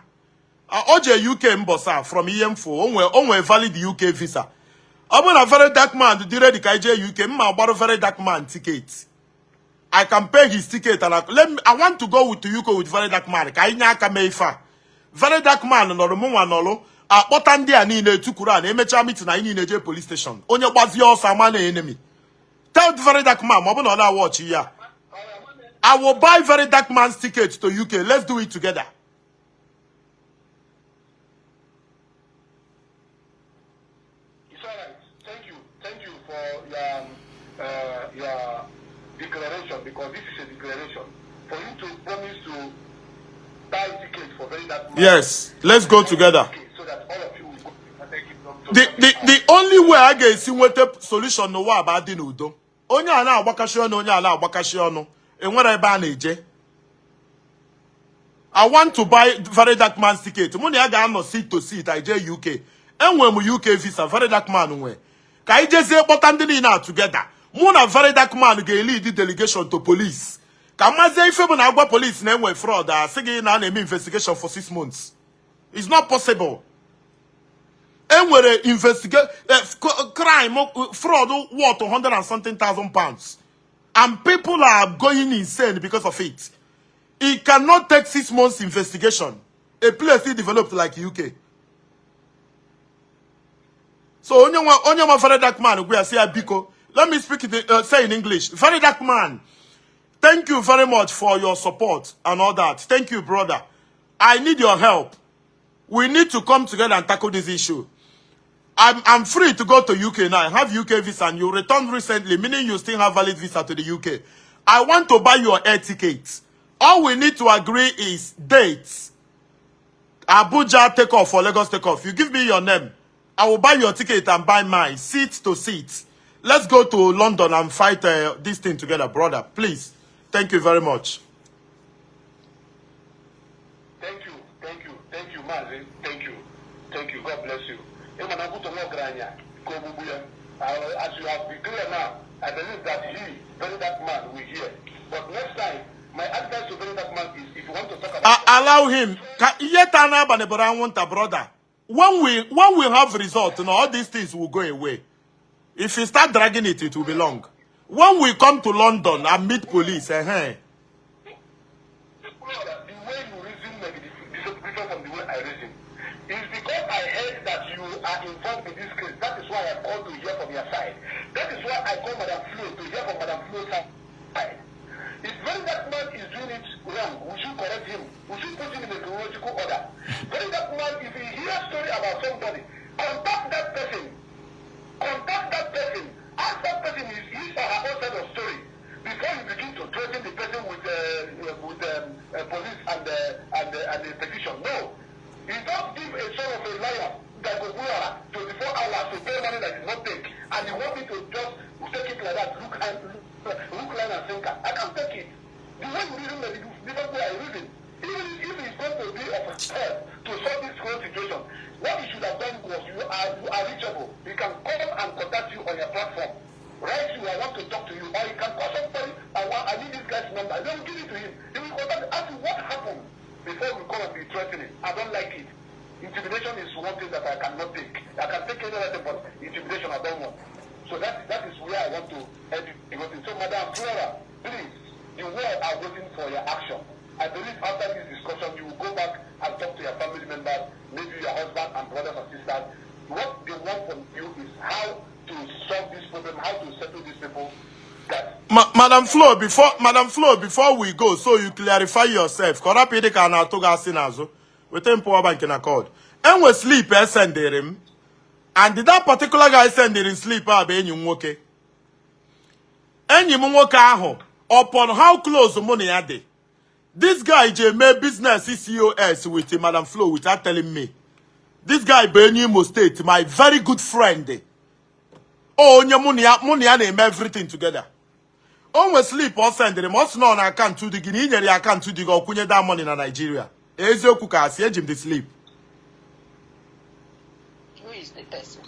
O jee UK mbọsa from ihe mfu, o nwee valid UK visa. Ọ bụrụ na Very Dark Man dị ready ka anyị jee UK, mma gbarụ Very Dark Man ticket. I can pay his ticket and I want to go with to UK with Very Dark Man ka anyị nye aka mee ife a. Very Dark Man nọrọ, mụnwa nọrọ, akpọta ndị a niile etukwuru a na emechaa meeting, anyị niile jee police station. Onye gbazie ọsọ ama na enemy. Tell the Very Dark Man ma ọ bụ na ọ na-awatch ya. I will buy Very Dark Man's ticket to UK. Let's do it together.
It's all right. Thank you. Thank you for your declaration, because this is a declaration. For you to promise to buy tickets for Very Dark Man.
Yes, let's go together.
Okay, so that all of you will go to United Kingdom to
The only way a ga-esi nweta solution n'ụwa bụ adị n'udo. Onye a na-agbakashi ọnụ, onye a na-agbakashi ọnụ, enwere ebe a na-eje. I want to buy Very Dark Man's ticket. Mụ na ya ga-anọ seat to seat, anyị jee UK. Enwere m UK visa, Very Dark Man nwee. Ka anyị jezie kpọta ndị niile a together. Mụ na Very Dark Man ga-lead delegation to police. Ka mazie ife bụ na agwa police na enwe fraud, a sị gị na a na-eme investigation for 6 months. It's not possible. Enwere investigate crime, fraud worth 100 and something thousand pounds, and people are going insane because of it. It cannot take 6 months investigation, a place still developed like UK. So onye nwa Very Dark Man gwa ya sị ya biko, let me speak in, say in English. Very Dark Man, thank you very much for your support and all that. Thank you, brother. I need your help. We need to come together and tackle this issue. I'm free to go to UK now. I have UK visa and you returned recently, meaning you still have valid visa to the UK. I want to buy your air tickets. All we need to agree is dates. Abuja take off or Lagos take off. You give me your name. I will buy your ticket and buy mine, seat to seat. Let's go to London and fight this thing together, brother. Please. Thank you very much.
Thank you, thank you, thank you, Mazi. Thank you, thank you. God bless you. Ịma na nkwutọ nwa ọgaranya ka ogbugbu ya. As you have been clear now, I believe that he, Very Dark Man, will hear. But next time, my advice to Very Dark Man is if you want to talk about
Allow him. Ka ihe taa n'abalị bụrụ anwụnta, brother. When we have result, now all these things will go away. If you start dragging it, it will be long. When we come to London and meet police,
The way you reason may be different from the way I reason. It's because I heard that you are involved in this case. That is why I called to hear from your side. That is why I called Madam Flo to hear from Madam Flo's side. If Very Dark Man is doing it wrong, we should correct him. We should put him in a chronological order. Very Dark Man, if he hears story about somebody, contact that person. Contact that person. Ask that person his or her own side of story before you begin to threaten the person with police and the petition. No. You don't give a son of a liar like Okwuluora 24 hours to pay money that is not take, and you want me to just take it like that, look and hook, line and sinker. I can't take it. The way you reason may be different way I reason. Even if it's going to be of help to solve this whole situation, what you should have done was you are reachable. He can call and contact you on your platform. Write you, "I want to talk to you," or you can call somebody, I need this guy's number." They will give it to him. He will contact, ask you what happened before we come and be threatening. I don't like it. Intimidation is one thing that I cannot take. I can take any other thing, but intimidation I don't want. So that is where I want to end the whole thing. So, Madam Flora, please, the world are waiting for your action. I believe after this discussion, you will go back and talk to your family members, maybe your husband and brothers and sisters. What they want from you is how to solve this problem, how to settle these people. That
Madam Flo, before Madam Flo, before we go, so you clarify yourself. Ka ọ rapụ ịdị ka a na-atụ gị asị n'azụ. Weta m power bank na cord. Enwe slip esendịrị m. And that particular guy sendịrị slip a bụ enyi m nwoke. Enyi m nwoke ahụ, upon how close mụ na ya dị, this guy ji eme business COS with Madam Flo without telling me. This guy bụ enyi Imo State, my very good friend. Onye mụ na ya na-eme everything together. O nwe slip ọ sendịrị m, ọ sị na ọ na akaụntụ di gị, na i nyere ya akaụntụ di gị, ọ kwụnye that money na Nigeria. Eziokwu ka asị? Eji m the slip.
Who is the person?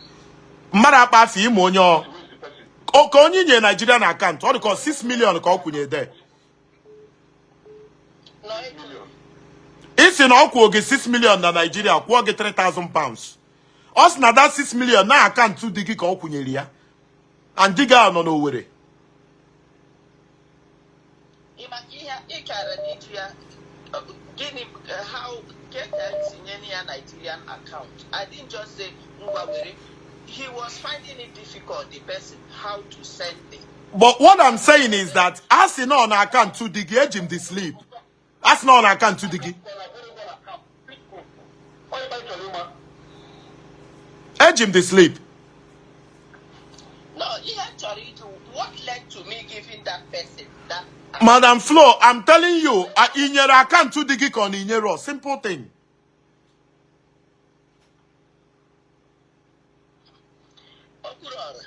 Mmadụ akpa afọ ime onye ọ
Who is the person?
Ka onye nye Nigeria na akaụntụ, ọ dị ka 6 million ka ọ kwụnye there.
No,
Million.
Isi na ọ kwụọ gị 6 million na Nigeria, kwụọ gị £3000. Ọ sị na that 6 million na akaụntụ di gị ka ọ kwụnyere ya, and di gị ahụ nọ n'Owerri.
Ị maka ihe ị kara n'iju ya, gịnị, how ke ka tinye ya Nigerian account? I didn't just say, "Ngwa were." He was finding it difficult, the person, how to send it.
But what I'm saying is that a sị na ọ na akaụntụ di gị, eji m the slip. A sị na ọ na akaụntụ di gị.
Onye ba chọrọ ịma.
Eji m the slip.
No, ihe m chọrọ ịjụ, what led to me giving that person that?
Madam Flo, I'm telling you, ị nyere akaụntụ di gị ka ọ na inyere? Simple thing.
Okwuluora.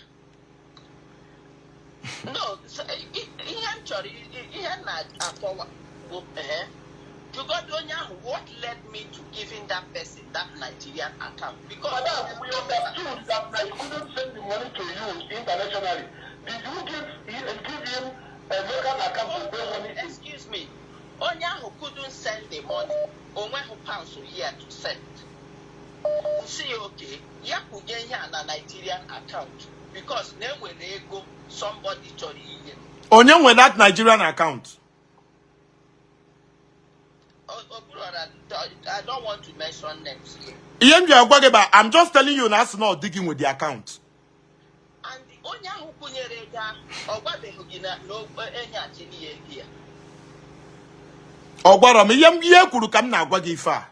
No, so, ihe m chọrọ ihe m na-akọwa bụ jụgodu onye ahụ what led me to giving that person that Nigerian account, because
Madam, we understood that I couldn't send the money to you internationally. Did you give him a local account to pay money in?
Excuse me, onye ahụ couldn't send the money, onweghị pounds here to send. Nsi ya oke ya kwụnye ihe a na Nigerian account because na enwere ego somebody chọrọ inye m.
Onye nwe that Nigerian account?
Okwuluora, I don't want to mention names here.
Ihe m ji agwa gị ba, I'm just telling you na asị na ọ dị gị nwe the account.
And onye ahụ kwụnyere ego ahụ, ọ gwabeghị gị na enyeghachila ya ego ya?
Ọ gwara m ihe m ihe kwuru ka m na-agwa gị ife a.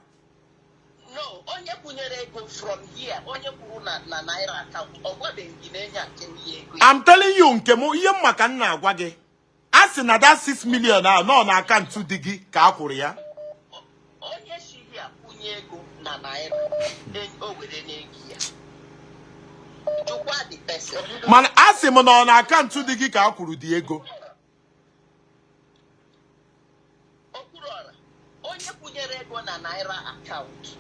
No, onye kwụnyere ego from here, onye kwuru na naira account, ọ gwabeghị gị na enyeghachila ya ego ya?
I'm telling you, nke m, ihe m maka m na-agwa gị, a sị na that 6 million ahụ nọ na akaụntụ di gị ka a kwụrụ ya.
Onye si here kwụnye ego na naira, o were n'ego ya, jụkwa the person.
Mana a sị m na ọ na akaụntụ di gị ka a kwụrụ dị ego.
Okwuluora, onye kwụnyere ego na naira account,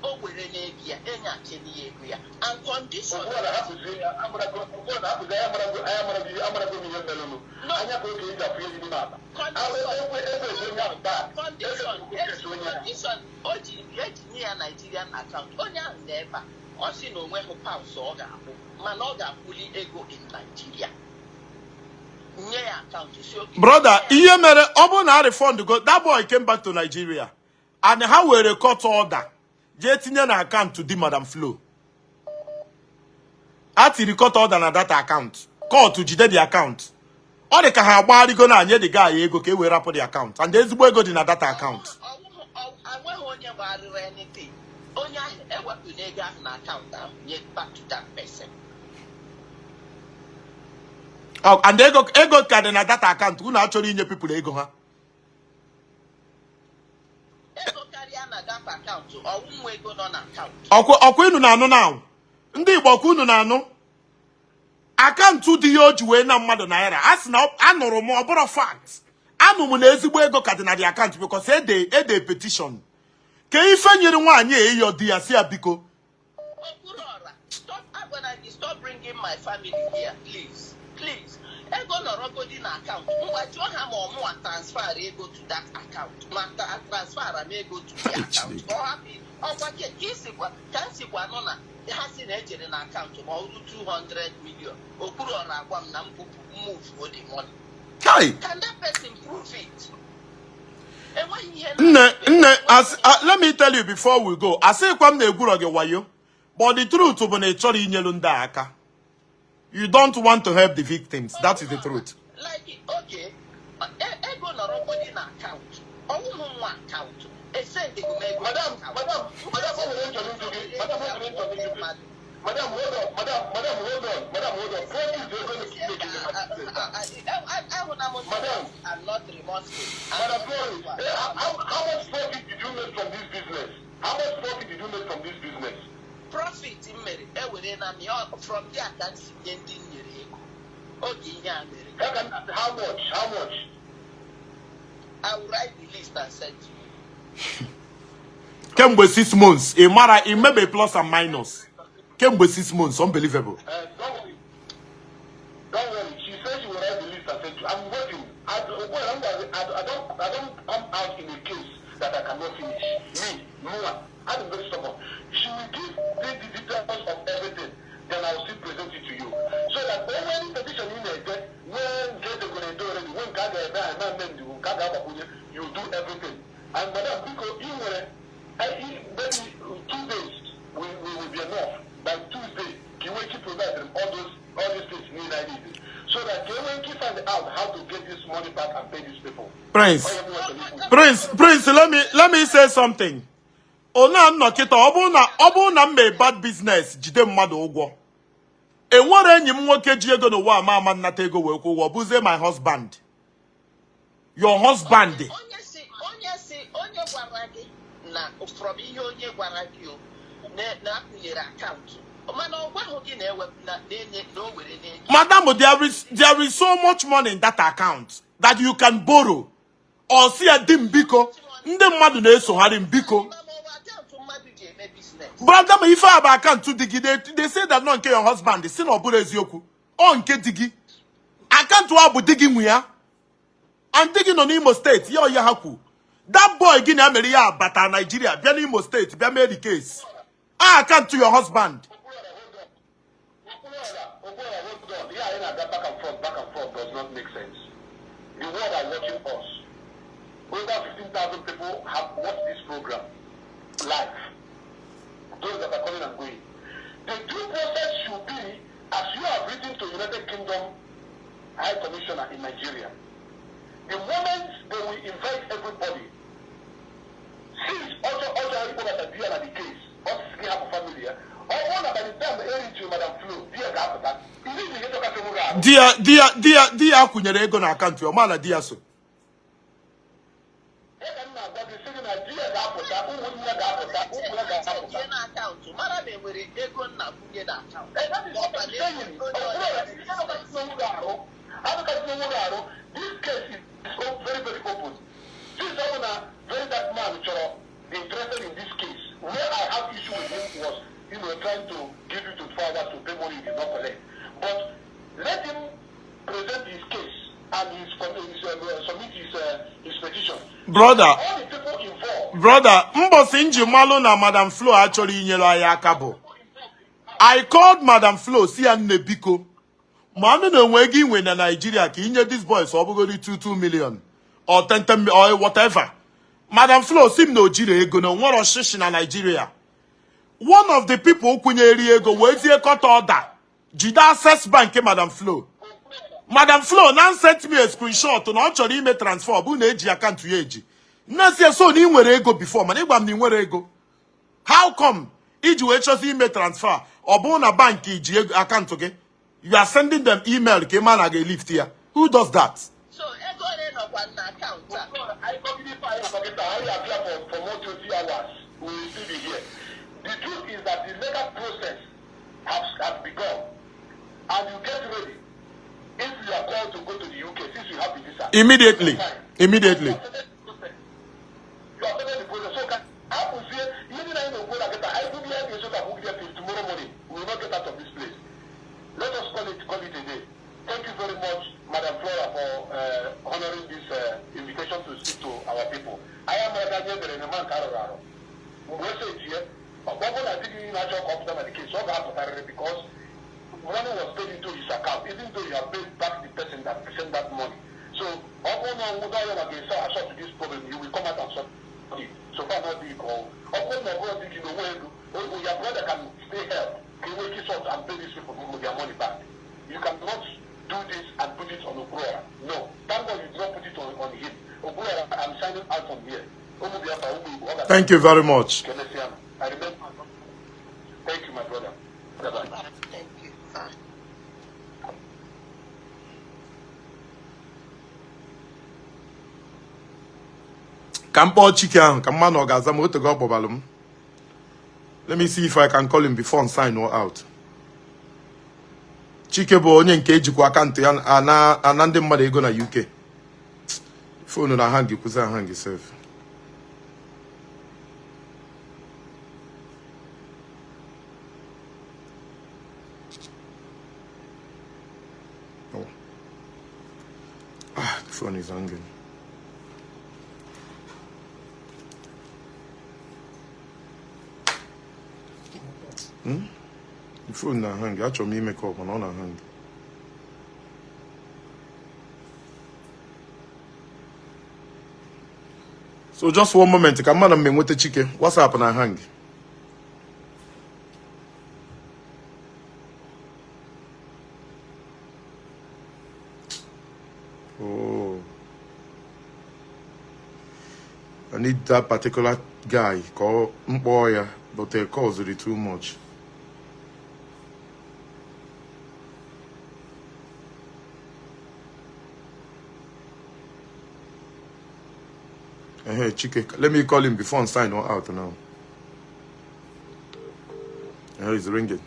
o were n'ego ya, enyeghachila ya ego ya, and condition.
Okwuluora, hapụzie ya, amarago. Okwuluora, hapụzie ya, amarago, anyị amarago, amarago m ihe merenụ.
No.
Anya ka oge eji afụ ihe n'ime akpa.
Condition.
Ekwe ebe ezi onye ahụ taa.
Condition.
Ebe ezi onye ahụ.
Condition o ji eji nye ya Nigerian account, onye ahụ nọ ebe a, ọ sị na onweghị pounds ọ ga-akwụ, mana ọ ga-akwụli ego in Nigeria, nye ya akaụntụ si oke.
Brother, ihe mere ọ bụrụ na a refund go, that boy came back to Nigeria and ha were court order jee tinye na akaụntụ di Madam Flo. A tiri court order na that account, court jide the account. Ọ dị ka ha agbagharịgo na anye the guy ego ka e wee rapụ the account, and ezigbo ego dị na that account.
Enweghị onye gbagharịrị anything. Onye ahụ ewepụla ego ahụ na akaụntụ ahụ nye back to that person.
Oh, and ego ka dị na that account. Unu achọrọ inye people ego ha.
Ego karịa na that akaụntụ, ọwụ nwa ego nọ na akaụntụ.
Ọkwa unu na-anụ na ndị Igbo, ọkwa unu na-anụ akaụntụ dị ya o ji wee na mmadụ naira. A sị na anụrụ m, ọ bụrụ fact, anụ m na ezigbo ego ka dị na the account because ede petition ka ife nyere nwaanyị a ịyọ di ya si ya biko.
Okwuluọra, stop. Agwana gị, stop bringing my family here, please, please. Ego nọrọgodi na akaụntụ. Ngwa, jụọ ha ma ọmụwa transfer ego to that account, ma transfer m ego to the account ka ọ hapụ ọkwa ka isikwa ka m sikwa nọ na ha si na ejere na akaụntụ ma ọ ru 200 million. Okwuluọra agwa m na m bupụ, move the money.
Kai!
Can that person prove it? Enweghị ihe.
Nne, nne, as let me tell you before we go, asịkwa m na egwurọ gị wayo, but the truth bụ na ị chọrọ inyelu ndị a aka. You don't want to help the victims. That is the truth.
Like, okay, ego nọrọgodi na akaụntụ, ọwụhụ nwa akaụntụ esendịghị m ego.
Madam, madam, madam, o nwere nchọrọ ịjụ gị. Madam, o nwere nchọrọ ịjụ gị. Madam, hold on. Madam, madam, hold on. Madam, hold on. Profit ego na
Ahụna m.
Madam.
I'm not remorseful. I'm
Madam
not
Glory,
remorseful.
how much profit did you make from this business? How much profit did you make from this business?
Profit m mere ewere na m ya. From there ka m si nye ndị m nyere ego oge ihe a mere.
How much? How much?
I will write the list and send to you.
Kemgbe 6 months, ị mara imebe plus and minus kemgbe 6 months. Unbelievable.
Don't worry. Don't worry. She said she will write the list and send to you. I'm waiting. Well, I don't come out in a case that I cannot finish. Me, Noah, I'm very stubborn. She will give me the details of everything. Then I will still present it to you. So that when petition in there, when get the going to do already, when God you do everything. And madam, because you were, maybe 2 days we will be enough. By Tuesday, can we keep provide them all these things need I need, so that they will keep find out how to get this money back and pay these people.
Prince, Prince, Prince, let me say something. Ona nnọ kịta, ọ bụrụ na m mee bad business jide mmadụ ụgwọ, enwere enyi m nwoke ji ego n'ụwa ama ama nnata ego wee kwụ ụgwọ, bụzie my husband, your husband.
Onye si onye gwara gị na from ihe onye gwara gị o na akwụnyere akaụntụ, mana ọ gwaghị gị na ewepụ na na-enye na o were n'ego.
Madam, there is so much money in that account that you can borrow or si ya di m biko, ndị mmadụ na-esogharị m, biko.
Ma ọ bụ akaụntụ mmadụ ji eme business.
Brother, ma ife a bụ akaụntụ di gị. They say that nọ nke your husband si na ọ bụrụ eziokwu, ọ nke di gị. Akaụntụ a bụ di gị nwe ya, and di gị nọ n'Imo Steeti ya ọya ha kwu. That boy gị na mere ya bata Nigeria, bịa n'Imo Steeti, bịa mee the case a, akaụntụ your husband.
Okwuluọra, Okwuluọra, hold on. Yeah, I that back and forth does not make sense. The world are watching us. Over 15,000 people have watched this program live. Those that are coming and going. The due process should be, as you have written to United Kingdom High Commissioner in Nigeria, the moment they will invite everybody, since also people that are there at the case, also have a family, or one by the time they reach Madam Flo, dear Gapata, you need to get to
Di ya kwụnyere ego na akaụntụ ya, ọ ma na di ya so.
Ya ka m na-agwa gị, sị gị na di ya ga-apụta, ụmụnne ya ga-apụta, ụmụ ya ga-apụta.
Jee na akaụntụ mara ma enwere ego nna kwunye na akaụntụ.
Eh, that is what I'm saying. Ọ bụrụ na ihe adọkasị onwe gị arụ, adọkasị onwe gị arụ, this case is very, very open. Since ọ bụ na very dark man chọrọ be interested in this case, where I have issue with him was, trying to give you 24 hours to pay money you did not collect. But let him present his case and submit his petition.
Brother.
All the people involved.
Brother, mbọsị nji malụ na Madam Flo achọrọ inyere anyị aka bụ I called Madam Flo, si ya, nne, biko, ma anụ na onwe ego inwe na Nigeria ka inye this boys, ọ bụgodi 22 million or 10 10 or whatever. Madam Flo si m na o jiri ego na onwere ọchịchị na Nigeria. One of the people kwụnyere ego wee tie court order jide Access Bank Madam Flo. Madam Flo now sent me a screenshot na ọ chọrọ ime transfer, ọ bụ na eji akaụntụ ya eji. Nna so na ị nwere ego before, mana ịgwa m na ị nwere ego. How come iji wee chọzi ime transfer, ọ bụrụ na bank ji ego akaụntụ gị? You are sending them email ka ị ma na ga-elift ya. Who does that?
So ego ole nọkwa na akaụntụ a?
I talking if I forget I appear for more 20 hours. We will still be here. The truth is that the legal process has begun. And you get ready. If you are called to go to the UK, since you have the visa.
Immediately.
Fine.
Immediately.
You have started the process. You have started the process. So can I will say, even I know go like that, I will be here so that we will till tomorrow morning. We will not get out of this place. Let us call it a day. Thank you very much, Madam Flora, for honoring this invitation to speak to our people. I am Daniel Bereneman Karoraro. Mgbe o etie, ọ bụrụ na di gị na-achọ ka ọ pụta na the case, ọ ga-apụtarịrị because money was paid into his account, even though you have paid back the person that sent that money. So, ọ bụrụ na ọnwụ ya na ga-ese asort this problem, you will come out and sort it. So far, not big or ọ bụrụ na ọ bụrụ di gị na onwe ego, your brother can still help. Ka e nwee ike sort and pay these people their money back. You cannot do this and put it on Okwuluora. No. Thank God you did not put it on him. Okwuluora, I'm signing out from here. Ụmụ Biafra, ụmụ Igbo, ọ ga-
Thank you very much.
Kemesianụ. I remember. Thank you, my brother. Bye-bye.
Thank you. Bye.
Ka m kpọọ Chike ahụ ka mma na ọ ga-aza m otego ọ kpọbalụ m. Let me see if I can call him before and sign or out. Chike bụ onye nke ejikwa akaụntụ ya ana ndị mmadụ ego na UK. Phone na hang kwụsị hang sef. Oh. Ah, the phone is hanging. The phone na hang. Achọrọ m ime call mana ọ na hang. So just one moment ka mmadụ m enweta Chike. WhatsApp na hang. Oh. I need that particular guy ka ọ mkpọọ ya, but the calls dị too much. Hey, Chike, let me call him before I sign or out now. He's ringing.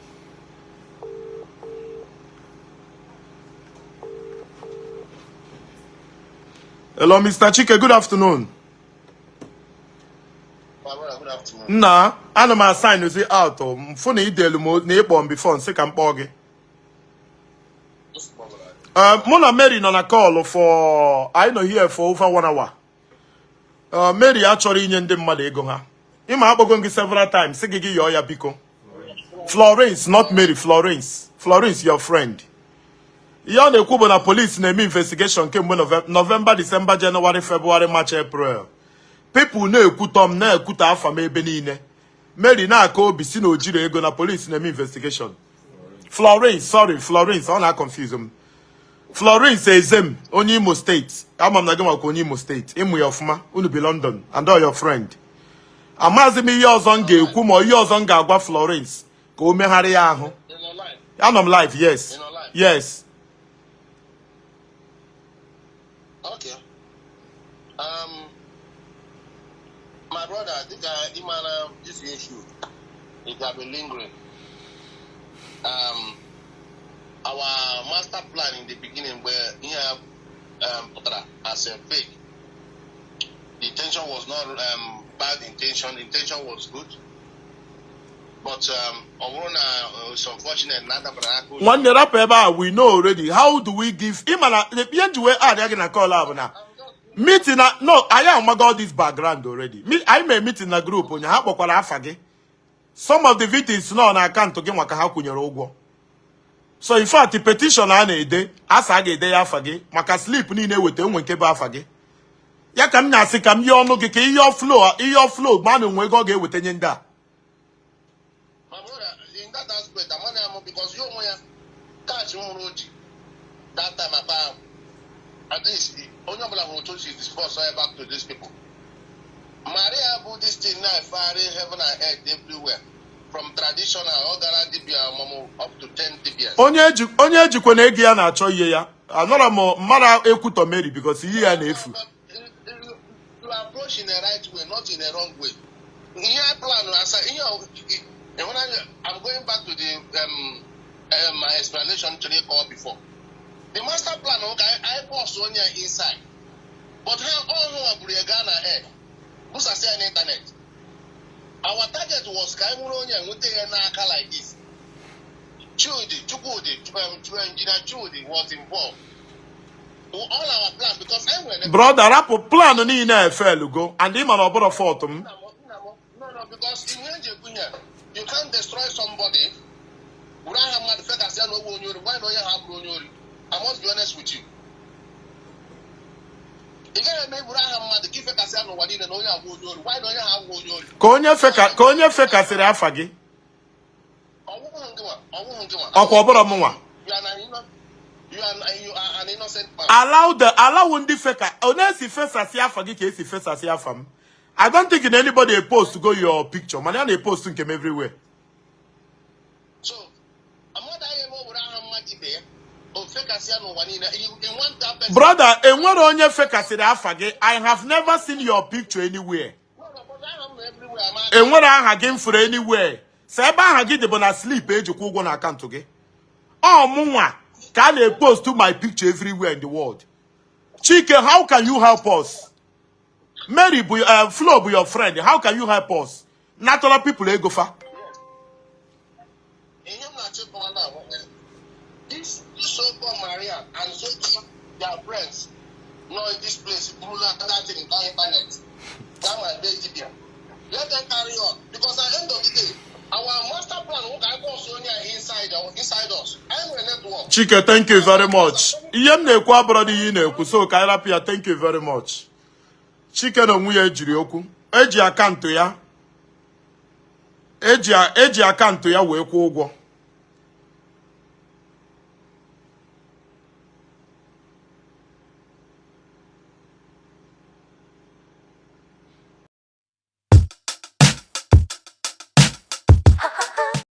Hello, Mr. Chike. Good afternoon.
My brother, good afternoon.
Nna, ana m asign ozi out. Mfụ na idelu m na ịkpọ m before nsị ka m kpọọ gị. Mụ na Mary nọ na call for anyị nọ here for over one hour. Mary achọrọ inye ndị mmadụ ego ha. Ịma akpọgo gị several times sị gị gị yọọ ya biko. Florence, not Mary, Florence. Florence, your friend. Ihe ọ na-ekwu bụ na police na-eme investigation kemgbe November, December, January, February, March, April. People na-ekwutọ m, na-ekwutọ afa m ebe niile. Mary na-aka obi si na o jiri ego na police na-eme investigation. Florence, sorry, Florence, ọ na-confuse m. Florence Ezem, onye Imo State. Ama m na gị nwakwa onye Imo State. Ịmụ ya ọfụma, unu bi London, and all your friend. Amaghịzi m ihe ọzọ m ga-ekwu ma ihe ọzọ m ga-agwa Florence ka o megharịa ahụ.
In your life.
Anọ m live, yes.
In your life.
Yes.
Okay. My brother, I think Imana, this issue, it has been lingering. Our master plan in the beginning, where he have put as a fake, the intention was not bad intention. The intention was good. But ọ bụrụ na it's unfortunate na adabara aka oyi.
Nwanne, rapụ ebe a, we know already. How do we give? Ịma na ihe nji wee add ya gị na call a bụ na meeting na no anyị amago all this background already. Anyị mere meeting na group onye ha kpọkwara afa gị. Some of the victims nọ na akaụntụ gị maka ha kwụnyere ụgwọ. So in fact, petition a na-ede asa a ga-ede ya afa gị maka slip niile eweta enwe nke bụ afa gị. Ya ka m na-asị ka m yie ọnụ gị ka ihe flow ihe flow ma na onwe ego ọ ga-eweta nye ndị a.
My brother, in that aspect, amana m because ya onwe ya cash nwụrụ o ji That time akpa, at least onye ọbụla hụrụ otu o si disburse ya back to these people. Maria bụ this thing na-efegharị heaven and earth everywhere, from traditional, ọ gara dibia ọmụmụ up to 10 dibias.
Onye ejikwa na ego ya na-achọ ihe ya, anọrọ m mmadụ ekwutọ Mary because ihe ya na-efu.
You approach in the right way, not in the wrong way. Ihe I plan asa ihe ịhụnanya, I'm going back to the my explanation to the call before. The master plan bụ ka anyị force onye inside, but ha ọhụụ buru ya gaa na air, busasị ya n'internet. Our target was ka anyị nwere onye nweta ya n'aka like this. Chudi Chukwudi, Engineer Chudi was involved. All our plan, because anyị nwere
Brother, rapụ plan niile efelugo, and ị ma na ọ bụrụ fault m.
No, because ihe eji ekwu ya, you can't destroy somebody, were aha mmadụ fekasị ya na ogbe onye ori. Why na onye ha bụrụ onye ori? I must be honest with you. Ị gaghị eme buru aha mmadụ ka ifekasị ya n'ụwa niile na onye abụ onye ori. Why na onye ha abụ onye ori?
Ka onye fekasịrị afa gị?
Ọwụhụ ngịnwa, ọwụhụ ngịnwa.
Ọkwa ọbụrụ m nwa.
You are an innocent man.
Allow ndị feka onye esi fesasị afa gị ka esi fesasị afa m. I don't think na anybody post go your picture, mana ya na-epost nke m everywhere.
So mmadụ agha eme o were aha mmadụ ibe ya o fekasị ya n'ụwa niile. You want that person?
Brother, enwere onye fekasịrị afa gị. I have never seen your picture anywhere.
No, but aha m nọ everywhere ama.
Enwere aha gị m furu anywhere. Sa ebe aha gị dị bụ na slip ejikwa ụgwọ na akaụntụ gị. Ọ mụnwa ka a na-epost my picture everywhere in the world. Chike, how can you help us? Mary bụ Flo bụ your friend. How can you help us natural people ego fa?
Ihe m na-achọ ịkọwa na this so-called Maria and so-called their friends nọ in this place burula that thing on internet that my day dibia. Let them carry on, because at the end of the day, our master plan wụ ka anyị force onye a inside us. Anyị nwere network.
Chike, thank you very much. Ihe m na-ekwu abụrụ dị ihe ị na-ekwu, so ka anyị rapụ ya. Thank you very much. Chike na onwe ya ejiri okwu eji akaụntụ ya, eji akaụntụ ya wee kwụọ ụgwọ.